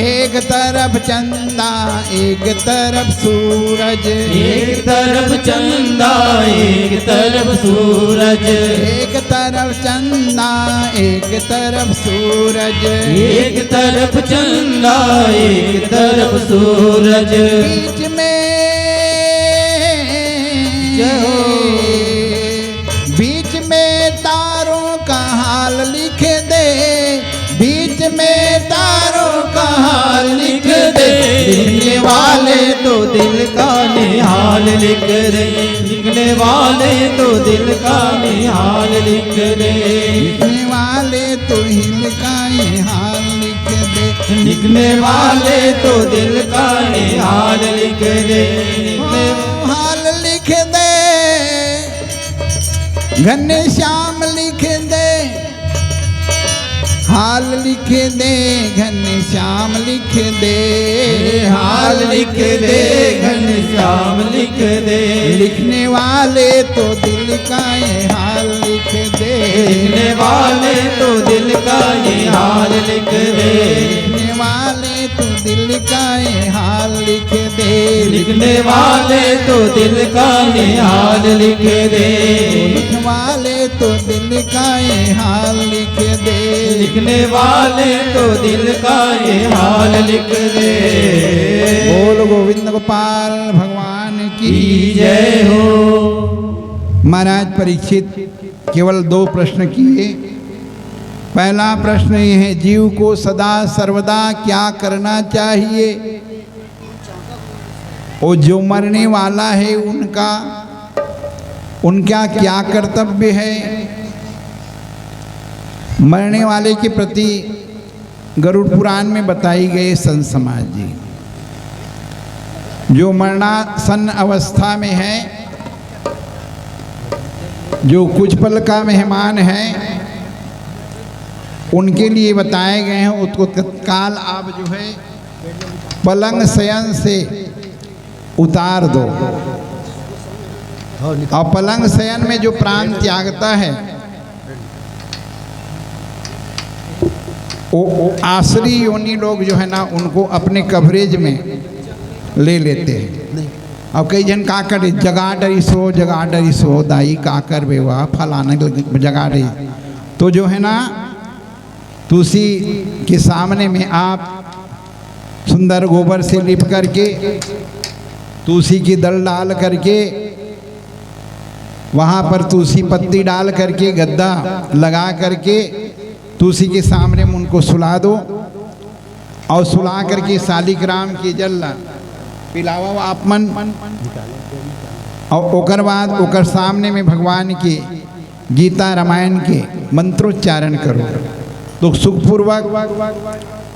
एक तरफ चंदा, एक तरफ सूरज। एक तरफ चंदा, एक तरफ सूरज। एक तरफ चंदा, एक तरफ सूरज। एक तरफ चंदा, एक तरफ सूरज। बीच में, जय हो। बीच में तारों का हाल लिख दे, बीच में तारों का हाल लिख दे। लिखने वाले तो दिल का निहाल लिख दे, लिखने वाले तो दिल का निहाल लिख दे। लिखने वाले तो दिल का निहाल लिख दे। लिखने वाले तो दिल का निहाल लिख दे। हाल लिख दे, घनश्याम लिख दे। हाल लिख दे, घनश्याम लिख दे। हाल लिख दे, घनश्याम लिख दे। लिखने वाले तो दिल का ये हाल लिख दे। लिखने वाले तो दिल का ये हाल लिख दे। लिखने वाले तो दिल का ये हाल लिख दे। लिखने वाले तो दिल का ये हाल लिख दे। लिखने वाले तो दिल का ये हाल लिख दे। लिखने वाले तो दिल का ये हाल लिख दे। बोल गोविंद गोपाल भगवान की की जय हो। महाराज परीक्षित केवल दो प्रश्न किए। पहला प्रश्न ये है, जीव को सदा सर्वदा क्या करना चाहिए? वो जो मरने वाला है, उनका, उनका क्या कर्तव्य है? मरने वाले के प्रति गरुड़ पुराण में बताई गई संत समाज जी, जो मरणासन्न अवस्था में है, जो कुछ पल का मेहमान है, उनके लिए बताए गए हैं। उसको तत्काल आप जो है पलंग शयन से उतार दो। और पलंग शयन में जो प्राण त्यागता है, वो, वो आसुरी योनि लोग जो है ना, उनको अपने कवरेज में ले लेते हैं। अब कई जन का करे, जगा डरिस हो, जगा डरिस हो, दाई का करबे, वह फलाने जगा डरिस। तो जो है ना, तुलसी के सामने में आप सुंदर गोबर से लिप करके, तुलसी की दल डाल करके, वहाँ पर तुलसी पत्ती डाल करके, गद्दा लगा करके, तुलसी के सामने में उनको सुला दो। और सुला करके शालिग्राम के जल ला पिलावा आप मन। और ओकर बाद ओकर सामने में भगवान के गीता रामायण के मंत्रोच्चारण करो, तो सुखपूर्वक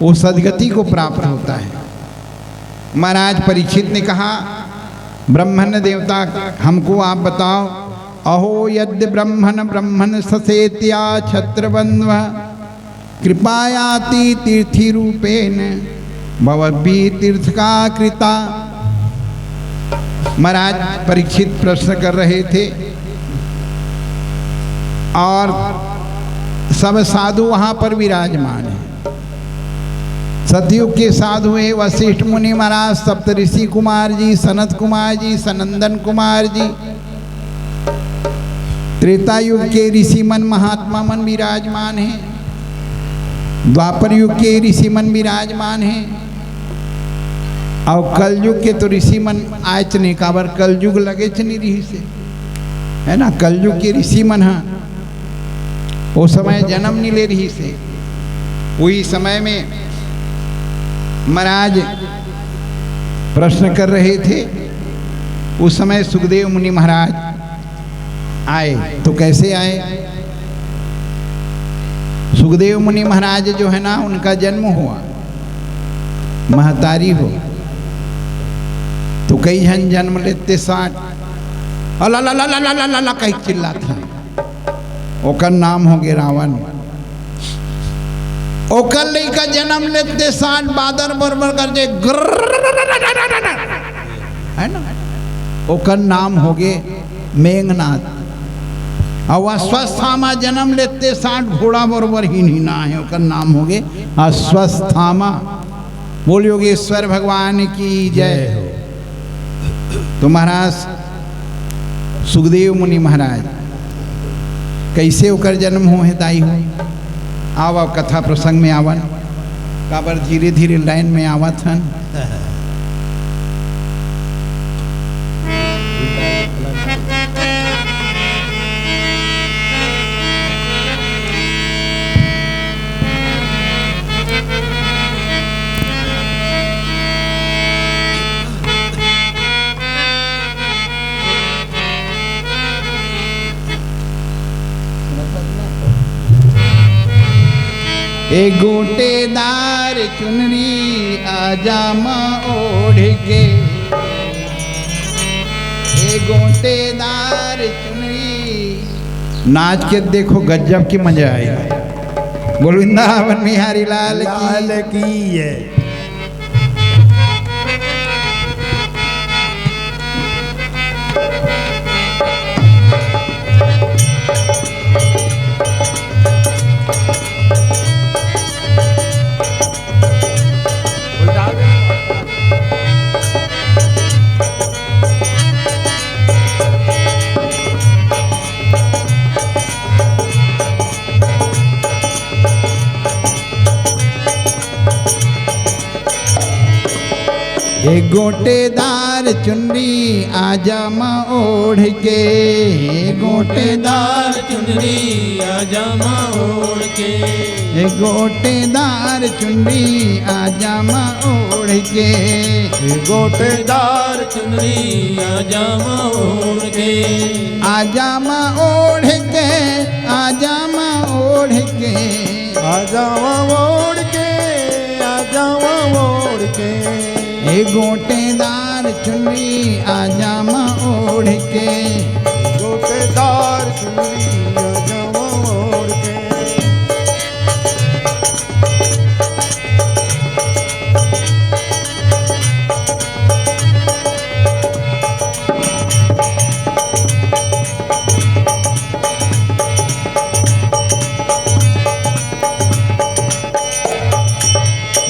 वो सद्गति को प्राप्त होता है। महाराज परीक्षित ने कहा, ब्रह्मन देवता, हमको आप बताओ, अहो यद्य ब्रह्मन ब्रह्मन ससेत्या छत्रबंध्व कृपायाति तीर्थि रूपेण भवद्भिः तीर्थका कृता। महाराज परीक्षित प्रश्न कर रहे थे और सब साधु वहां पर विराजमान हैं। सतयुग के साधु हैं वशिष्ठ मुनि महाराज, सप्त ऋषि कुमार जी, सनत कुमार जी, सनंदन कुमार जी। त्रेता युग के ऋषि मन महात्मा मन विराजमान हैं, द्वापर युग के ऋषि मन विराजमान हैं, और कलयुग के तो ऋषि मन आयच नहीं, काबर कलयुग लगेच नहीं रहिसे, है ना। कलयुग के ऋषि मन हा वो समय जन्म नहीं ले रहिसे। वही समय में महाराज प्रश्न कर रहे थे उस समय सुखदेव मुनि महाराज आए, तो कैसे आए? सुखदेव मुनि महाराज जो है ना, उनका जन्म हुआ, महतारी हो, तो कई झन जन्म लेते साठ, "अला ला ला ला ला ला ला" कहि चिल्लात हे। ओकर नाम होगे रावण। ओकर लइका जन्म लेते साठ बादर बरबर करथे, ग्रर्र, है ना? ओकर नाम होगे मेघनाथ। अउ अश्वत्थामा जन्म लेते साठ घोड़ा बरबर हिनहिनाय हे, ओकर नाम होगे अश्वत्थामा। बोल योगेश्वर भगवान की जय। जय हो। तो महाराज सुखदेव मुनि महाराज, कैसे ओकर जन्म होहे दाई हो? आव, आव, कथा प्रसंग में आवन, काबर धीरे धीरे लाइन में आवत हन। ए गोटेदार चुनरी आजामा ओढ़ के, ए गोटेदार चुनरी। नाच के देखो, गजब की मजा आई। बोल वृंदावन बिहारी लाल की। लाल की जय। ए गोटेदार चुनरी आजामा ओढ़ के, ए गोटेदार चुनरी आजामा ओढ़ के, ए गोटेदार चुनरी आजामा ओढ़ के, ए गोटेदार चुनरी आजामा ओढ़ के, आजामा ओढ़ के, आजामा ओढ़ के, आजामा ओढ़ के, आजामा ओढ़ के। ए गोटेदार चुनरी आजामा ओढ़ के। गोटेदार चुनरी आजामा ओढ़ के।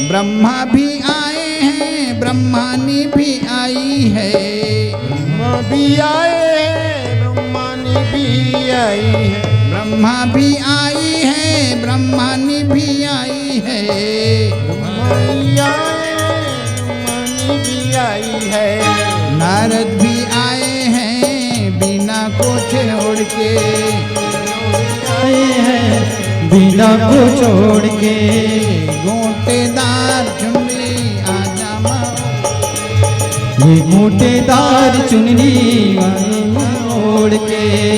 ब्रह्मा भी आए हैं, ब्रह्मानी भी आई है। ब्रह्मा भी आए हैं, ब्रह्मानी भी आई है। ब्रह्मा भी आई है, ब्रह्मानी भी आई है। ब्रह्मा भी आए हैं, ब्रह्मानी भी आई है। नारद भी आए हैं, बीना को छोड़ के। आए हैं, बीना को छोड़ के। गोटेदार चुनरी आजामा, ये गोटेदार चुनरी ओढ़ के।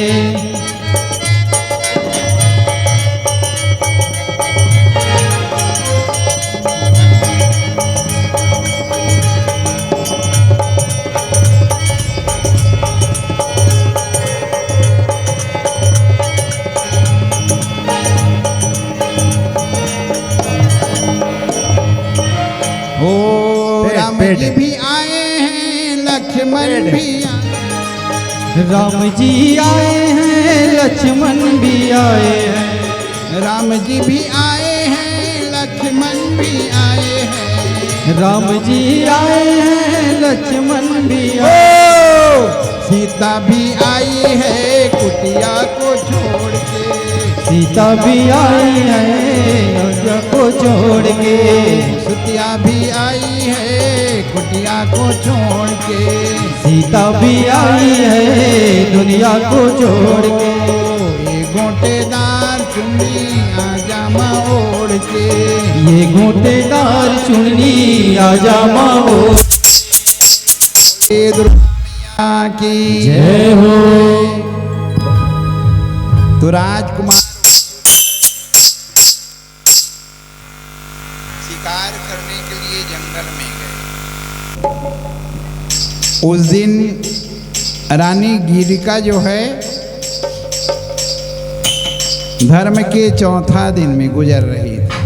ओ, राम जी भी आए हैं, लक्ष्मण भी आए। राम जी आए हैं, लक्ष्मण भी आए हैं। राम जी भी आए हैं, लक्ष्मण भी आए हैं। राम जी आए हैं, लक्ष्मण भी आए। ओ! सीता भी आई है कुटिया को छोड़ के। सीता भी आई है अयोध्या को छोड़ के। सीता भी आई है कुटिया को छोड़ के। सीता भी आई है दुनिया को छोड़ के। ये गोटेदार चुन्नी आजामा ओढ़ के। ये गोटेदार चुन्नी आजामा ओढ़ के। दुर्गा की जय हो। तो राजकुमार शिकार करने के लिए जंगल में गए। उस दिन रानी गिरिका जो है, धर्म के चौथा दिन में गुजर रही थी,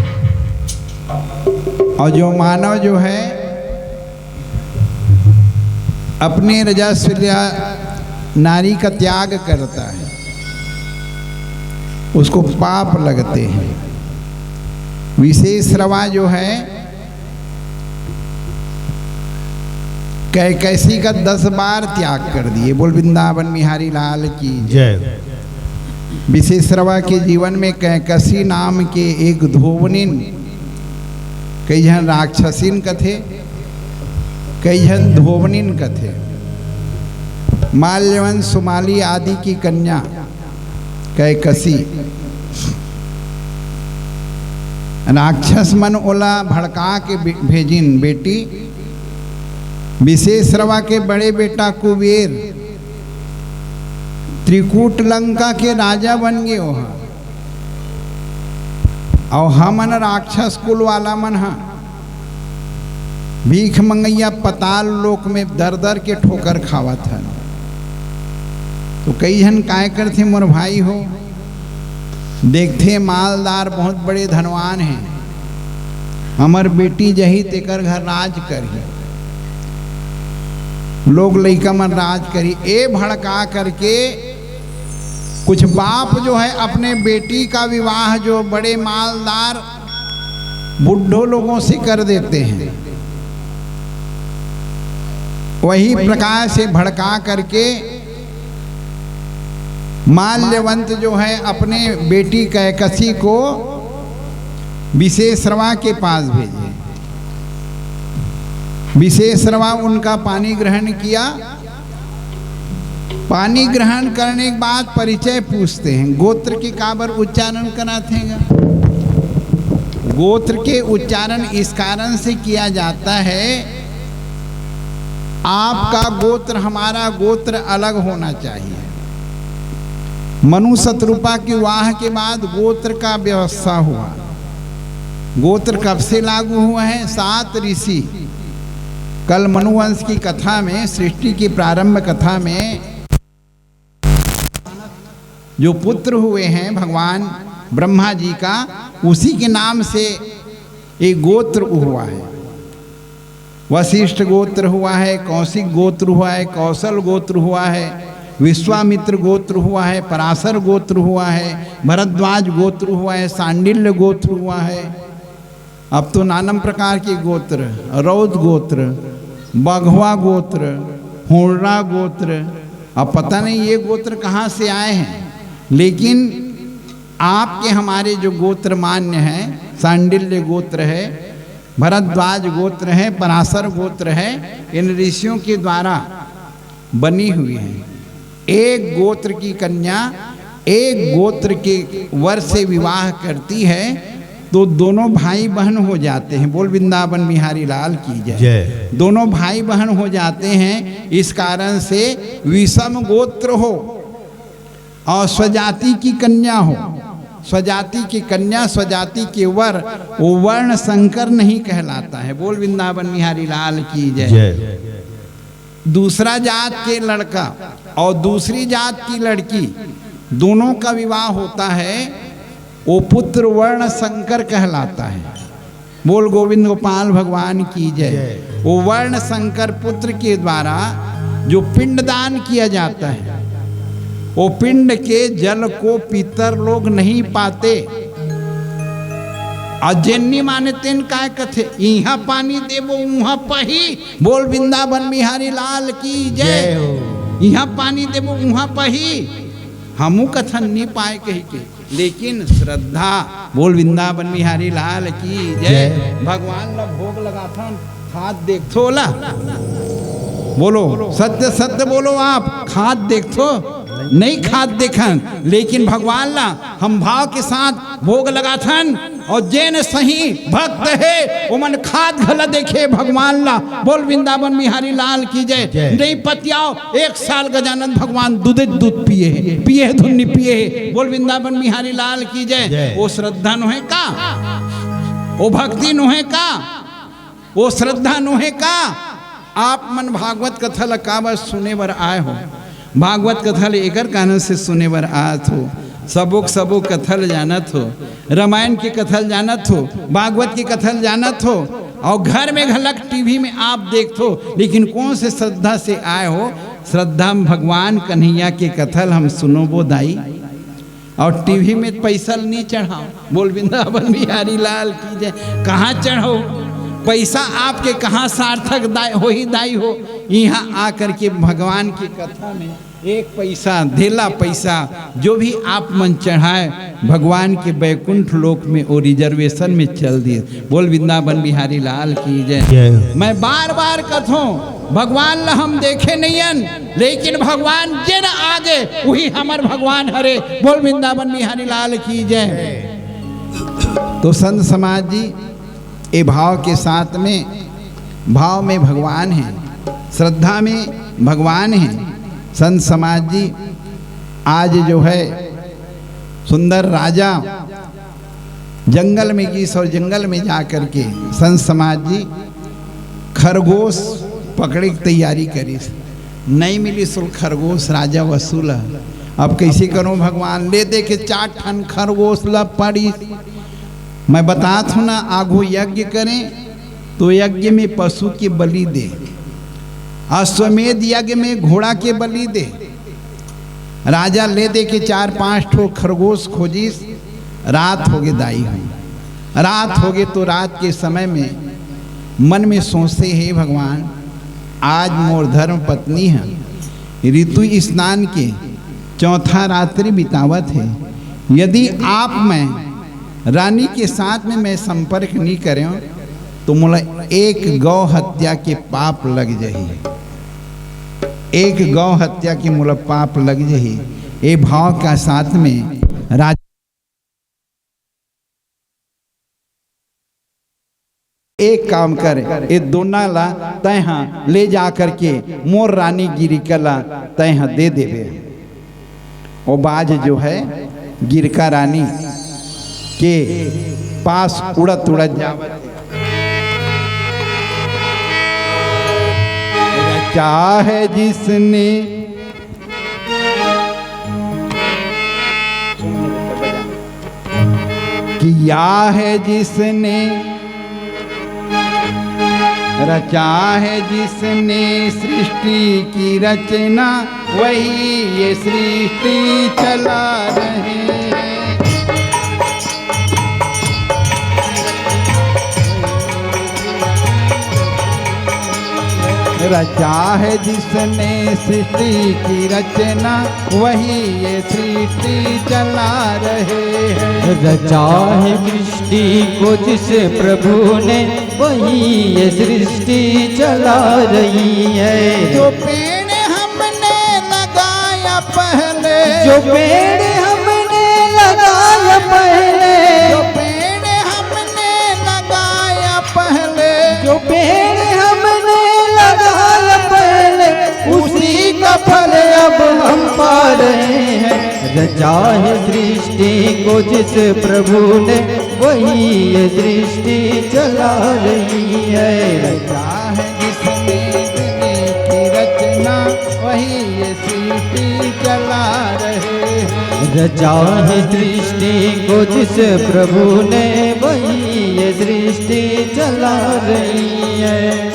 और जो मानव जो है, अपने रजस्वला नारी का त्याग करता है, उसको पाप लगते हैं। विशेष रवा जो है, कैकसी का दस बार त्याग कर दिए। बोल वृंदावन बिहारी लाल की जय। विशेषरवा के जीवन में कैकसी नाम के एक धोवनिन, कई झन राक्षसिन कथे, कई झन धोवनिन कथे, माल्यवन सुमाली आदि की कन्या कैकसी। राक्षस मन ओला भड़का के बे-, भेजिन, बेटी, विशेषरवा के बड़े बेटा कुबेर त्रिकूट लंका के राजा बन गे ओहा, अउ हमन राक्षस कुल वाला मन ह भीख मंगैया पताल लोक में दर दर के ठोकर खावत हन। तो कई झन काय करथे, मोर भाई हो, देखथे मालदार बहुत बड़े धनवान हे, हमर बेटी जही तेकर घर राज करही, लोग लइका मन राज करही, ए भड़का करके कुछ बाप जो है अपने बेटी का विवाह जो बड़े मालदार बुढ़ो लोगों से कर देते हैं। वही प्रकार से भड़का करके माल्यवंत जो है अपने बेटी कैकसी को विशेषरवा के पास भेजे। विशेषरवा उनका पानी ग्रहण किया। पानी ग्रहण करने के बाद परिचय पूछते हैं, गोत्र के काबर उच्चारण कराथे गा? गोत्र के उच्चारण इस कारण से किया जाता है, आपका गोत्र हमारा गोत्र अलग होना चाहिए। मनु शतरूपा के विवाह के बाद गोत्र का व्यवस्था हुआ। गोत्र कब से लागू हुआ है? सात ऋषि, कल मनुवंश की कथा में, सृष्टि की प्रारंभ कथा में जो पुत्र हुए हैं भगवान ब्रह्मा जी का, उसी के नाम से एक गोत्र हुआ है। वशिष्ठ गोत्र हुआ है, कौशिक गोत्र हुआ है, कौशल गोत्र हुआ है, विश्वामित्र गोत्र हुआ है, पराशर गोत्र हुआ है, भरद्वाज गोत्र हुआ है, सांडिल्य गोत्र हुआ है। अब तो नानम प्रकार के गोत्र, रौद गोत्र, बघवा गोत्र, होड़रा गोत्र, अब पता नहीं ये गोत्र कहाँ से आए हैं, लेकिन आपके हमारे जो गोत्र मान्य हैं, सांडिल्य गोत्र है, भरद्वाज गोत्र है, पराशर गोत्र है, इन ऋषियों के द्वारा बनी हुई है। एक गोत्र की कन्या एक गोत्र के वर से विवाह करती है तो दोनों भाई बहन हो जाते हैं। बोल वृंदावन बिहारी लाल की जय। जय। दोनों भाई बहन हो जाते हैं, इस कारण से विषम गोत्र हो और स्वजाति की कन्या हो, स्वजाति की कन्या, स्वजाति के वर, वो वर्ण संकर नहीं कहलाता है। बोल वृंदावन बिहारी लाल की जय। जय। दूसरा जात के लड़का और दूसरी जात की लड़की, दोनों का विवाह होता है, वो पुत्र वर्ण संकर कहलाता है। बोल गोविंद गोपाल भगवान की जय। जय। वो वर्ण संकर पुत्र के द्वारा जो पिंडदान किया जाता है, वो पिंड के जल को पितर लोग नहीं पाते। और जेन नी माने तेन काय कथे, इहाँ पानी देबो उहाँ पही। बोल वृंदावन बिहारी लाल की जय। जय हो। इहाँ पानी देबो उहाँ पही, हमू कथन नी पाए कही के, लेकिन श्रद्धा। बोल वृंदावन बिहारी लाल की जय। जय। भगवान ला भोग लगाथन, खात देखथो ला? बोलो, सत्य सत्य बोलो आप, खात देखथो? नहीं खात देखन, लेकिन भगवान ला हम भाव के साथ भोग लगाथन। अउ जेन सही भक्त हे, ओमन खात घला देखे भगवान ला। बोल वृंदावन बिहारी लाल की जय। जय। नहीं पतियाव, एक साल गजानन भगवान दूधे दूध पिए हे, पिए हे धुन नी पिए हे। बोल वृंदावन बिहारी लाल की जय। जय। ओ श्रद्धा नोहे का? ओ भक्ति नोहे का? ओ श्रद्धा नोहे का? आप मन भागवत कथा ल काबर सुने बर आए हो? भागवत कथा ल एकर कारण से सुने बर आत हो, सबो के सबो कथा ल जानत हो, रामायण के कथा ल जानत हो, भागवत के कथा ल जानत हो, अउ घर में घलक टीवी में आप देखत हो, लेकिन कौन से श्रद्धा से आए हो? श्रद्धा में भगवान कन्हैया के कथा ल हम सुनोबो दाई। अउ टीवी में पैसा ल नी चढ़ाओ। बोल वृंदावन बिहारी लाल की जय। कहाँ चढ़ो? पैसा आपके कहाँ सार्थक दाय, होही दाई हो? यहाँ आकर के भगवान की कथा में एक पैसा, धेला पैसा, जो भी आप मन चढ़ाए, भगवान के बैकुंठ लोक में वो रिजर्वेशन में चल दिए। बोल वृंदावन बिहारी लाल की जय। जय। मैं बार बार कथों, भगवान ला हम देखे नइयन, लेकिन भगवान जेन आगे, उही हमर भगवान हरे। बोल वृंदावन बिहारी लाल की जय। तो संत समाज जी, ए भाव के साथ में, भाव में भगवान है, श्रद्धा में भगवान है। संत समाज जी, आज जो है सुंदर राजा जंगल में गिस अउ जंगल में जा करके संत समाज जी खरगोश पकड़े के तैयारी करिस। नहीं मिलिस ओला खरगोश, राजा वसूला। अब कइसे करों भगवान? ले दे के चार ठन खरगोश ला पाड़िस। मैं बतात हूँ ना, आगू यज्ञ करें तो यज्ञ में पशु के बलि दे, अश्वमेध यज्ञ में घोड़ा के बलि दे। राजा ले दे के चार पांच ठो खरगोश खोजिस। रात होगे दाई हो, रात होगे तो रात के समय में मन में सोचथे, हे भगवान, आज मोर धर्म पत्नी ह ऋतु स्नान के चौथा रात्रि बितावत हे। यदि आप मैं रानी के साथ में मैं संपर्क नहीं करें तो मोला एक गौ हत्या के पाप लग जाही, एक गौ हत्या के मोला पाप लग जाही। ए भाव का साथ में राज एक काम कर, ए दोना ला तैं हा ले जा करके मोर रानी गिरिका ला तैं हा दे देबे। ओ बाज जो है गिरिका रानी के पास उड़त उड़त जावत हे। रचा है जिसने, किया है जिसने, रचा है जिसने सृष्टि की रचना, वही ये सृष्टि चला रहे हैं। रचा है जिसने सृष्टि की रचना, वही ये सृष्टि चला रहे हैं। रचा है सृष्टि को जिस प्रभु ने, वही ये सृष्टि चला रही है। जो पेड़ हमने लगाया पहले, जो पेड़ हमने लगाया पहले, जो पेड़ हमने लगाया पहले, जो पेड़ हमने लगाया पहले, उसी का फल अब हम पा रहे हैं। रचा है सृष्टि को जिस प्रभु ने, वही ये सृष्टि चला रही है। रचा है जिसने दुनिया की रचना, वही ये सृष्टि चला रहे हैं। रचा है सृष्टि को जिस प्रभु ने, वही ये सृष्टि चला रही है।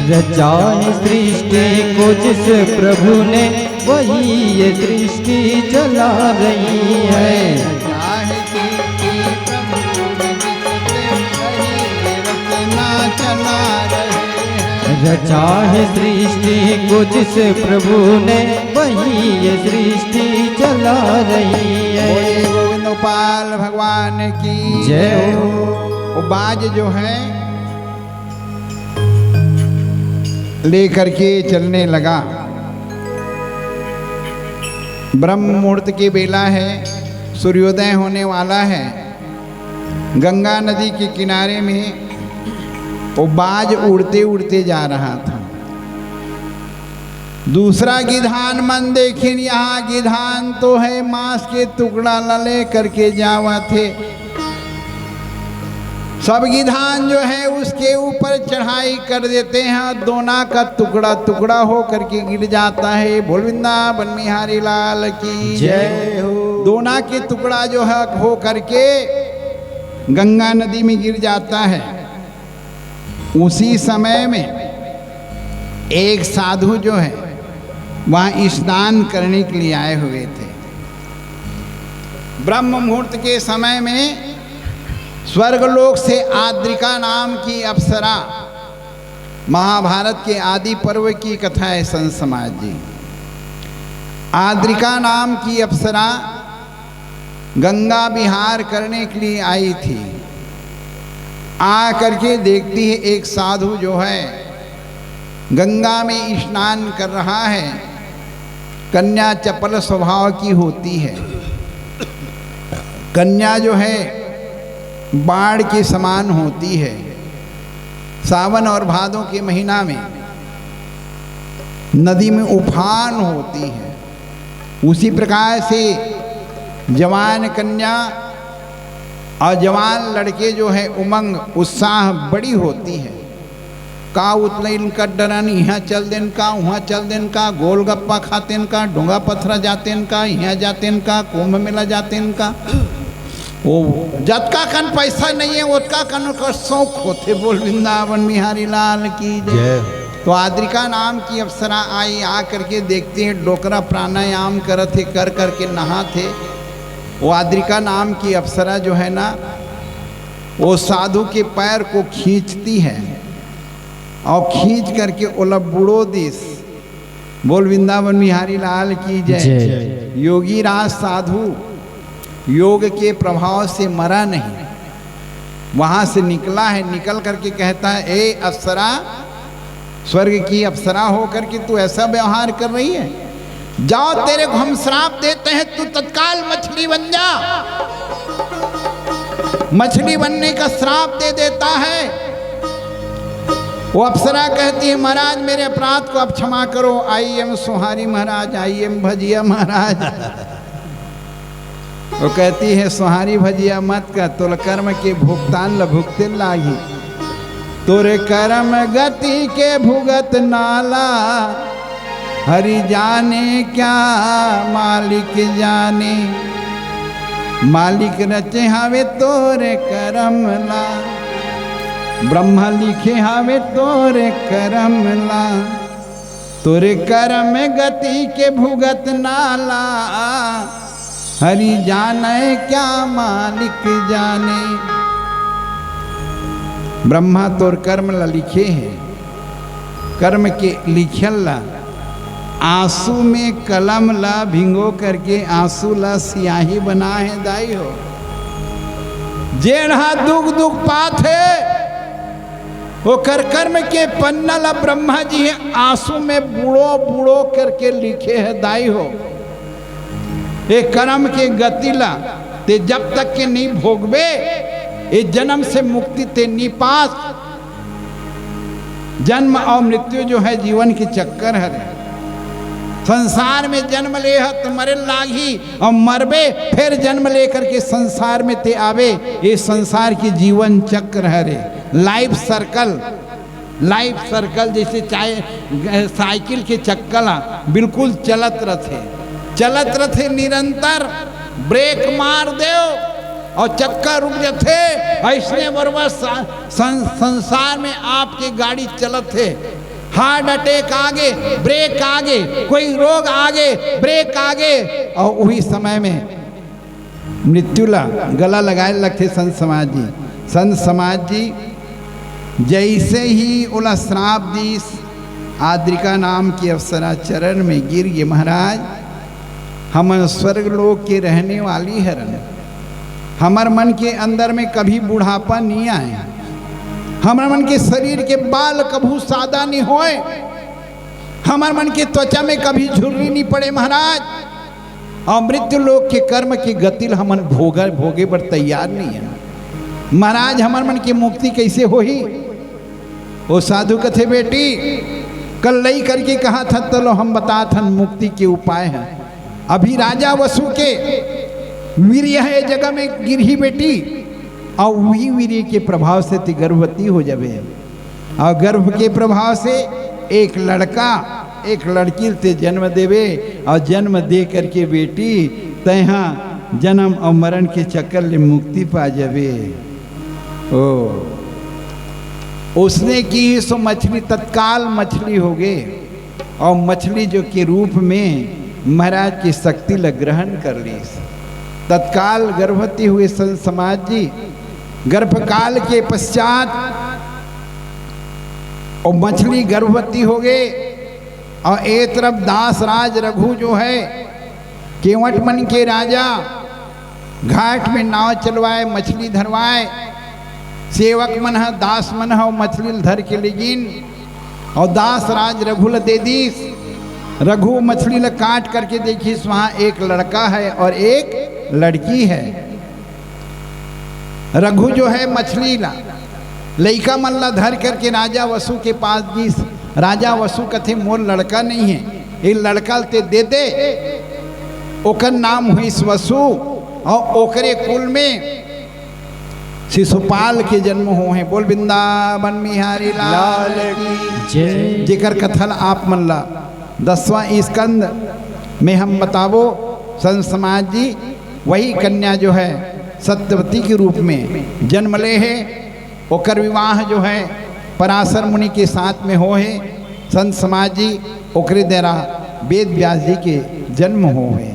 रचा है सृष्टि को जिस प्रभु ने, वही ये सृष्टि चला रही है। रचा है सृष्टि को जिस प्रभु ने, वही ये सृष्टि चला रही है। बोलिए गोविंद गोपाल भगवान की जय हो। वो बाज जो है लेकर के चलने लगा। ब्रह्म मुहूर्त की बेला है, सूर्योदय होने वाला है। गंगा नदी के किनारे में वो बाज उड़ते उड़ते जा रहा था। दूसरा गिधान मन देखिन, यहाँ गिधान तो है, मांस के टुकड़ा ला ले करके जावत हे। सब गिधान जो है उसके ऊपर चढ़ाई कर देते हैं, दोना का टुकड़ा टुकड़ा हो करके गिर जाता है। बोल वृंदावन बिहारी लाल की जय हो। दोना के टुकड़ा जो है हो करके गंगा नदी में गिर जाता है। उसी समय में एक साधु जो है वहाँ स्नान करने के लिए आए हुए थे। ब्रह्म मुहूर्त के समय में स्वर्गलोक से आद्रिका नाम की अप्सरा, महाभारत के आदि पर्व की कथा है संत समाज जी, आद्रिका नाम की अप्सरा गंगा विहार करने के लिए आई थी। आ करके देखती है एक साधु जो है गंगा में स्नान कर रहा है। कन्या चपल स्वभाव की होती है। कन्या जो है बाढ़ के समान होती है। सावन और भादों के महीना में नदी में उफान होती है। उसी प्रकार से जवान कन्या और जवान लड़के जो है उमंग उत्साह बड़ी होती है। का उतलैन कड्डरन, इहाँ चल देन का, उहाँ चल देन का, गोलगप्पा खातेन का, डोंगा पथरा जातेन का, इहाँ जातेन का, कुंभ मेला जातेन का। वो जतका कन पैसा नहीं है, ओतका कन ओकर शौक होथे। बोल वृंदावन बिहारी लाल की जय। तो आद्रिका नाम की अप्सरा आई, आ करके देखते हैं डोकरा प्राणायाम करत हे, कर करके नहात हे। वो आद्रिका नाम की अप्सरा जो है ना, वो साधु के पैर को खींचती है और खींच करके ओला बुड़ो दिस। बोल वृंदावन बिहारी लाल की जय। जय। योगी राज साधु योग के प्रभाव से मरा नहीं, वहां से निकला है। निकल करके कहता है, ए अप्सरा, स्वर्ग की अप्सरा होकर के तू ऐसा व्यवहार कर रही है, जाओ, तेरे को हम श्राप देते हैं, तू तत्काल मछली बन जा। मछली बनने का श्राप दे देता है। वो अप्सरा कहती है, महाराज, मेरे अपराध को आप क्षमा करो। आई एम सोहारी महाराज, आई एम भजिया महाराज। वो कहती है, सोहारी भजिया मत कर, तोर कर्म के भुगतान ल भुगते लागी। तोरे कर्म गति के भुगत नाला, हरि जाने क्या मालिक जाने। मालिक रचे हावे तोरे कर्म ला, ब्रह्मा लिखे हावे तोरे कर्म ला। तोरे कर्म गति के भुगत नाला, हरि जाने क्या मालिक जाने। ब्रह्मा तोर कर्म ला लिखे हे, कर्म के लिखल ला आंसू में कलम ला भिंगो करके आंसू ला सियाही बना हे दाई हो। जेन हा दुख दुख पात हे, ओकर कर्म के पन्ना ला ब्रह्मा जी हे आंसू में बुड़ो बुड़ो करके लिखे हे दाई हो। ए कर्म के गति ला ते जब तक के नहीं भोगबे, ए जन्म से मुक्ति ते नहीं पास। जन्म और मृत्यु जो है जीवन के चक्कर हरे। संसार में जन्म ले ह त मरे लागही और मरबे, फिर जन्म लेकर के संसार में ते आवे। ये संसार की जीवन चक्र हरे, लाइफ सर्कल। लाइफ सर्कल जैसे चाहे साइकिल के चक्का ला बिल्कुल चलत रथे, चलत रथे निरंतर। ब्रेक मार देव और चक्का रुक जथे। ऐसने बरोबर सा- सं-, संसार में आपके गाड़ी चलत हे। हार्ट अटैक आगे, ब्रेक आगे, कोई रोग आगे, ब्रेक आगे, अउ उही समय में मृत्यु ला गला लगाए लगथे संत समाज जी। संत समाज जी जैसे ही ओला श्राप दीस, आद्रिका नाम की अप्सरा चरण में गिर गे, महाराज, हमन स्वर्ग लोक के रहने वाली हरन। हमर मन के अंदर में कभी बुढ़ापा नहीं आए, हमर मन के शरीर के बाल कभू सादा नहीं होए, हमर मन के त्वचा में कभी झुर्री नहीं पड़े महाराज। अउ मृत्यु लोक के कर्म के गति ल हमन भोगे, भोगे बर तैयार नहीं है महाराज। हमर मन के मुक्ति कैसे होही? ओ साधु कथे, बेटी, कल लई करके कहा था, चलो हम बतात हन मुक्ति के उपाय है। अभी राजा वसु के वीर्य है जगह में गिरही बेटी, अउ उही वीर्य के प्रभाव से ती गर्भवती हो जाबे। अउ गर्भ के प्रभाव से एक लड़का, एक लड़की ल ते जन्म देबे, अउ जन्म दे करके बेटी, तैहा जन्म अउ मरण के चक्कर ले मुक्ति पा जाबे। ओ, उसने की सो मछली तत्काल मछली हो गे, अउ मछली जो के रूप में महाराज की शक्ति ल ग्रहण कर लीस। तत्काल गर्भवती हुए संत समाज जी, गर्भकाल के पश्चात अउ मछली गर्भवती हो गे, अउ ए तरफ दास राज रघु जो है, केवट मन के राजा, घाट में नाव चलवाए, मछली धरवाए, सेवक मन ह, दास मन ह, मछली ल धर के लेगिन, अउ दास राज रघु ल दे दीस। रघु मछली ल काट करके देखिस, वहां एक लड़का है और एक लड़की है। रघु जो है मछली ला, लइका मन ला धर करके राजा वसु के पास गिस। राजा वसु कथे, "मोर लड़का नहीं है, ये लड़का ल ते दे दे।" ओकर नाम हुईस वसु, अउ ओकरे कुल में शिशुपाल के जन्म होहे। बोल वृंदावन बिहारी लाल की जय। जेकर कथा ल आप मन ला दसवां स्कंद में हम बताबो, संत समाज जी, वही कन्या जो है सत्यवती के रूप में जन्म ले हे, ओकर विवाह जो है पराशर मुनि के साथ में होहे। संत समाज जी, ओकरे द्वारा वेद व्यास जी के जन्म होहे।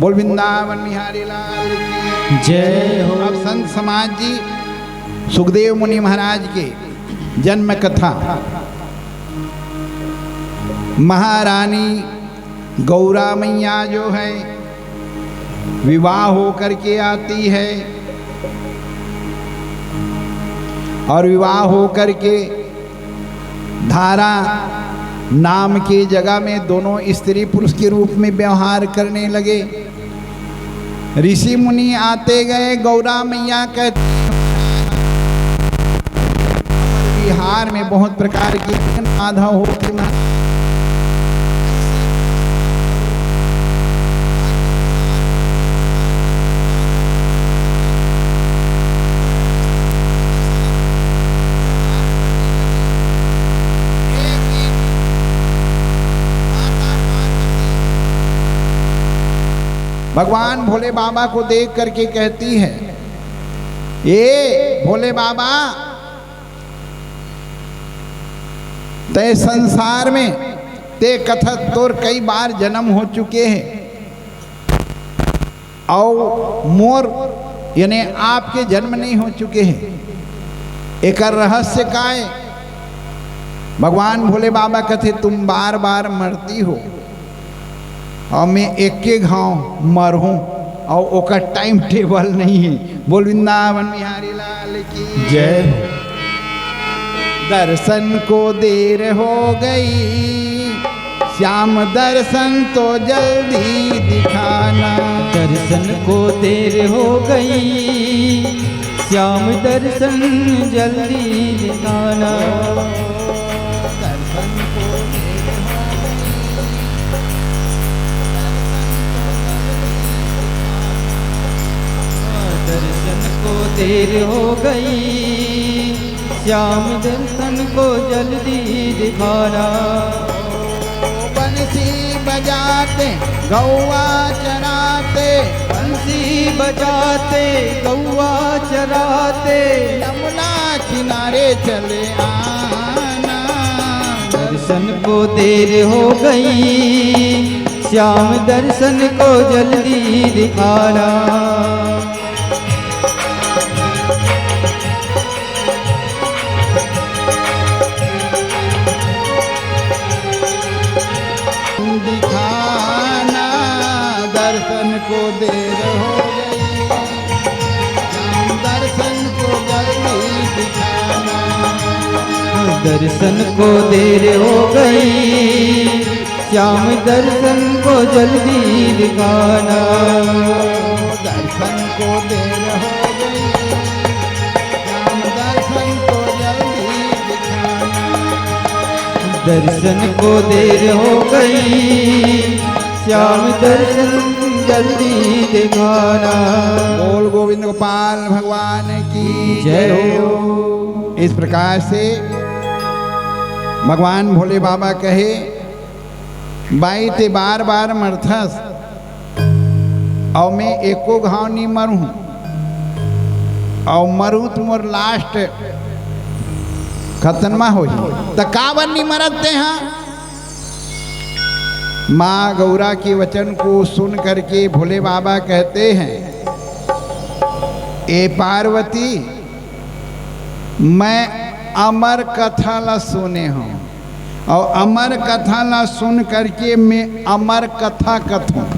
बोल वृंदावन बिहारी लाल की जय हो। अब संत समाज जी सुखदेव मुनि महाराज के जन्म कथा, महारानी गौरा मैया जो है विवाह होकर के आती है और विवाह होकर के धारा नाम की जगह में दोनों स्त्री पुरुष के रूप में व्यवहार करने लगे। ऋषि मुनि आते गए, गौरा मैया कहती, बिहार में बहुत प्रकार की बाधा होती है। भगवान भोले बाबा को देख करके कहती है, "ए भोले बाबा, तय संसार में ते कथस तोर कई बार जन्म हो चुके हैं, अउ मोर यानी आपके जन्म नहीं हो चुके हैं, एकर रहस्य का है?" भगवान भोले बाबा कहते, "तुम बार बार मरती हो और मैं एके घाव मरहूं और ओकर टाइम टेबल नहीं है।" बोल वृंदावन बिहारी लाल की जय हो। दर्शन को देर हो गई, श्याम दर्शन तो जल्दी दिखाना। दर्शन को देर हो गई, श्याम दर्शन जल्दी दिखाना। दर्शन को देर हो गई, दर्शन को जल्दी दिखाना। दर्शन को देर हो गई, श्याम दर्शन को जल्दी दिखाना। बंसी बजाते गौवा चराते, बंसी बजाते गौवा चराते, यमुना किनारे चले आना। दर्शन दर्शन को देर हो गई, श्याम दर्शन को जल्दी दिखाना। दिखाना, दर्शन को देर हो गई, श्याम दर्शन को जल्दी दिखाना। दर्शन को देर हो गई, श्याम दर्शन को जल्दी दिखाना। दर्शन को देर हो गई, श्याम दर्शन को जल्दी दिखाना। दर्शन को देर हो गई, श्याम दर्शन जल्दी दिखाना। बोल गोविंद गोपाल भगवान की जय हो। इस प्रकार से भगवान भोले बाबा कहे, "बाई, ते बार बार मरथस, अउ मैं एको घांव नी मरूं, अउ मरूं त मोर लास्ट खतनमा होही, त काबर नी मरत तेहा?" माँ गौरा के वचन को सुन करके भोले बाबा कहते हैं, "ए पार्वती, मैं अमर कथा ला सुने हूँ, अउ अमर कथा ला सुन करके मैं अमर कथा कथूँ।"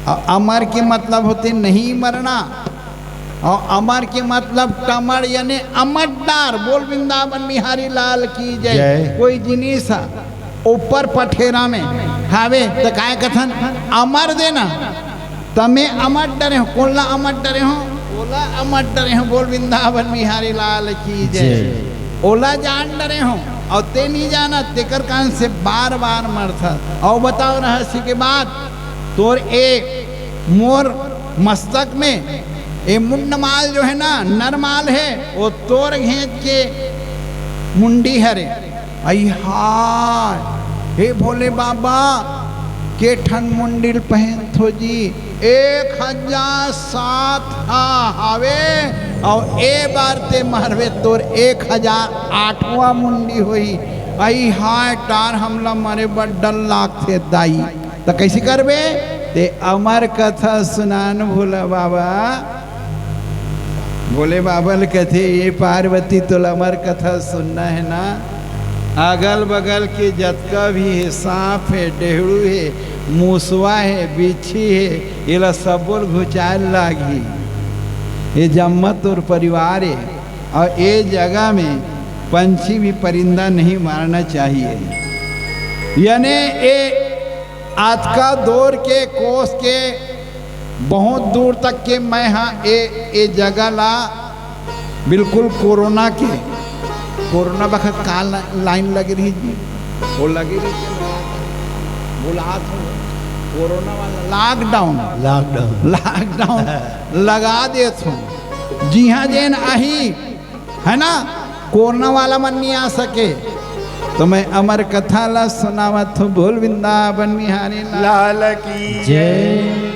अ-, अमर के मतलब होथे नहीं मरना, अउ अमर के मतलब टमड़, यानी अमर डार। बोल वृंदावन बिहारी लाल की जय। जय। कोई जिनिस ह ऊपर पठेरा में हावे, त काय कथन? अमर देना। त मैं अमर डरे हूँ, कोला अमर डरे हूँ, ओला अमर डरे हूँ। बोल वृंदावन बिहारी लाल की जय। जय। ओला जान डरे हूँ, अउ ते नहीं जाना, तेकर कारण से बार बार मरथस। अउ बताओ रहस्य के बात, तोर ए मोर मस्तक में ए मुंडमाल जो है ना, नरमाल है, वो तोर घेंच के मुंडी हरे। अई हाय, हे भोले बाबा, के ठन मुंडी ल पहनथो जी, एक हजार सात हा हावे, अउ ए बार ते मारबे तोर एक हजार आठवां मुंडी होही। अई हाय, टार हमला मरे बर डर लागथे दाई। त कइसे करबे? ते अमर कथा सुनान भोला बाबा। भोले बाबा ल कथे, "ए पार्वती, तोला अमर कथा सुनना हे ना? अगल बगल के जतका भी हे, सांप हे, डेहड़ू हे, मूसवा हे, बिच्छी हे, एला सबो ल घुचाए ल लागही। ए जम्मा तोर परिवार हे, अउ ए जगह में पंछी भी परिंदा नहीं मारना चाहिए।" यानी ए अतका दूर के कोस के बहुत दूर तक के मैं हा ए, ए जगह ला बिल्कुल कोरोना के, कोरोना बखत का ला-, लाइन लगे रही जी, वो लगे रही के बुलात हूँ, कोरोना वाला लॉकडाउन, लॉकडाउन। लॉकडाउन लगा देत हूँ। जिहाँ जेन आही, है ना, कोरोना वाला मन नहीं आ सके, तो मैं अमर कथा ला सुनावत हूँ। बोल वृंदावन बिहारी लाल लाल की जय।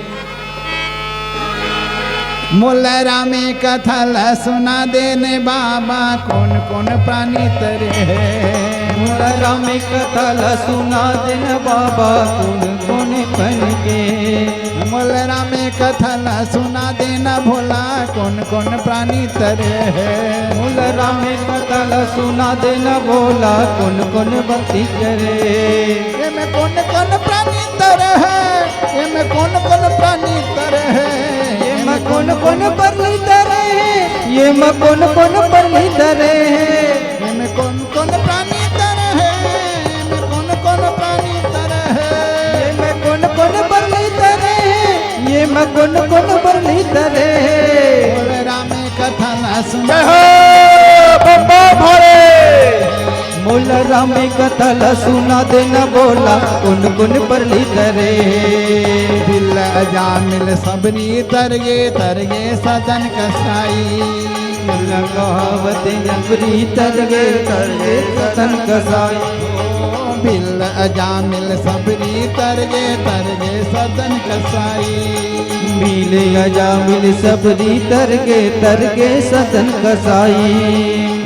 मोला रामे कथा ला सुना देने बाबा, कोन कोन प्राणी तरे हे। मोला रामे कथा ला सुना देने बाबा, कोन कोन प्राणी के। मोला रामे कथा ला सुना देना भोला, कोन कोन प्राणी तरे हे। मोला रामे कथा ला सुना देना भोला, कोन कोन प्राणी तरे। एमे कोन कोन प्राणी तरे हे, एमे कोन कोन प्राणी तरे हे, एमे कोन कोन प्राणी तरे हे, एमे कोन कोन प्राणी तरे हे। एमे कोन कोन प्राणी तरे हे, एमे कोन कोन प्राणी तरे हे। एमे कोन कोन प्राणी तरे हे, एमे कोन कोन प्राणी तरे हे। बोल रामे कथा ला सुना। जय हो बम बम भोले। मोला रामे कथा ला सुना देना भोला, कोन कोन प्राणी तरे हे। बिल अजामिल सबरी तरगे, तरगे सदन कसाई। बिल कहावत जबरी तरगे, तरगे सदन कसाई। बिल अजामिल सबरी तरगे, तरगे सदन कसाई। बिल अजामिल सबरी तरगे, तरगे सदन कसाई।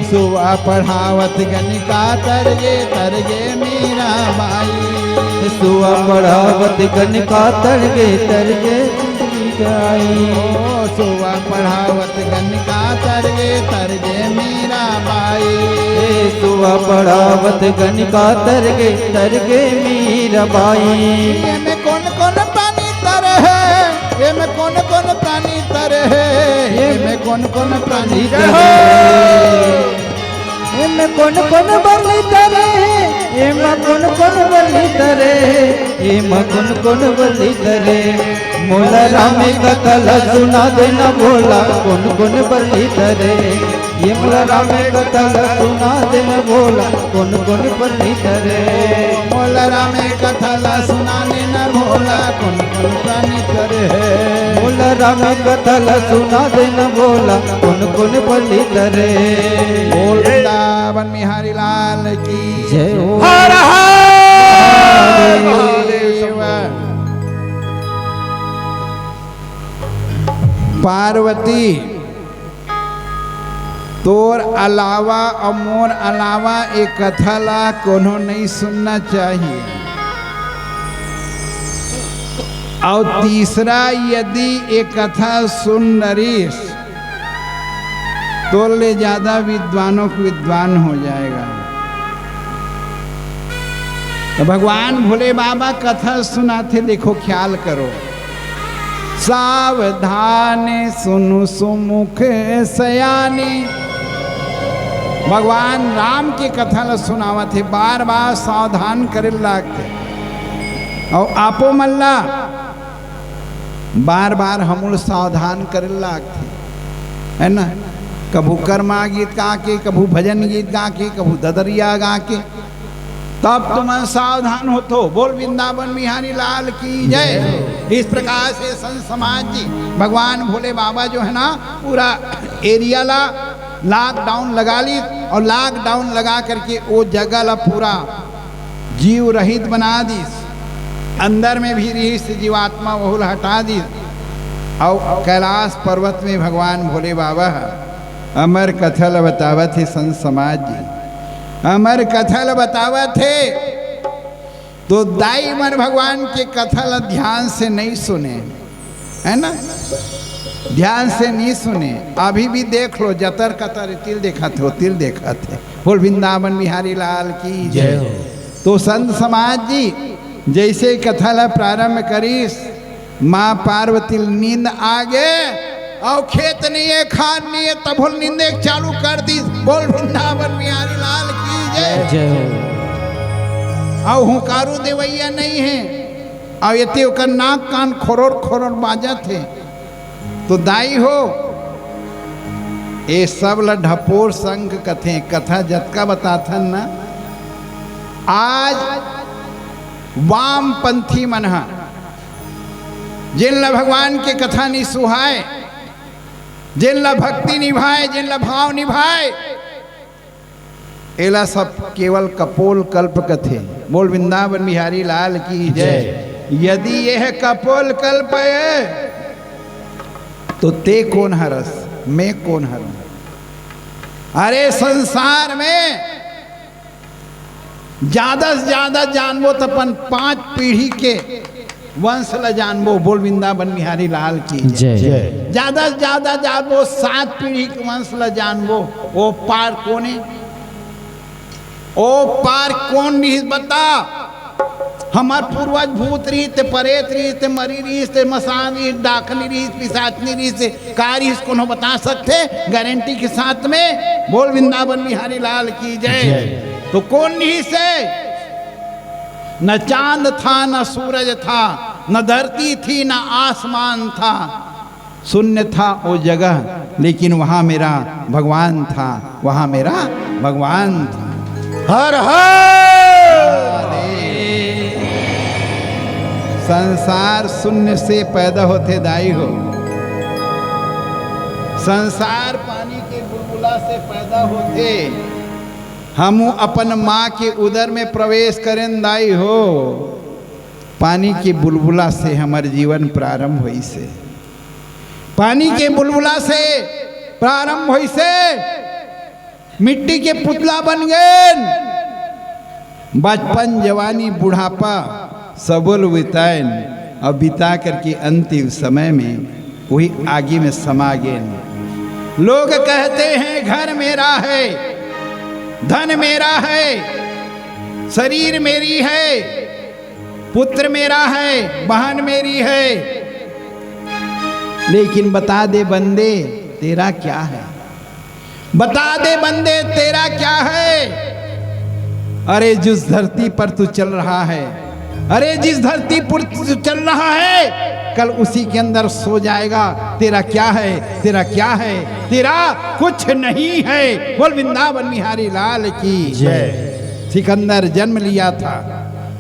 सुवा पढ़ावत गनिका तरगे तरगे मीरा बाई। सुवा पढ़ावत गनिका तरगे तरगे मीरा बाई। ओ सुवा पढ़ावत गनिका तरगे तरगे मीरा बाई। ए सुवा पढ़ावत गनिका तरगे तरगे मीरा बाई। एमे कोन कोन प्राणी तरे हे? एमे कोन कोन प्राणी तरे हे? एमे कोन कोन प्राणी तरे हे? एमे कोन कोन बलि तरे हे? एमा कोन कोन बलि तरे हे? एमा कोन कोन बलि तरे हे? मोला रामे कथा ल सुना देना भोला, कोन कोन बलि तरे हे? ए मोला रामे कथा ल सुना देना भोला, कोन कोन बलि तरे हे? मोला रामे कथा ल सुना देना भोला, कोन कोन प्राणी तरे हे? मोला रामे कथा ल सुना देना भोला, कोन कोन बलि तरे हे? बोल वृंदावन बिहारी लाल की जय हो। हर हर महादेव। पार्वती, तोर अलावा अउ मोर अलावा ए कथा ला कोनो नइ सुनना चाहिए। अउ तीसरा, यदि ए कथा सुन डरिस, तोर ले ज्यादा विद्वानों के विद्वान हो जाएगा। तो भगवान भोले बाबा कथा सुनाथे, देखो, ख्याल करो। सावधान सुनु सुमुख सयानी। भगवान राम के कथा ल सुनावत हे, बार बार सावधान करे लागथे। अउ आपो मन ला बार बार हमन सावधान करे लागथे, है ना? कभू कर्मा गीत गा के, कभू भजन गीत गा के, कभू ददरिया गा के, तब तुमन सावधान होथो। बोल वृंदावन बिहारी लाल की जय। इस प्रकार से संत समाज जी, भगवान भोले बाबा जो है ना, पूरा एरिया ला लॉकडाउन लगा ली अउ लॉकडाउन लगा करके वो जगह ला पूरा जीव रहित बना दिस। अंदर में भी रहिस जीवात्मा, वहू ला हटा दिस। अउ कैलाश पर्वत में भगवान भोले बाबा ह अमर कथा ल बतावत हे संत समाज जी, अमर कथा ल बतावत हे। तो दाई मन भगवान के कथा ल ध्यान से नइ सुने, है ना? ध्यान से नइ सुने। अभी भी देख लो, जतर कतर तिल देखत हो, तिल देखत हे। बोल वृंदावन बिहारी लाल की जय हो। तो संत समाज जी जैसे कथा ला प्रारंभ करिस, माँ पार्वती ल नींद आ गे, अउ खेत नइ हे, खान नइ हे, तभो ले नींदे के चालू कर दिस। बोल वृंदावन बिहारी लाल की जय। जय हो। अउ हुंकारू देवैया नइ हे, अउ एती ओकर नाक कान खोरोर खोरोर बाजत हे। तो दाई हो, ए सब ल ढपोर संग कथे, कथा जतका बताथन ना, आज वामपंथी मन ह, जेन ल भगवान के कथा नि सुहाय, जेन ल भक्ति निभाय, जेन ल भाव निभाय, एला सब केवल कपोल कल्प कथे। बोल वृंदावन बिहारी लाल की जय। यदि यह कपोल कल्प हे, तो ते कोन हरस, मैं कोन हरंव? अरे, संसार में ज्यादा से ज्यादा जानबो त अपन पांच पीढ़ी के वंश ल जानबो। बोल वृंदावन बिहारी लाल की जय। जय। ज्यादा से ज्यादा जानबो, सात पीढ़ी के वंश ल जानबो। ओ पार कोन हे? ओ पार कोन रिहिस बता? हमर पूर्वज भूत रिहिस, ते परेत रिहिस, ते मरी रिहिस, ते मसान रिहिस, डाकनी रिहिस, पिशाचनी रिहिस, ते का रिहिस, कोनो बता सकथे गारंटी के साथ में? बोल वृंदावन बिहारी लाल की जय। जय। तो कोन रिहिस हे? न चांद था, न सूरज था, न धरती थी, न आसमान था। शून्य था वो जगह, लेकिन वहाँ मेरा भगवान था, वहाँ मेरा भगवान था। हर हर महादेव। संसार शून्य से पैदा होथे दाई हो, संसार पानी के बुलबुला से पैदा होथे। हमू अपन माँ के उदर में प्रवेश करेन दाई हो, पानी के बुलबुला से हमर जीवन प्रारंभ होइस हे। पानी के बुलबुला से प्रारंभ होइस हे। मिट्टी के पुतला बन गए। बचपन, जवानी, बुढ़ापा सबो ल बिताएन, और बिता करके अंतिम समय में वही आगी में समा गए। लोग कहते हैं, घर मेरा है, धन मेरा है, शरीर मेरी है, पुत्र मेरा है, बहन मेरी है, लेकिन बता दे बंदे, तेरा क्या है? बता दे बंदे, तेरा क्या है? अरे, जिस धरती पर तू चल रहा है, अरे, जिस धरती पर तू चल रहा है, कल उसी के अंदर सो जाएगा। तेरा क्या है? तेरा क्या है? तेरा कुछ नहीं है। बोल वृंदावन बिहारी लाल की जय। सिकंदर जन्म लिया था,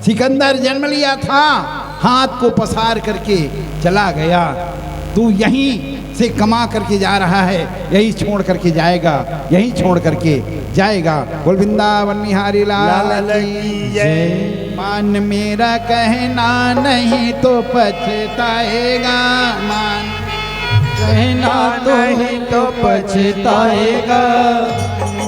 सिकंदर जन्म लिया था, हाथ को पसार करके चला गया। तू यहीं से कमा करके जा रहा है, यहीं छोड़ करके जाएगा, यहीं छोड़ करके जाएगा। बोल वृंदावन बिहारी लाल लाल की की जय। जय। मान मेरा कहना नहीं तो पछताएगा, मान कहना तो नहीं तो पछताएगा।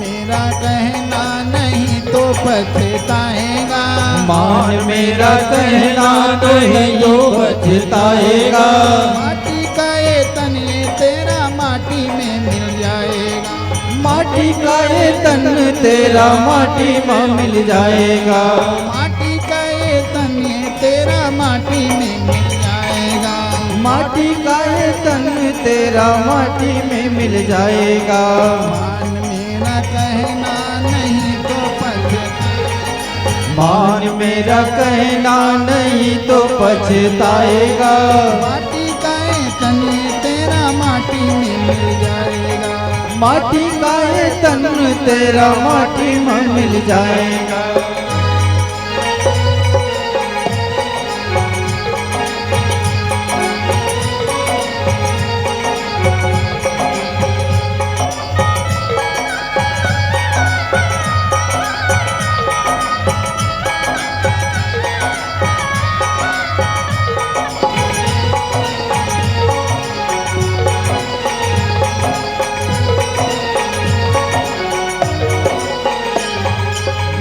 मेरा कहना नहीं तो पछताएगा। मान मेरा कहना नहीं तो पछताएगा। माटी का ये तन ये तेरा माटी में मिल जाएगा। माटी का ये तन तेरा माटी में मिल जाएगा। माटी का ये तन ये तेरा माटी में मिल जाएगा। माटी का ये तन तेरा माटी में मिल जाएगा। मान मेरा कहना नहीं तो पछताएगा। मान मेरा कहना नहीं तो पछताएगा। माटी का ये तन तेरा माटी में मिल जाएगा। माटी का ये तन तेरा माटी में मिल जाएगा।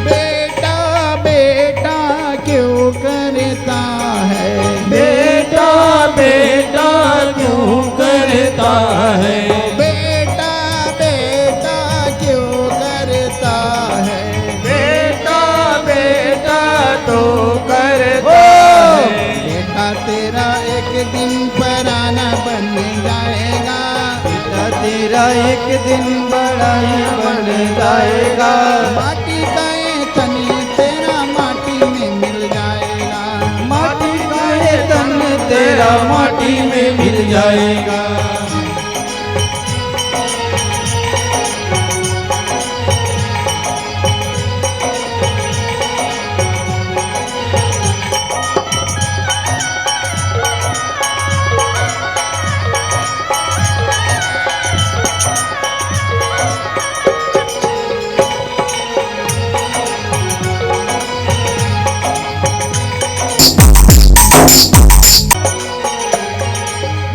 बेटा, बेटा क्यों करता है? बेटा, बेटा क्यों करता है? बेटा, बेटा क्यों करता है? बेटा, बेटा तो करता ओ! है। बेटा, तेरा एक दिन पराना बन जाएगा। बेटा, तेरा एक दिन बड़ा ही बन जाएगा। माटी का ये तन तेरा माटी में मिल जाएगा। माटी का ये तन तेरा माटी में मिल जाएगा।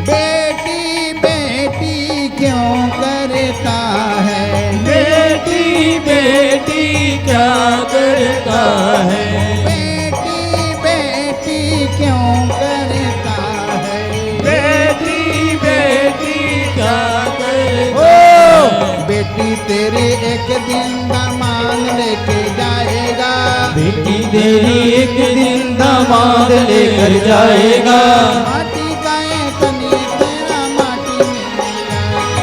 बेटी, बेटी क्यों करता है? बेटी, बेटी क्या करता है? बेटी, बेटी क्यों करता है? बेटी, बेटी क्या करता ओ, है? बेटी, तेरी एक दिन दामाद लेके जाएगा। बेटी, तेरी एक दिन दामाद लेकर जाएगा। माटी का ये तन तेरा माटी में मिल जाएगा।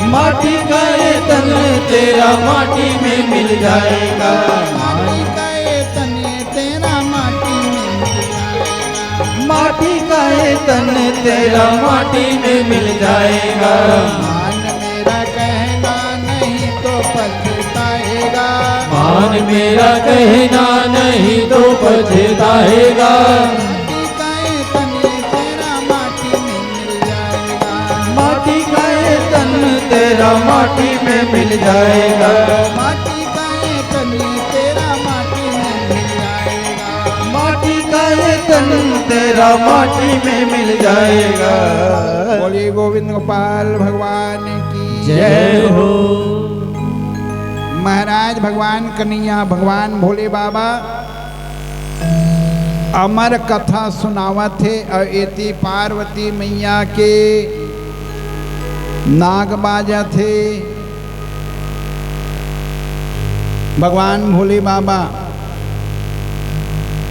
माटी का ये तन तेरा माटी में मिल जाएगा। माटी का ये तन तेरा माटी में मिल जाएगा। माटी का ये तन तेरा माटी में मिल जाएगा। मान मेरा कहना नहीं तो पछताएगा। मान मेरा कहना नहीं तो पछताएगा। माटी का ये तन तेरा माटी में मिल जाएगा। माटी का ये तन तेरा माटी में मिल जाएगा। माटी का ये तन तेरा माटी में मिल जाएगा। माटी का ये तन तेरा माटी में मिल जाएगा। बोलिए गोविंद गोपाल भगवान की जय हो। महाराज भगवान कन्हैया, भगवान भोले बाबा अमर कथा सुनावत हे अउ एती पार्वती मैया के नाग बाजत हे। भगवान भोले बाबा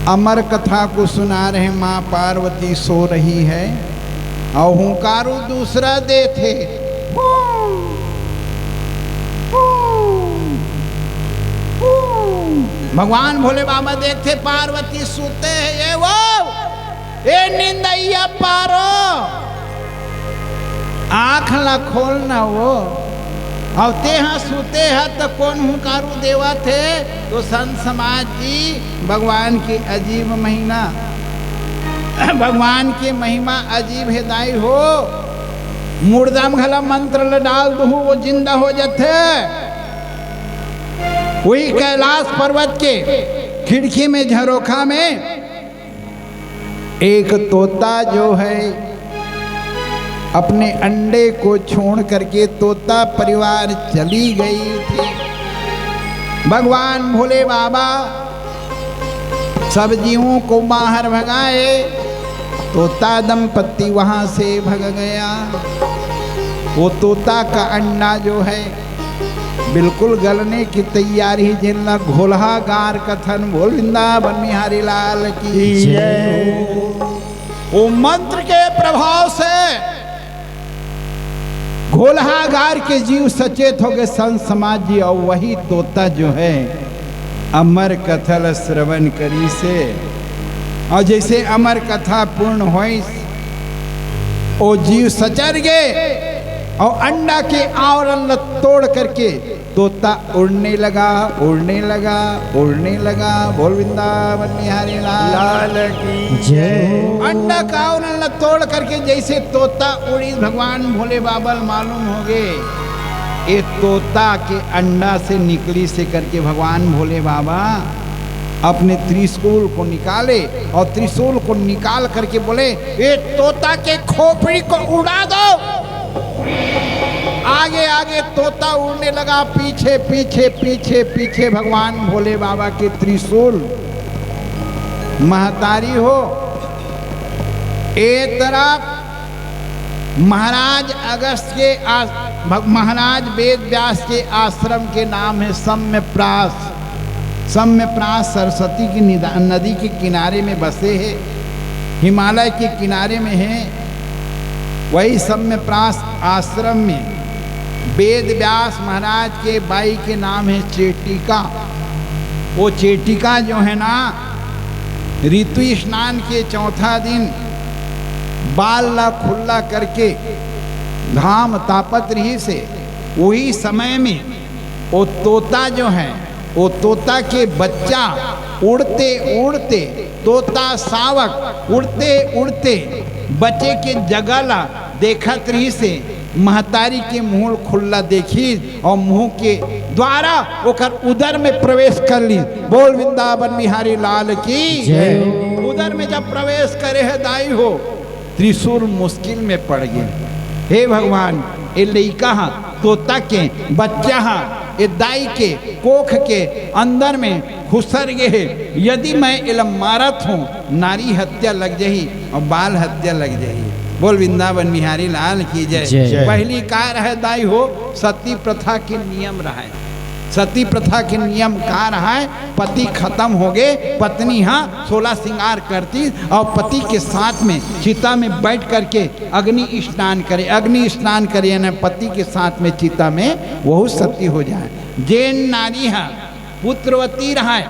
अमर कथा को सुना रहे, माँ पार्वती सो रही है और हुंकारू दूसरा देथे। भगवान भोले बाबा देखथे पार्वती सुते हे, ये वो, ए निंदैया पारो, आँख ला खोल ना वो, अउ तेहा सुते ह त कोन हुंकारू देवत हे? तो संत समाज जी, भगवान के अजीब महिमा, भगवान के महिमा अजीब हे दाई हो। मुर्दा म घला मंत्र ल डाल दुहू, वो जिंदा हो जथे। वही कैलाश पर्वत के खिड़की में, झरोखा में एक तोता जो है, अपने अंडे को छोड़ करके तोता परिवार चली गई थी। भगवान भोले बाबा सब जीवों को बाहर भगाए, तोता दंपत्ति वहां से भग गया। वो तोता का अंडा जो है, बिल्कुल गलने की तैयारी, जेन ला घोलहा गार कथन। बोल वृंदावन बिहारी लाल की जय। वो मंत्र के प्रभाव से घोलहा गार के जीव सचेत हो गए, संत समाज जी। और वही तोता जो है, अमर कथा ल श्रवण करिस हे, और जैसे अमर कथा पूर्ण होइस, ओ जीव सचर गे और अंडा के आवरण ल तोड़ करके तोता उड़ने लगा, उड़ने लगा, उड़ने लगा। बोल वृंदावन बिहारी लाल। लाल की जय। अंडा का आवरण ल तोड़ करके जैसे तोता उड़ीस, भगवान भोले बाबा ल मालूम हो गए, ये तोता के अंडा से निकलिस हे करके भगवान भोले बाबा अपने त्रिशूल को निकाले और त्रिशूल को निकाल करके बोले, ये तोता के खोपड़ी को उड़ा दो। आगे आगे तोता उड़ने लगा, पीछे पीछे पीछे पीछे भगवान भोले बाबा के त्रिशूल। महतारी हो, ए तरफ महाराज अगस्त के आस-, भग-, महाराज वेद व्यास के आश्रम के नाम है सम्यप्रास। सम्यप्रास सरस्वती की निदा-, नदी के किनारे में बसे है, हिमालय के किनारे में है। वही सम्यप्रास आश्रम में वेद व्यास महाराज के बाई के नाम है चेटिका। वो चेटिका जो है ना, ऋतु स्नान के चौथा दिन बाल ला खुल्ला करके घाम तापत रहिस हे। वही समय में वो तोता जो है, वो तोता के बच्चा उड़ते उड़ते, तोता सावक उड़ते उड़ते बचे के जगह ला देखत रहिस हे। महतारी के मुंह खुल्ला देखिस और मुंह के द्वारा ओकर उदर में प्रवेश कर लिस। बोल वृंदावन बिहारी लाल की जय। उदर में जब प्रवेश करे हे दाई हो, त्रिशूल मुश्किल में पड़ गे। हे भगवान, ये लइका हा, तोता के बच्चा हा, ये दाई के कोख के अंदर में खुसर गे हे। यदि मैं एला मारत हूँ, नारी हत्या लग जाही और बाल हत्या लग जाही। बोल वृंदावन बिहारी लाल की जय। जय। पहली का रहे दाई हो, सती प्रथा के नियम रहे। सती प्रथा के नियम का रहे, पति खत्म हो गए, पत्नी हा सोलह श्रृंगार करती और पति के साथ में चिता में बैठ करके अग्नि स्नान करे, अग्नि स्नान करे, यानी पति के साथ में चिता में वहू सती हो जाए। जेन नारी हा पुत्रवती रहे,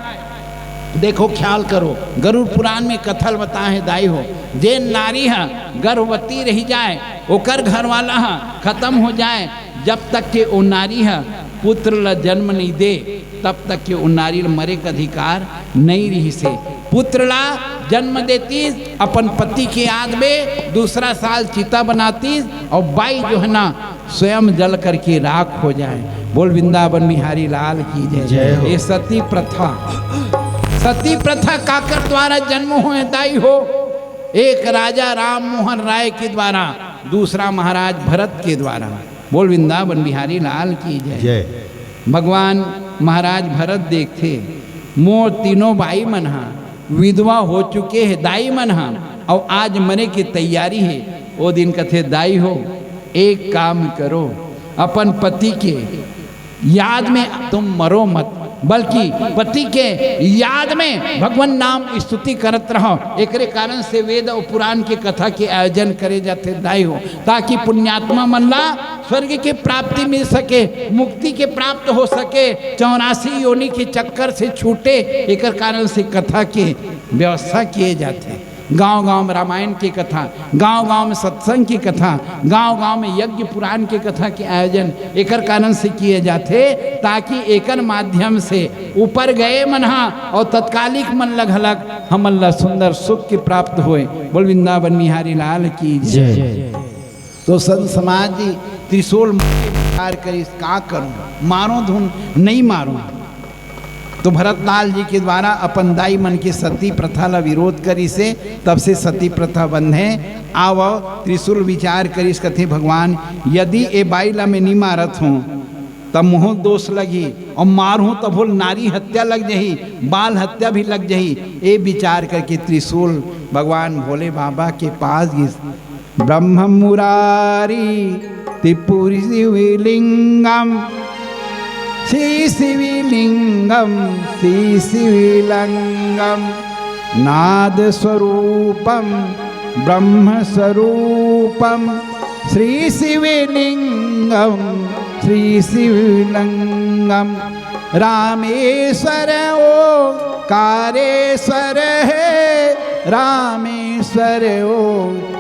देखो, ख्याल करो, गरुड़ पुराण में कथा ल बताए हे दाई हो, जेन नारी हा गर्भवती रह जाए, ओकर घर वाला हा खत्म हो जाए, जब तक के ओ नारी हा पुत्र ला जन्म नहीं दे, तब तक के ओ नारी ला मरे के अधिकार नहीं रहिस हे। पुत्र ला जन्म देतीस, अपन पति के याद में दूसरा साल चिता बनातीस, और बाई जो है ना, स्वयं जल करके राख हो जाए। बोल वृंदावन बिहारी लाल की जय। जय हो। ये सती प्रथा, सती प्रथा काकर द्वारा जन्म होए दाई हो? एक राजा राम मोहन राय के द्वारा, दूसरा महाराज भरत के द्वारा। बोल वृंदावन बिहारी लाल की जय। जय। भगवान महाराज भरत देखथे, मोर तीनों बाई मन हा विधवा हो चुके हे, दाई मन हा, अउ आज मरे के तैयारी हे। ओ दिन कथे, दाई हो, एक काम करो, अपन पति के याद में तुम मरो मत, बल्कि पति के याद में भगवान नाम स्तुति करत रहो। एकरे कारण से वेद अउ पुराण के कथा के आयोजन करे जाथे, दाई हो, ताकि पुण्यात्मा मन ला स्वर्ग के प्राप्ति मिल सके, मुक्ति के प्राप्त हो सके, चौरासी योनि के चक्कर से छूटे। एकर कारण से कथा के व्यवस्था किए जाथे। गांव-गांव में रामायण की कथा, गांव-गांव में सत्संग की कथा, गांव-गांव में यज्ञ पुराण की कथा के आयोजन एकर कारण से किए जाथे, ताकि एकर माध्यम से ऊपर गए मन हा अउ तत्कालिक मन ल घलक हमन ल सुंदर सुख के प्राप्त होए। बोल वृंदावन बिहारी लाल की जय। जय। तो संत समाज जी त्रिशूल मार के विचार करिस, का करूं, मारो धुन नहीं मारो। तो भरतलाल जी के द्वारा अपन दाई मन के सती प्रथा ला विरोध करिस हे, तब से सती प्रथा बंद हे। आव त्रिशूल विचार करिस, कथे, भगवान, यदि ए बाई ला मैं नी मारत हूं, तब मोहो दोष लगही, अउ मारहूं तभो नारी हत्या लग जही, बाल हत्या भी लग जही। ए विचार करके त्रिशूल भगवान भोले बाबा के पास गिस। ब्रह्म मुरारी त्रिपुरी शिवलिंगम, श्री शिवलिंगम, श्री शिवलिंगम, नाद स्वरूपम ब्रह्म स्वरूपम, श्री शिवलिंगम, श्री शिवलिंगम। रामेश्वर ओंकारेश्वर हे, रामेश्वर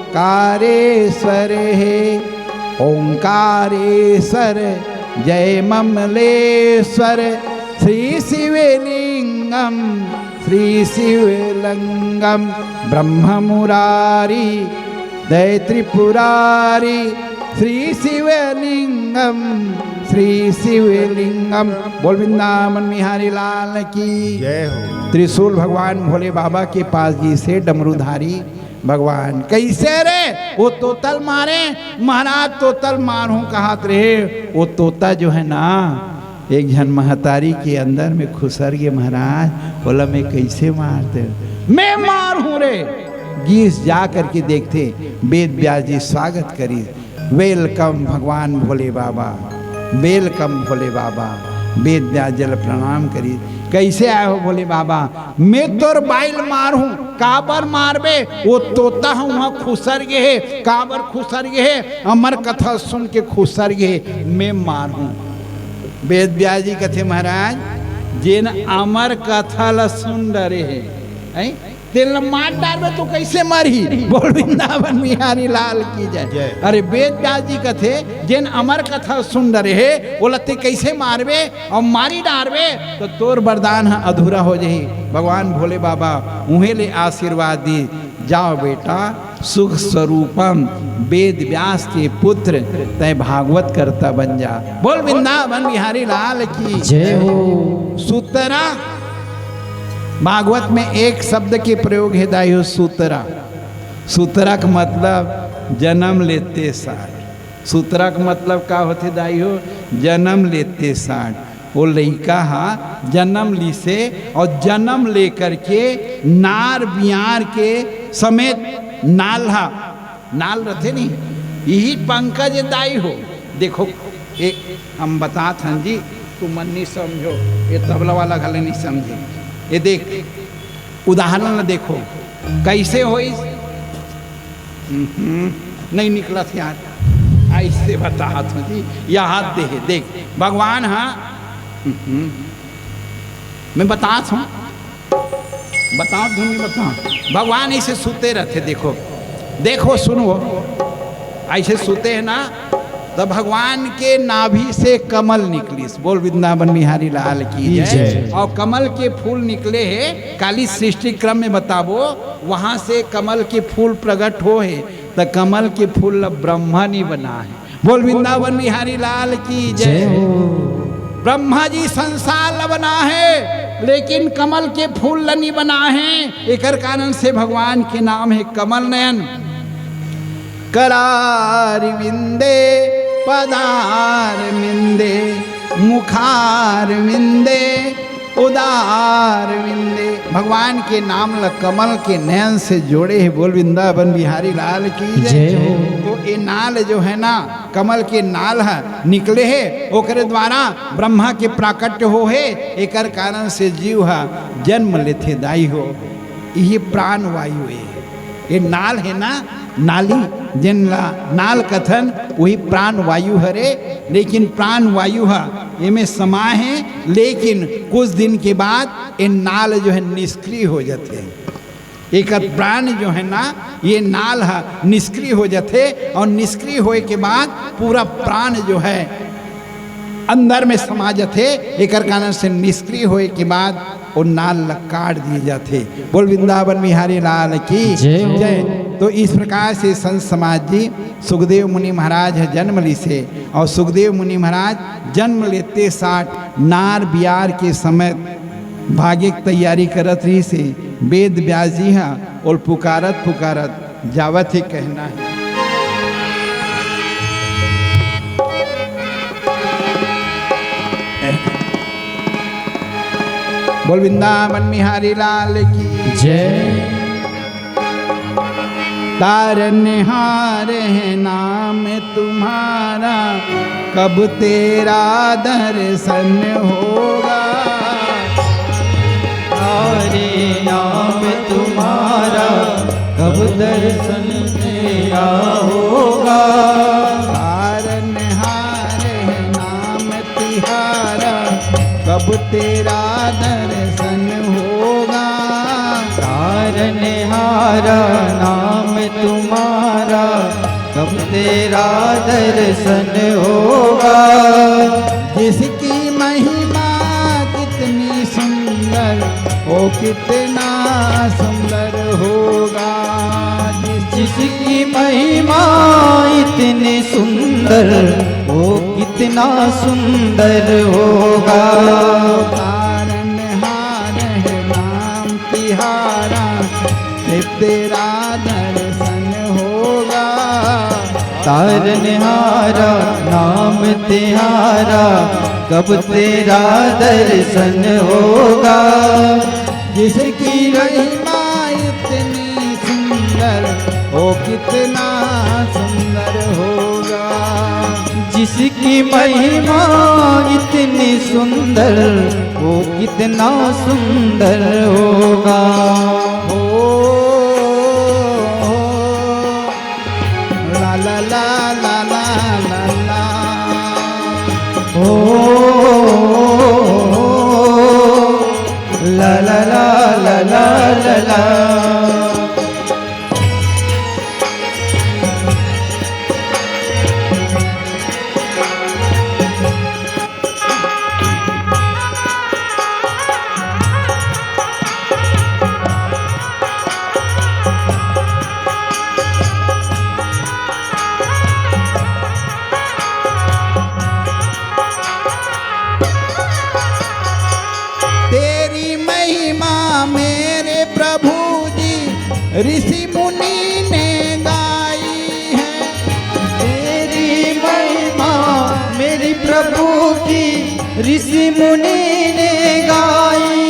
ओंकारेश्वर हे, ओंकारेश्वर जय ममलेश्वर, श्री शिवलिंगम, श्री शिवलिंगम। ब्रह्म मुरारी जय त्रिपुरारी, श्री शिवलिंगम, श्री शिवलिंगम। बोल वृंदावन बिहारी लाल की जय हो। त्रिशूल भगवान भोले बाबा के पास गिस हे, डमरूधारी भगवान। कैसे रे? वो तोता ल मारे, महाराज तोता ल मारहूं कहत रहे। वो तोता जो है ना, एक झन महतारी के अंदर में खुसर गे महाराज, ओला मैं कैसे मार दे? मैं मारहूं रे। गिस जा करके देखथे, वेद व्यास जी स्वागत करिस, welcome भगवान भोले बाबा, welcome भोले बाबा। वेद व्यास जी ला प्रणाम करिस, कैसे आए हो भोले बाबा? मैं तोर बाई ल मारहूं, काबर मारबे? वो तोता ह उहां खुसर गे हे, काबर खुसर गे हे? अमर कथा सुन के खुसर गे हे, मैं मारहूं। वेद व्यास जी कथे, महाराज, जेन अमर कथा ला सुन डरे हे, हैं? तेन ला मार डारबे तो कैसे मरही? बोल वृंदावन बिहारी लाल की जय। जय। अरे वेद व्यास जी कथे, जेन अमर कथा सुन डरे हे, ओला ते कैसे मारबे? अउ मारी डारबे तो तोर वरदान ह अधूरा हो जही। भगवान भोले बाबा उहे ले आशीर्वाद दी, जाओ बेटा, सुख स्वरूपम वेद व्यास के पुत्र, तय भागवत कर्ता बन जा। बोल वृंदावन बिहारी लाल की जय हो। सूतरा, भागवत में एक शब्द के प्रयोग हे दाई हो, सूतरा। सूतरा का मतलब जन्म लेते सार। सूतरा का मतलब का होथे दाई हो? जन्म लेते सार। वो लइका हा जन्म लिसे अउ जन्म लेकर के नार बियार के समेत नाल हा, नाल रथे नहीं, यही पंकज दाई हो। देखो, ए, हम बतात हन जी, तुमन नहीं समझो, ये तबला वाला घले नहीं समझे। ये देख, उदाहरण ला देखो, कैसे होइस? हम्म, नहीं निकलत यार, ऐसे बतात हूँ जी, याद दे, देख, भगवान हा, हम्म, मैं बतात हूँ, बतात हूँ, नहीं बतात, भगवान ऐसे सुते रहते, देखो, देखो, सुनो, ऐसे सुते हैं ना, तो भगवान के नाभि से कमल निकलिस। बोल वृंदावन बिहारी लाल की जय। जय। अउ कमल के फूल निकले हे, काली सृष्टि क्रम में बताबो, वहां से कमल के फूल प्रगट हो हे, त कमल के फूल ल ब्रह्मा नहीं बना हे। बोल वृंदावन बिहारी लाल की जय। जय हो। ब्रह्मा जी संसार ल बना हे, लेकिन कमल के फूल ल नहीं बना हे। एकर कारण से भगवान के नाम हे कमल नयन। करारविंदे पदारविंदे मुखारविंदे उदारविंदे। भगवान के नाम ल कमल के नयन से जोड़े हे। बोल वृंदावन बिहारी लाल की जय। जय हो। तो ये नाल जो है ना, कमल के नाल ह निकले हे, ओकरे द्वारा ब्रह्मा के प्राकट्य हो हे, एकर कारण से जीव ह जन्म लेथे दाई हो। यही प्राण वायु हे। ये नाल हे ना, नाली, जेन ला नाल कथन, वही प्राण वायु हरे। लेकिन प्राण वायु ह एमे समा हे, लेकिन कुछ दिन के बाद ये नाल जो है निष्क्रिय हो जाथे। एकर प्राण जो है ना, ये नाल ह निष्क्रिय हो जाथे, और निष्क्रिय होए के बाद पूरा प्राण जो है अंदर में समा जाथे। एकर कारण से निष्क्रिय होए के बाद वो नाल ला काट दिए जाथे। बोल वृंदावन बिहारी लाल की जय हो। जय। तो इस प्रकार से संत समाज जी, सुखदेव मुनि महाराज ह जन्म लिसे, और सुखदेव मुनि महाराज जन्म लेते साठ नार बियार के समय भागे के तैयारी करत रहिसे। वेद व्यास जी ह ओल पुकारत पुकारत जावत हे, कहना हे। बोल वृंदावन बिहारी लाल की जय। तारनहार है नाम तुम्हारा, कब तेरा दर्शन होगा। तारे नाम तुम्हारा, कब दर्शन तेरा होगा। तारनहार है नाम तिहारा, कब तेरा दर्शन होगा। तारनहारा नाम तुम्हारा, कब तेरा दर्शन होगा। जिसकी महिमा कितनी सुंदर, वो कितना सुंदर होगा। जिस जिसकी महिमा इतनी सुंदर, वो कितना सुंदर होगा। तारनहार है नाम तिहारा, जब तेरा दर्शन होगा। तारनहारा नाम तिहारा, कब तेरा दर्शन होगा। जिसकी महिमा इतनी सुंदर, वो कितना सुंदर होगा। जिसकी महिमा इतनी सुंदर, वो कितना सुंदर होगा। ओ, ला, ला, ला, ला, ला, ला, ला। ओ, ला, ला, ला, ला, ला, ला, ला। तेरी महिमा मेरे प्रभु जी, ऋषि मुनि ने गाई है। तेरी महिमा मेरी प्रभु की, ऋषि मुनि ने गाई।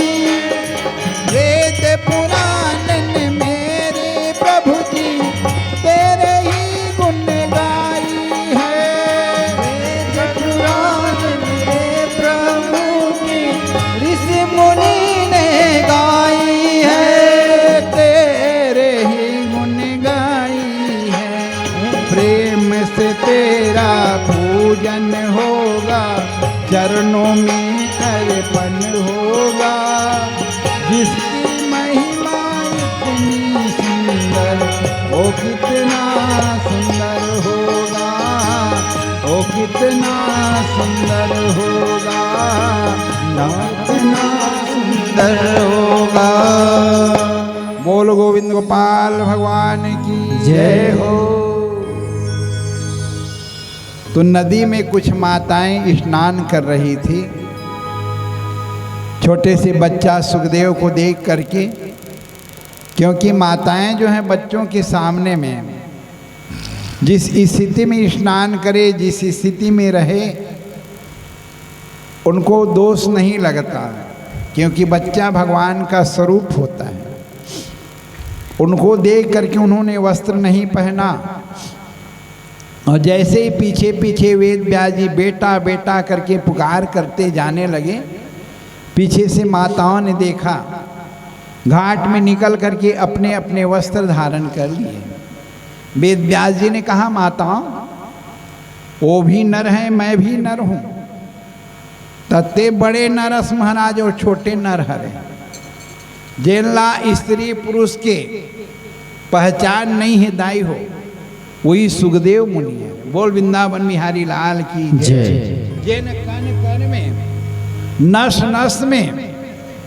वेद पुराण ने मेरे प्रभु जी, तेरे ही गुण गाई है। वेद पुराण ने प्रभु की, ऋषि मुनि ने गाई है। तेरे ही गुण गाई है। प्रेम से तेरा पूजन होगा, चरणों में अर्पण होगा। जिसकी महिमा इतनी सुंदर, वो कितना सुंदर होगा, वो कितना सुंदर होगा, ना कितना सुंदर होगा। बोल गोविंद गोपाल भगवान की जय हो। तो नदी में कुछ माताएं स्नान कर रही थी। छोटे से बच्चा सुखदेव को देख करके, क्योंकि माताएं जो हैं बच्चों के सामने में जिस स्थिति में स्नान करे, जिस स्थिति में रहे, उनको दोष नहीं लगता, क्योंकि बच्चा भगवान का स्वरूप होता है। उनको देख करके उन्होंने वस्त्र नहीं पहना, और जैसे ही पीछे पीछे वेद व्यास जी बेटा बेटा करके पुकार करते जाने लगे, पीछे से माताओं ने देखा, घाट में निकल करके अपने अपने वस्त्र धारण कर लिए। वेद व्यास जी ने कहा, माताओं, वो भी नर हैं, मैं भी नर हूं। त ते बड़े नर अस महाराज, अउ छोटे नर हरे। जेन ला स्त्री पुरुष के पहचान नहीं है दाई हो, वही सुखदेव मुनि है। बोल वृंदावन बिहारी लाल की जय। जेन कण कण में, नस नस में,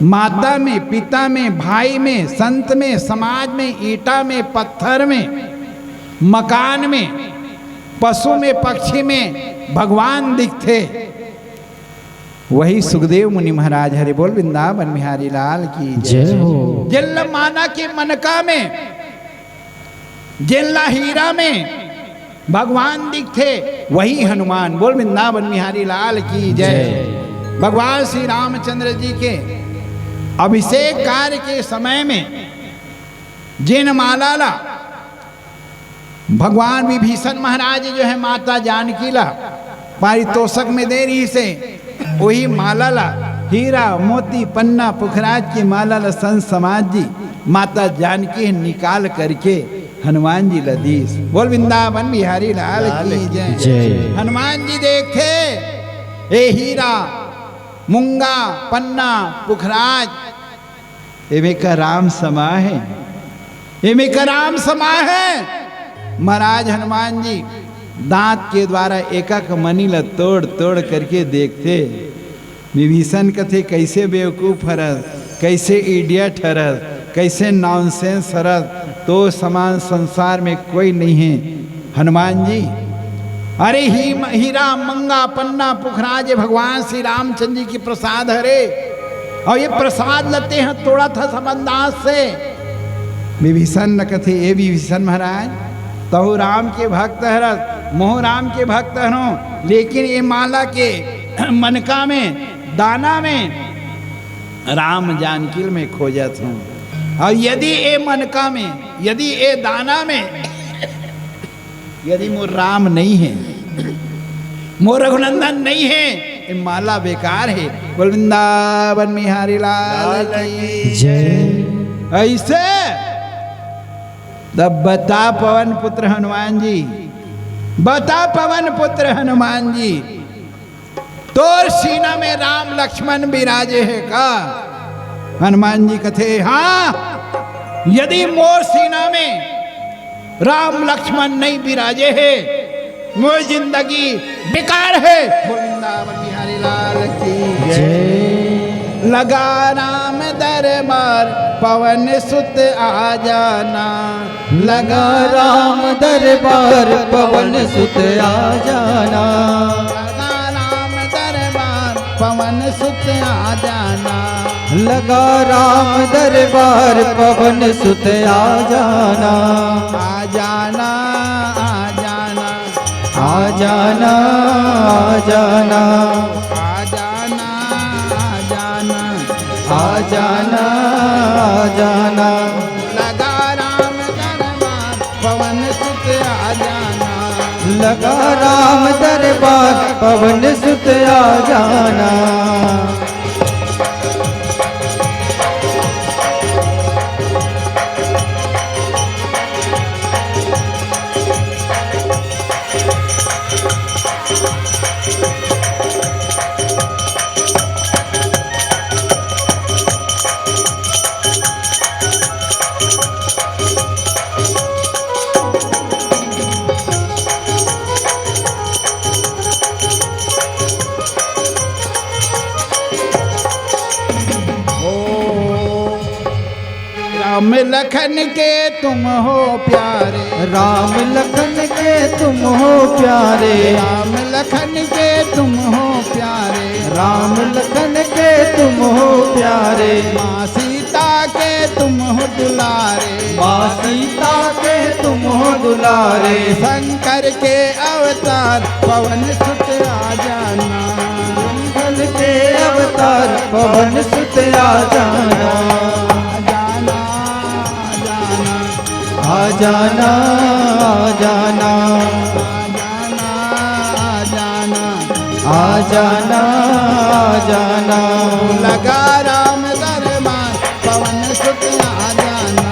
माता में, पिता में, भाई में, संत में, समाज में, ईटा में, पत्थर में, मकान में, पशु में, पक्षी में भगवान दिखथे, वही सुखदेव मुनि महाराज हरे। बोल वृंदावन बिहारी लाल की जय हो। जेन ला माना के मनका में, जेन ला हीरा में भगवान दिखथे, वही हनुमान। बोल वृंदावन बिहारी लाल की जय। जय। भगवान श्री रामचंद्र जी के अभिषेक कार्य के समय में जेन माला ला भगवान विभीषण महाराज जो है माता जानकी ला पारितोषक में दे रहिसे, वही माला ला, हीरा मोती पन्ना पुखराज की माला ला संत समाज जी माता जानकी निकाल करके हनुमान जी ला दीस। बोल वृंदावन बिहारी लाल की जय। जय। हनुमान जी देखथे, ए हीरा, मूंगा, पन्ना, पुखराज, एमे का राम समा है, एमे का राम समा है। महाराज हनुमान जी दांत के द्वारा एक एक मनी ला तोड़ तोड़ करके देखथे। विभीषण कथे, कैसे बेवकूफ हरस, कैसे इडियट हरस, कैसे नॉनसेंस हरस, तो समान संसार में कोई नहीं है। हनुमान जी, अरे ही, हीरा मंगा पन्ना पुखराज भगवान श्री रामचंद्र जी के प्रसाद हरे, अउ ये प्रसाद ला तें ह तोड़त हस अंदाज से। विभीषण न कथे, ए विभीषण महाराज, तहु राम के भक्त हरस, महू राम के भक्त हरों, लेकिन ये माला के मनका में, दाना में राम जानकी ल मैं खोजत हूँ। अउ यदि ए मनका में, यदि ए दाना में, यदि मोर राम नहीं है, मोर रघुनंदन नहीं है, ए माला बेकार है। बोल वृंदावन बिहारी लाल की जय। ऐसे तब बता पवन पुत्र हनुमान जी, बता पवन पुत्र हनुमान जी, तोर सीना में राम लक्ष्मण बिराजे हे का? हनुमान जी कथे, हाँ, यदि मोर सीना में राम लक्ष्मण नहीं बिराजे हे, मोर जिंदगी बेकार है। बोल वृंदावन बिहारी लाल की जय। लगा राम दरबार पवन सुत आ जाना। लगा राम दरबार पवन सुत आ जाना। लगा राम दरबार पवन सुत आ जाना। लगा राम दरबार पवन सुत आ जाना। आ जाना, आ जाना। आ जाना, आ जाना। आ जाना, आ जाना। आ जाना, आ जाना। लगा राम दरबार पवन सुत आ जाना। लगा राम दरबार पवन सुत आ जाना। राम लखन के तुम हो प्यारे। राम लखन के तुम हो प्यारे। राम लखन के तुम हो प्यारे। राम लखन के तुम हो प्यारे। माँ सीता के तुम हो दुलारे। माँ सीता के तुम हो दुलारे। शंकर के अवतार पवन सुत आ जाना। शंकर के पवन सुत आ जाना। आ जाना, आ जाना। आ जाना, आ जाना। लगा राम दरबार, पवन सुत आ जाना।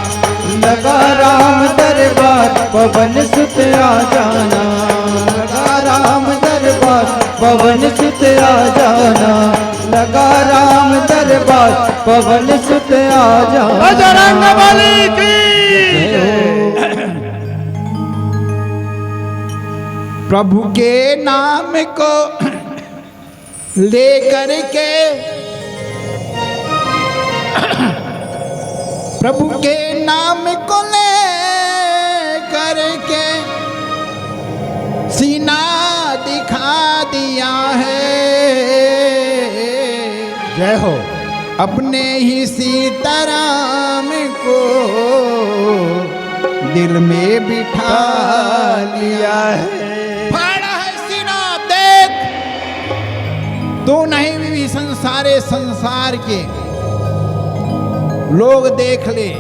लगा राम दरबार, पवन सुत आ जाना। लगा राम दरबार, पवन सुत आ जाना। लगा राम दरबार, पवन सुत आ जाना। बजरंग बली की जय। प्रभु के नाम को लेकर के, प्रभु के नाम को लेकर के सीना दिखा दिया है। जय हो। अपने ही सीताराम को दिल में बिठा लिया है। फाड़ा है सीना, देख। तू नहीं, विभीषण, सारे संसार के लोग देख ले,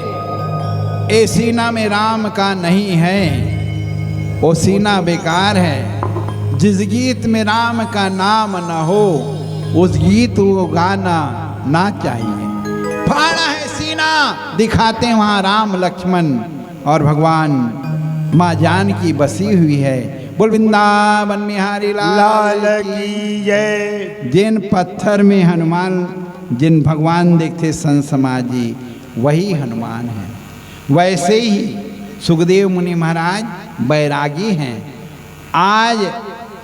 ए सीना में राम का नहीं है, वो सीना बेकार है। जिस गीत में राम का नाम न हो, उस गीत को गाना ना चाहिए। फाड़ा है सीना, दिखाते हैं वहां राम लक्ष्मण और भगवान माँ जानकी बसी हुई है। बोल वृंदावन बिहारी लाल लाल की। की जय। जिन पत्थर में हनुमान, जिन भगवान देखते संत समाज जी, वही हनुमान है। वैसे ही सुखदेव मुनि महाराज बैरागी हैं। आज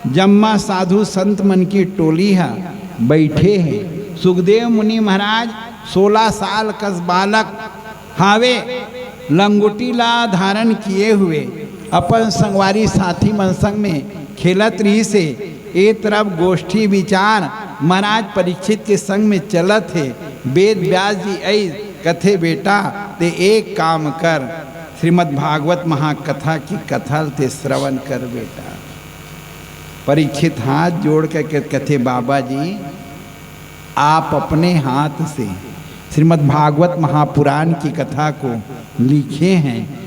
जम्मा साधु संत मन की टोली है, बैठे हैं। सुखदेव मुनि महाराज सोलह साल कस बालक हावे, लंगोटी ला धारण किए हुए अपन संगवारी साथी मन संग में खेलत रहिस हे। ए तरफ गोष्ठी विचार महाराज परीक्षित के संग में चलत हे। वेद व्यास जी अइस कथे, "बेटा, ते एक काम कर, श्रीमद् भागवत महाकथा की कथा ल ते श्रवण कर बेटा।" परीक्षित हाथ जोड़ के कथे, "बाबा जी, आप अपने हाथ से श्रीमद् भागवत महापुराण की कथा को लिखे हैं,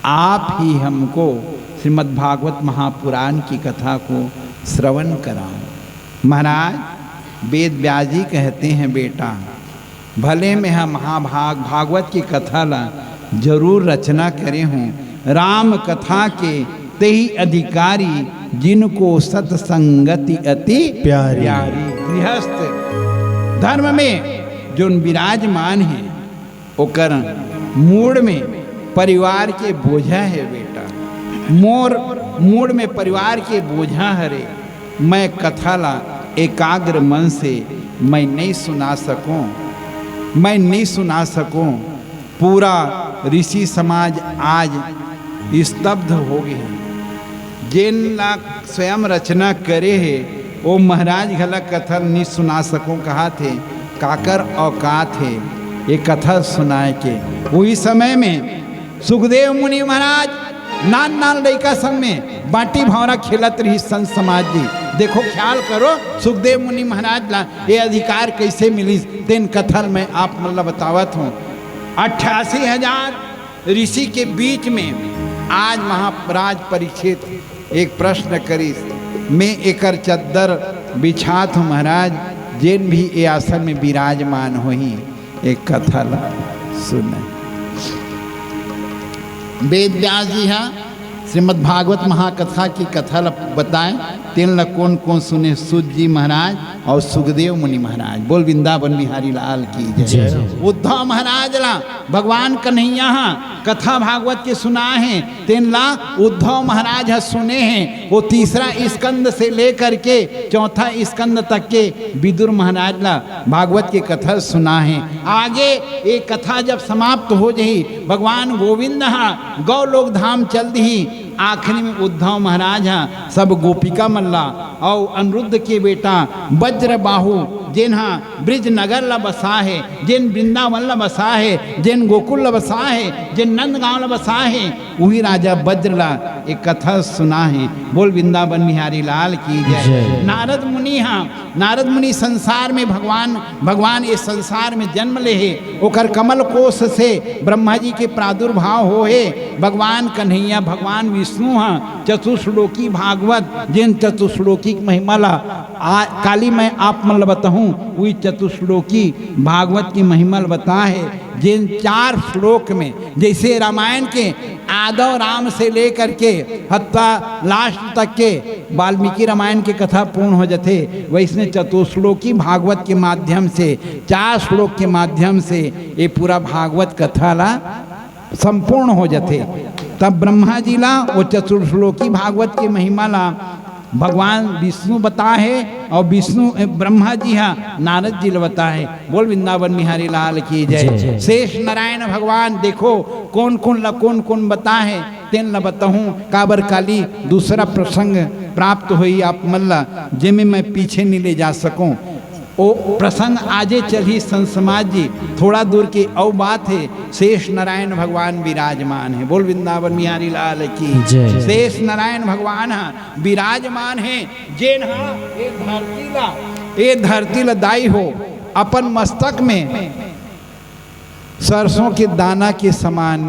आप ही हमको श्रीमद् भागवत महापुराण की कथा को श्रवण कराओ।" महाराज, वेद व्यास जी कहते हैं, "बेटा, भले में हम महाभाग-, भागवत की कथा ला जरूर रचना करे हूँ, राम कथा के तेहि अधिकारी, जिनको सत्संगति अति प्यारी।" प्यारी। गृहस्थ धर्म में जोन विराजमान है, ओकर मूड़ में परिवार के बोझा है बेटा, मोर मूड़ में परिवार के बोझा हरे। मैं कथा ला एकाग्र मन से मैं नहीं सुना सकूं, मैं नहीं सुना सकूं। पूरा ऋषि समाज आज स्तब्ध हो गए। जेन ला स्वयं रचना करे हे, ओ महाराज घला कथा ल नि सुना सको कहाथे, काकर औकात हे ये कथा सुनाए के? उही समय में सुखदेव मुनि महाराज नान नान लइका संग में बांटी भौंरा खेलत रहिस संत समाज जी। देखो, ख्याल करो, सुखदेव मुनि महाराज ला ये अधिकार कइसे मिलिस, तेन कथा ल मैं आप मन ला बतावत हूँ। अट्ठासी हजार ऋषि के बीच में आज महाराज परीक्षित एक प्रश्न करिस, मैं एकर चद्दर बिछात हूँ महाराज, जेन भी ए आसन में विराजमान होही, एक कथा ला सुने। वेद व्यास जी हा श्रीमद् भागवत महाकथा की कथा ला बताए, तेन ला कोन कोन सुने? सूत जी महाराज और सुखदेव मुनि महाराज। बोल वृंदावन बिहारी लाल की जय। जय। उद्धव महाराज ला भगवान कन्हैया हा कथा भागवत के सुनाए हे, तेन ला उद्धव महाराज ह सुने हे। वो तीसरा स्कंद से लेकर के चौथा स्कंद तक के विदुर महाराज ला भागवत के कथा सुनाए हे। आगे ये कथा जब समाप्त हो जही, भगवान गोविंद हा गौ लोक धाम चल दिही। आखिरी में उद्धव महाराज हा सब गोपिका मन ला और अनिरुद्ध के बेटा वज्रबाहु जेन ह ब्रिज नगर ला बसा हे, जेन वृंदावन ला बसा हे, जेन गोकुल ला बसा हे, जेन नंदगांव ला बसा हे, उही राजा बज्र ला एक कथा सुना हे। बोल वृंदावन बिहारी लाल की जय। जय। नारद मुनि ह, नारद मुनि संसार में भगवान, भगवान इस संसार में जन्म ले हे, ओकर कमल कोष से ब्रह्मा जी के प्रादुर्भाव हो हे। भगवान कन्हैया, भगवान विष्णु ह चतुश्लोकी भागवत, जेन चतुश्लोकी के महिमा ला आ, काली मैं आप मन ल बताहूँ, उही चतुश्लोकी भागवत की महिमा ल बता हे, जेन चार श्लोक में, जैसे रामायण के आदव राम से लेकर के हत्ता लास्ट तक के वाल्मीकि रामायण के कथा पूर्ण हो जथे, वैसने चतुश्लोकी भागवत के माध्यम से, चार श्लोक के माध्यम से ये पूरा भागवत कथा ला संपूर्ण हो जथे। तब ब्रह्मा जी ला वो चतुर्श्लोकी भागवत के महिमा ला भगवान विष्णु बता हे और विष्णु, ए, ब्रह्मा जी हा नारद जी ला बता हे। बोल वृंदावन बिहारी लाल की जय। जय। शेष नारायण भगवान देखो कौन कौन ला कौन कौन बता हे, तेन ला बताहूँ, काबर काली दूसरा प्रसंग प्राप्त होई आप मन ला, जेमे मैं पीछे नहीं ले जा सकूँ। ओ प्रसंग आजे चलही संत समाज जी, थोड़ा दूर के अउ बात हे, शेष नारायण भगवान विराजमान हे। बोल वृंदावन बिहारी लाल की। जय। शेष नारायण भगवान ह विराजमान हे, जेन ह ए धरती ला, ए धरती ला दाई हो, अपन मस्तक में सरसों के दाना के समान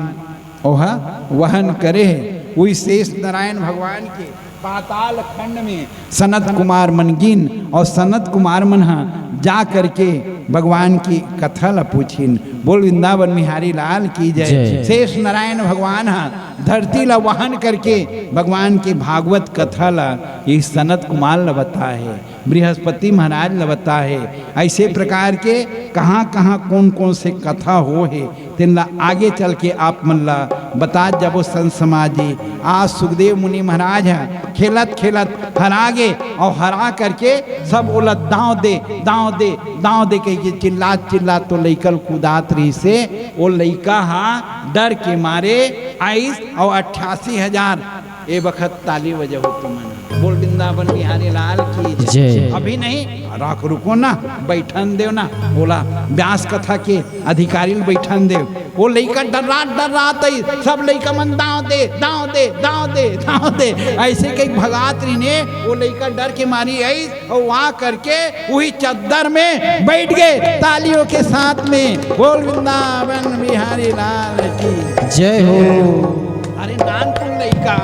ओहा वहन करे हे। उही शेष नारायण भगवान के पाताल खंड में सनत कुमार मन गिन और सनत कुमार मन ह जा करके भगवान की कथा ला पूछिन। बोल वृंदावन बिहारी लाल की जय। जय। शेष नारायण भगवान ह धरती ला वहन करके भगवान की भागवत कथा ला इस सनत कुमार ला बता हे। बृहस्पति महाराज ल बता हे। ऐसे प्रकार के कहाँ-कहाँ कौन-कौन से कथा हो हे, तेन ला आगे चल के आप मन ला बतात जाबो संत समाज जी। आज सुखदेव मुनि महाराज ह खेलत-खेलत हरा गे और हरा करके सब ओला दांव दे, दांव दे, दांव दे कहिके चिल्लात-चिल्लात तो लइका ल कुदात रहिसे। ओ लइका ह डर के मारे आइस और अट्ठासी हजार ए बखत ताली बजाहू तुमन। बोल वृंदावन बिहारी लाल की जय। जय। अभी नहीं, रख, रुको ना, बैठन देव ना, ओला ब्यास कथा के अधिकारी ल बैठन देव। वो लइका डर्रात डर्रात आई, सब लइका मन दांव दे, दांव दे, दांव दे, दांव दे, ऐसे कही भगात रहिने। वो लइका डर के मारी आई, अउ आ करके उही चद्दर में बैठ गे तालियों के साथ में। बोल वृंदावन बिहारी लाल की जय हो। अरे नानकुन लइका,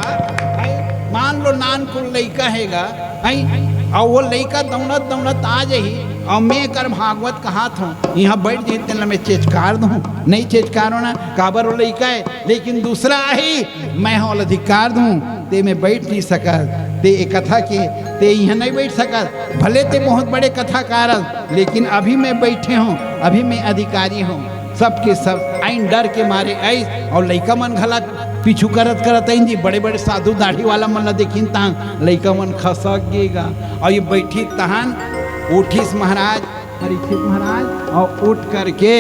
भाई, मान लो नानकुन लइका हेगा, भाई, अउ वो लइका दौड़त दौड़त आ जाही, अउ मैं कर भागवत कहात हूँ, यहाँ बैठ जाही, तेन ला मैं चेचकार दूँ, नहीं चेचकारो ना, काबर वो लइका हे, लेकिन दूसरा आही, मैं ओला अधिकार दूँ, ते में बैठ नहीं सकत, ते ए कथा के, ते इहाँ नहीं बैठ सकत। भले ते बहुत बड़े कथाकार हस, लेकिन अभी मैं बैठे हूँ, अभी मैं अधिकारी हूँ। सबके सब आइन डर के मारे आइस, और लइका मन घला पीछू करत करत आइन जी, बड़े बड़े साधु दाढ़ी वाला मन ला देखिन तहान लइका मन खसक गे गा, और ये बैठी तहान उठिस महाराज, परीक्षित महाराज, और उठ करके,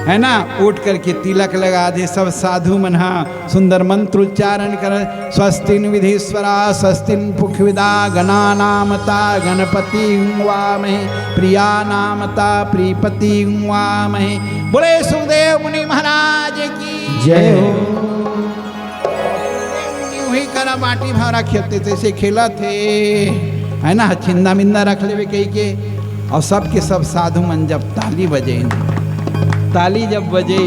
है ना, उठ करके तिलक लगा दे। सब साधु मन हा सुंदर मंत्र उच्चारण कर, स्वस्तिन विधीश्वरा, स्वस्तिन पुखविदा, गणानामता गणपति हुवामहे, प्रियानामता प्रीपति हुवामहे। बोले सुखदेव मुनि महाराज की जय हो। वही करा बाटी भावरा खेलते तैसे खेलत हे, है ना, छिंदा मिंदा रख लेवे कहिके, और सबके सब साधु मन जब ताली बजे, ताली जब बजे,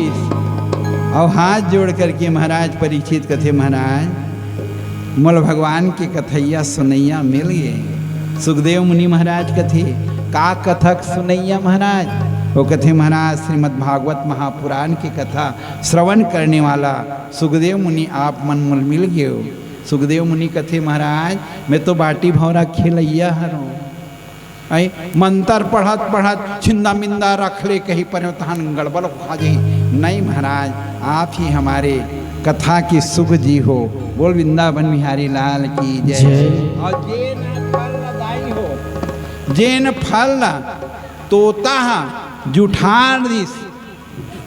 और हाथ जोड़ करके महाराज परीक्षित कथे, महाराज, मोला भगवान के कथैया सुनैया मिल गे। सुखदेव मुनि महाराज कथे, का कथक सुनैया महाराज? वो कथे, महाराज, श्रीमद् भागवत महापुराण के कथा श्रवण करने वाला सुखदेव मुनि आप मन मोल मिल गेव। सुखदेव मुनि कथे, महाराज, मैं तो बाटी भौरा खेलैया हरों। आई मंतर पढ़त पढ़त छिंदा मिंदा रख ले कही पर तहन गड़बड़ खा जाही। नहीं महाराज, आप ही हमारे कथा की सुख जी हो। बोल वृंदावन बिहारी लाल की जय। जय। और जेन फल दाई हो, जेन फल तोता हा जुठार दिस,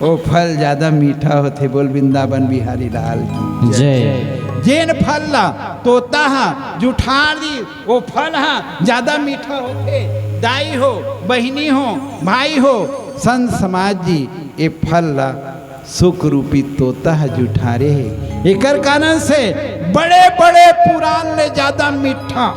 ओ फल ज्यादा मीठा होथे। बोल वृंदावन बिहारी लाल की जय। जेन फल ला तोता हा जुठार दी, ओ फल हा ज्यादा मीठा होथे। दाई हो, बहिनी हो, भाई हो, संत समाज जी, ए फल ला सुख रूपी तोता ह जुठारे हे। एकर कारण से बड़े-बड़े पुराण ले ज्यादा मीठा,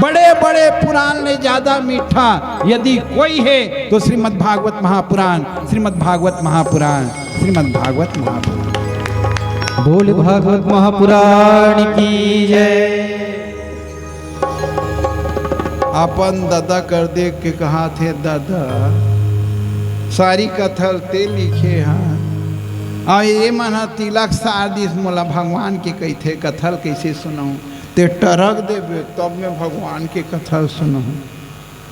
बड़े-बड़े पुराण ले ज्यादा मीठा यदि कोई हे, तो श्रीमद् भागवत महापुराण, श्रीमद् भागवत महापुराण, श्रीमद् भागवत महापुराण। बोल भागवत महापुराण की जय। अपन ददा कर देख के कहाथे, "ददा, सारी कथा ल ते लिखे हस, अउ ए मन ह तिलक सार दिस, मोला भगवान के कहिथे, कथा ल कइसे सुनहूं? ते टरक देबे, तब मैं भगवान के कथा ल सुनहूं।"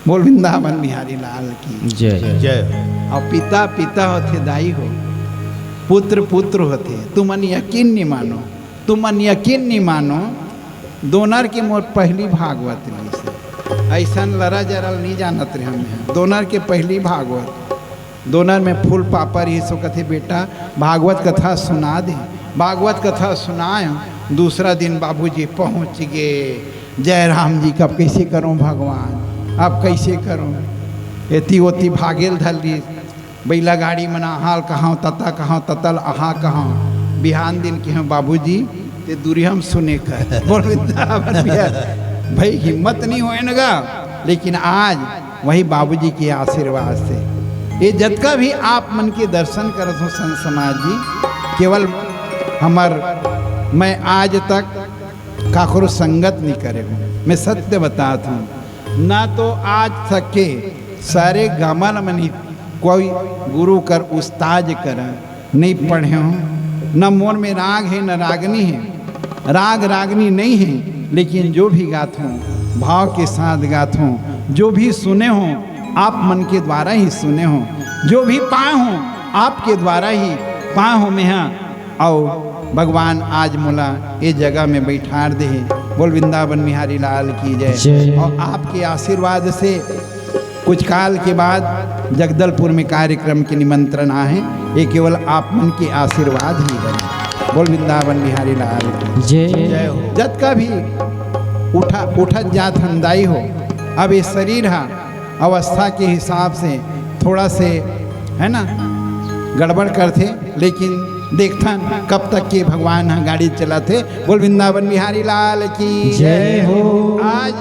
बोल वृंदावन बिहारी लाल की जय। जय। अउ पिता, पिता होथे दाई हो, पुत्र, पुत्र होथे। तुमन यकीन नहीं मानो, तुमन यकीन नहीं मानो, दोनर के मोर पहली भागवत रिहिस हे। अइसन लरा जरा ल नहीं जानत रहेंव मैं। दोनर के पहली भागवत, दोनर में फूल पापा रिहिस हे, कथे, "बेटा, भागवत कथा सुना दे।" भागवत कथा सुनाय, दूसरा दिन बाबूजी पहुंच गे। जय राम जी, अब कइसे करंव भगवान, अब कइसे करंव? एती ओती भागे ल धर लिस, बइला गाड़ी मन आहा ल कहांव, तता कहांव, तता ल आहा कहांव। बिहान दिन कहेंव, "बाबूजी, ते दूरिहा म सुने कर।" बोल वृंदावन बिहारी। भाई, हिम्मत नहीं होय न गा, लेकिन आज वही बाबूजी के आशीर्वाद से ये जतका भी आप मन के दर्शन करत हो संत समाज जी, केवल हमर, मैं आज तक काकरो संगत नहीं करे हूँ, मैं सत्य बतात हूँ। ना तो आज तक के सारे गा म ल मनी कोई गुरु कर उस्ताद कर नहीं पढ़े हूँ, न मोर में राग हे, न रागनी हे, राग रागनी नहीं हे, लेकिन जो भी गाथों, भाव के साथ गाथों, जो भी सुने हों, आप मन के द्वारा ही सुने हों, जो भी पाए हों, आपके द्वारा ही पाए हों मेहा। अउ भगवान आज मोला ए जगह में बैठार दे हे। बोल वृंदावन बिहारी लाल की जय। जय। अउ आपके आशीर्वाद से कुछ काल के बाद जगदलपुर में कार्यक्रम के निमंत्रण आहे, ये केवल आप मन के आशीर्वाद ही है। बोल वृंदावन बिहारी लाल की जय। जय हो। जतका भी उठा, उठत जात हन दाई हो, अब ये शरीर हा अवस्था के हिसाब से थोड़ा से, है ना, गड़बड़ करथे, लेकिन देखथन कब तक के भगवान ह गाड़ी चलाथे। बोल वृंदावन बिहारी लाल की जय हो। आज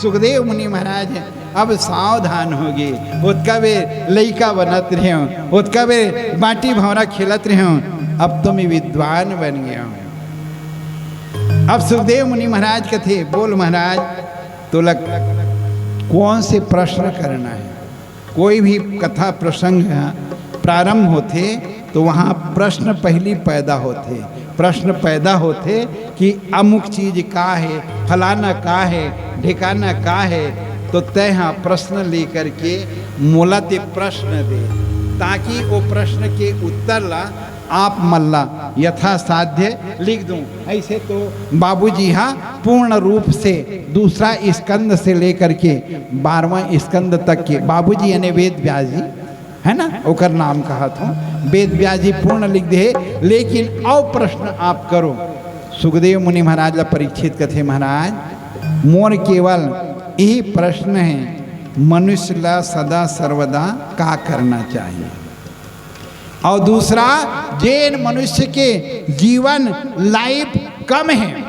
सुखदेव मुनि महाराज अब सावधान होगे। ओतका बेर लइका बनत रहेंव, ओतका बेर बांटी भौंरा खेलत रहेंव, अब तो मैं विद्वान बन गेंव। अब सुखदेव मुनि महाराज कथे, "बोल महाराज, तोला कौन से प्रश्न करना है?" कोई भी कथा प्रसंग प्रारंभ होथे, तो वहाँ प्रश्न पहली पैदा होथे। प्रश्न पैदा होथे कि अमुक चीज का हे, फलाना का हे, ढिकाना का हे, तो तैं हा प्रश्न लेकर के मोला ते प्रश्न दे, ताकि वो प्रश्न के उत्तर ला आप मन ला यथासाध्य लिख दूं। ऐसे तो बाबूजी हा पूर्ण रूप से दूसरा स्कंद से लेकर के बारहवाँ स्कंद तक के, बाबूजी यानी वेद व्यास जी, है ना, ओकर नाम कहत हूँ, वेद व्यास जी पूर्ण लिख दे, लेकिन अउ प्रश्न आप करो। सुखदेव मुनि महाराज ला परीक्षित कथे, "महाराज, मोर केवल यही प्रश्न है, मनुष्य ला सदा सर्वदा का करना चाहिए?" अउ दूसरा, जेन मनुष्य के जीवन लाइफ कम है,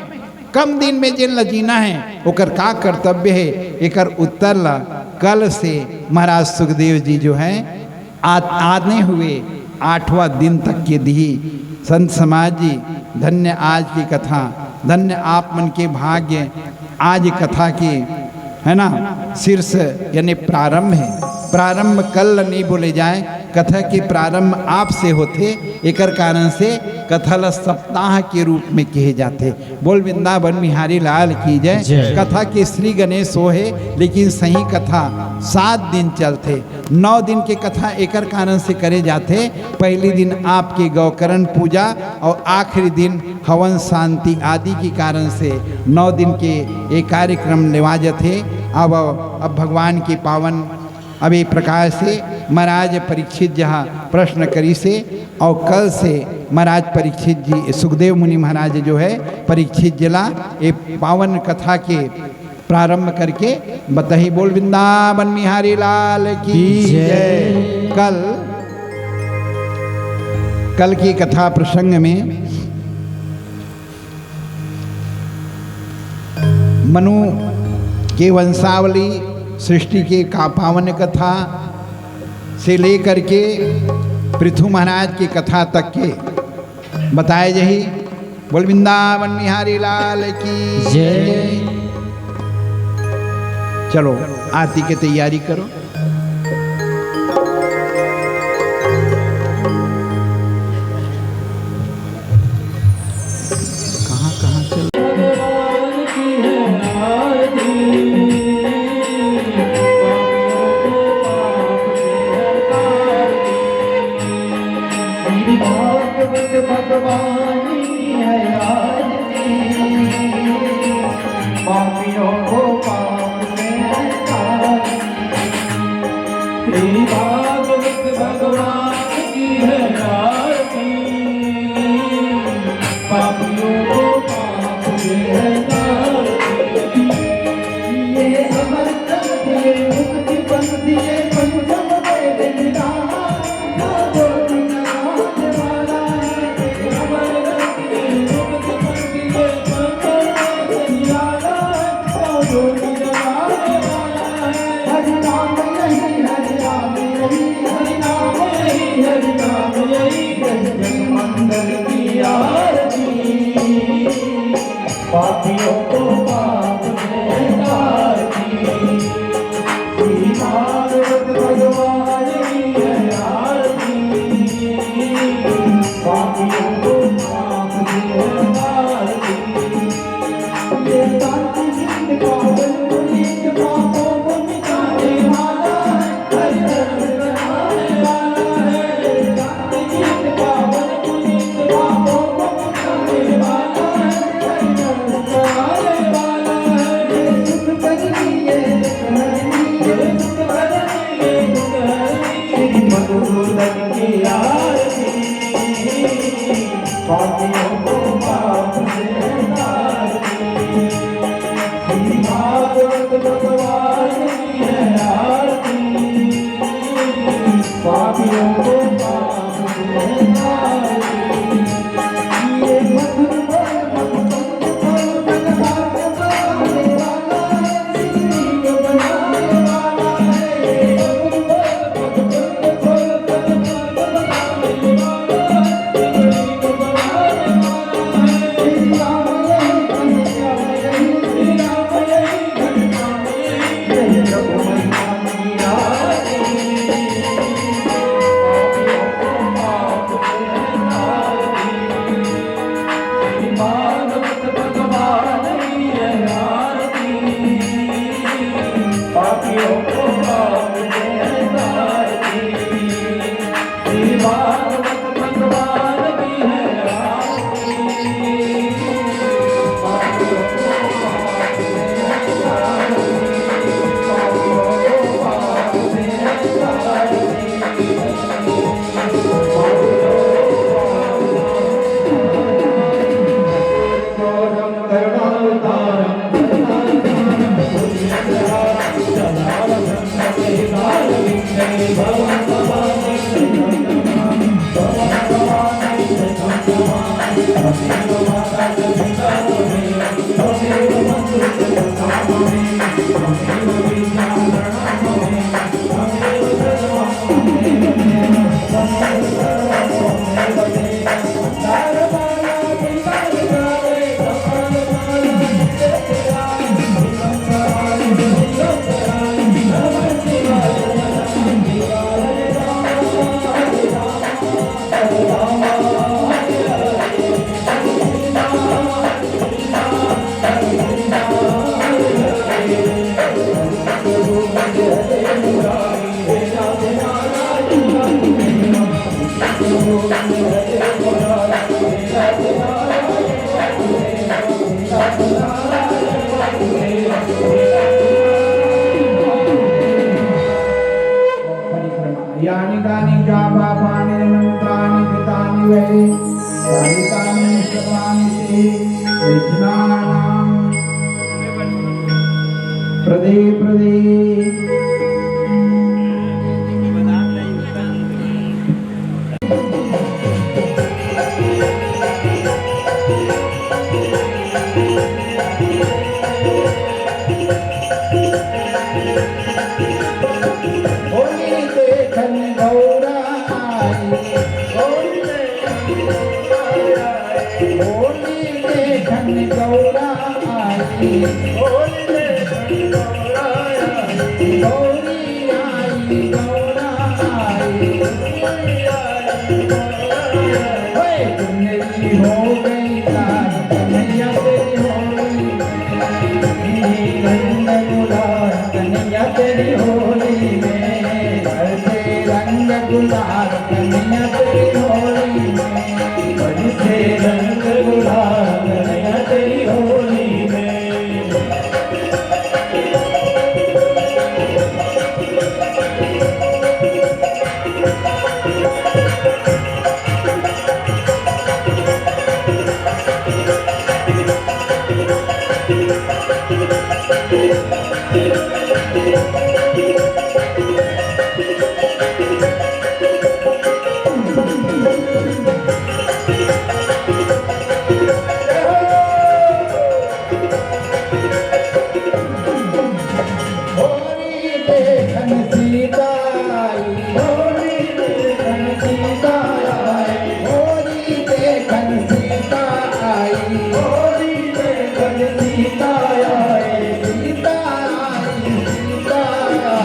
कम दिन में जेन ला जीना है, ओकर का कर्तव्य है, एकर उत्तर ला कल से महाराज सुखदेव जी जो है, आ-, आने हुए आठवां दिन तक के दिही। संत समाज जी, धन्य आज की कथा, धन्य आप मन के भाग्य। आज कथा के, है ना, शीर्ष यानी प्रारंभ है। प्रारंभ कल नहीं बोले जाए, कथा के प्रारंभ आपसे होथे, एकर कारण से कथा ला सप्ताह के रूप में कहे जाथे। बोल वृंदावन बिहारी लाल की जय। जय। कथा के श्री गणेश हो हे, लेकिन सही कथा सात दिन चलथे। नौ दिन के कथा एकर कारण से करे जाथे, पहली दिन आपके गौकरण पूजा और आखिरी दिन हवन शांति आदि के कारण से नौ दिन के ये कार्यक्रम लेवा जाथे। अब, अब भगवान के पावन, अब ये प्रकार से महाराज परीक्षित जहाँ प्रश्न करिसे, और कल से महाराज परीक्षित जी, सुखदेव मुनि महाराज जो है परीक्षित जी ला ये पावन कथा के प्रारंभ करके बताही। बोल वृंदावन बिहारी लाल की जय। कल, कल की कथा प्रसंग में मनु के वंशावली, सृष्टि के का पावन कथा से लेकर के पृथु महाराज की कथा तक के बताए जाही। बोल वृंदावन बिहारी लाल की जय। चलो, आरती के तैयारी करो। कहाँ, कहाँ चल भागवत भगवान की है आरती, पापियों को पाप से हटाती। श्री भागवत भगवान की है आरती, पापियों को पाप से हटाती। ये अमर ग्रंथ, ये मुक्ति पंथ, ये पंचम वेद निधान। पापियों को पाप से हटाती। श्री भागवत भगवान की है आरती, पापियों को पाप से हटाती। ये शांति गीत पावन पुनीत, पापों को मिटाने वाला है। यानि कानि चापापानि मंत्राणि कृतानि वै, तानि तानि नष्टपानि ते विघ्नानां। प्रदे प्रदे। होली देखन गौरा आई, होली देखन गौरा आई, होली देखन गौरा आई, होली देखन गौरा आई, गौरी आई, गौरा आई, गौरी आई, गौरा आई। होए, चुनरी हो गई लाल, कन्हैया तेरी होली में। रंग गुलाल कन्हैया तेरी होली में, बरसे रंग गुलाल कन्हैया तेरी होली में, बरसे रंग गुलाल कन्हैया तेरी होली में। होली देखन सीता आई, होली देखन सीता आई, होली देखन सीता आई, होली देखन सीता आई, सीता आई, सीता आई,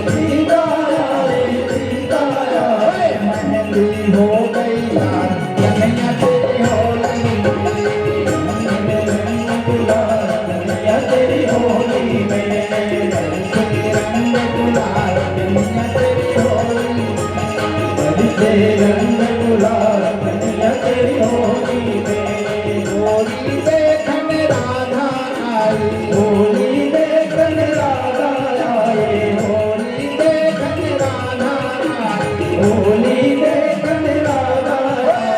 सीता आई, सीता आई। मन की हो गई लाल, कन्हैया तेरी होली में। कन्हैया तेरी होली में, बरसे रंग गुलाल कन्हैया तेरी होली में, बरसे रंग गुलाल कन्हैया तेरी होली में। होली देखन राधा आई, होली देखन राधा आई, होली देखन राधा आई, होली देखन राधा आई।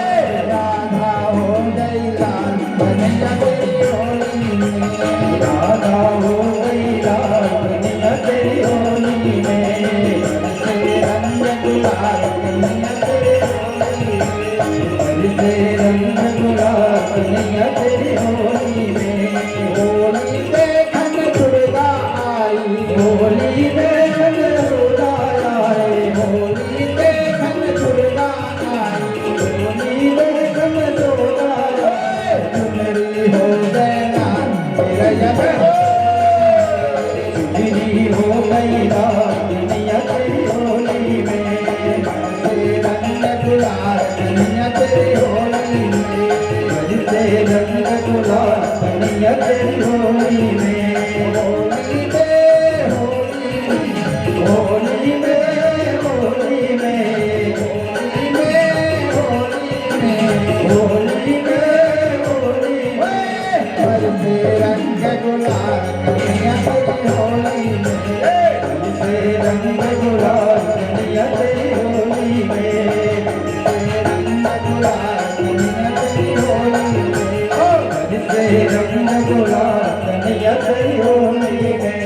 राधा हो गई लाल कन्हैया तेरी होली में, राधा हो गई लाल कन्हैया तेरी होली में, बरसे रंग गुलाल कन्हैया तेरी होली में, बरसे रंग गुलाल कन्हैया तेरी होली में। होली देखन दुर्गा आई, होली देखन दुर्गा आई, होली देखन दुर्गा आई, होली देखन दुर्गा आई। चुनरी हो गए लाल, मेरा यार हो। चुनरी हो गई लाल, कन्हैया तेरी होली में। बरसे रंग गुलाल, कन्हैया तेरी होली में। बरसे रंग गुलाल, कन्हैया तेरी होली में। होली में, होली में, होली में, होली में, होली में, होली में, होली में, होली में। बरसे रंग गुलाल कन्हैया तेरी होली में, बरसे रंग गुलाल कन्हैया तेरी होली में, बरसे रंग गुलाल कन्हैया तेरी होली में, बरसे रंग गुलाल कन्हैया तेरी होली में।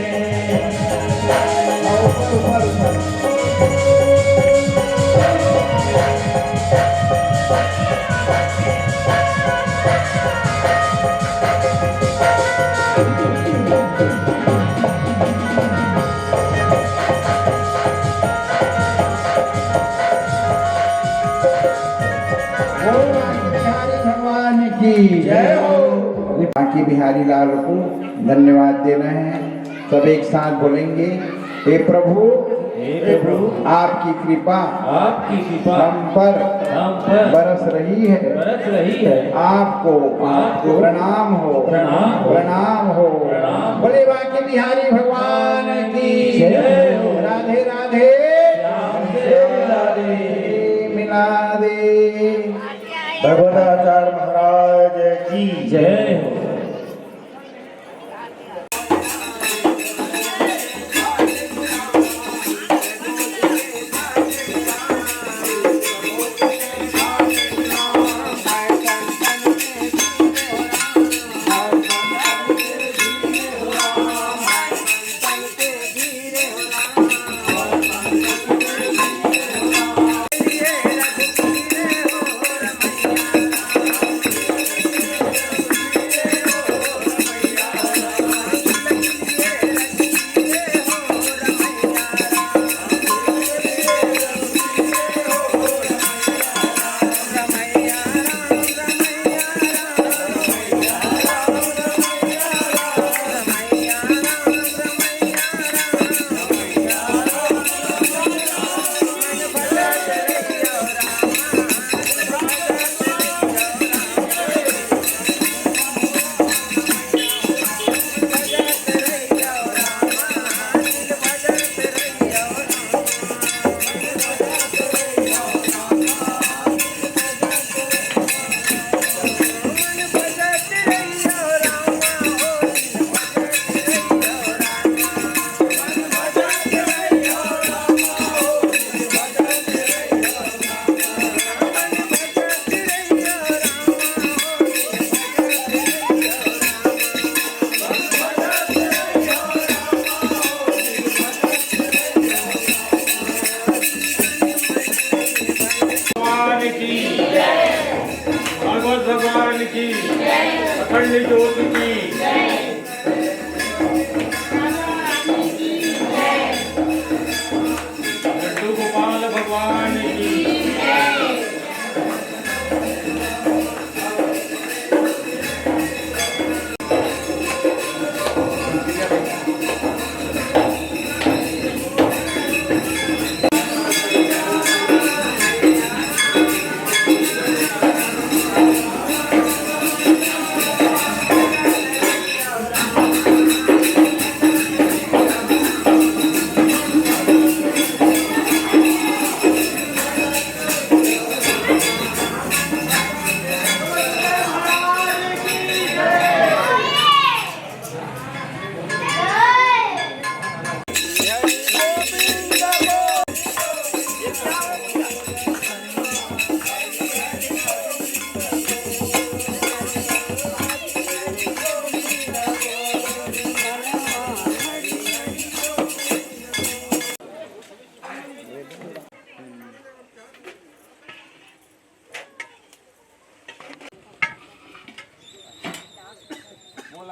बोल बांके बिहारी भगवान की जय हो। बांके बिहारी लाल को धन्यवाद देना है। सब एक साथ बोलेंगे, हे प्रभु, हे प्रभु, आपकी कृपा आपकी कृपा हम पर हम पर बरस रही है। बरस रही है। आपको आपको प्रणाम हो, प्रणाम हो, प्रणाम हो। प्रणाम। बोले बांके बिहारी भगवान की जय हो। राधे राधे। श्याम से मिला दे। मिला दे। भगवताचार्य महाराज की जय हो।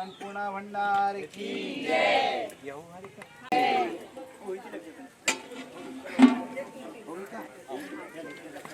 अन्नपूर्णा भंडार की जय।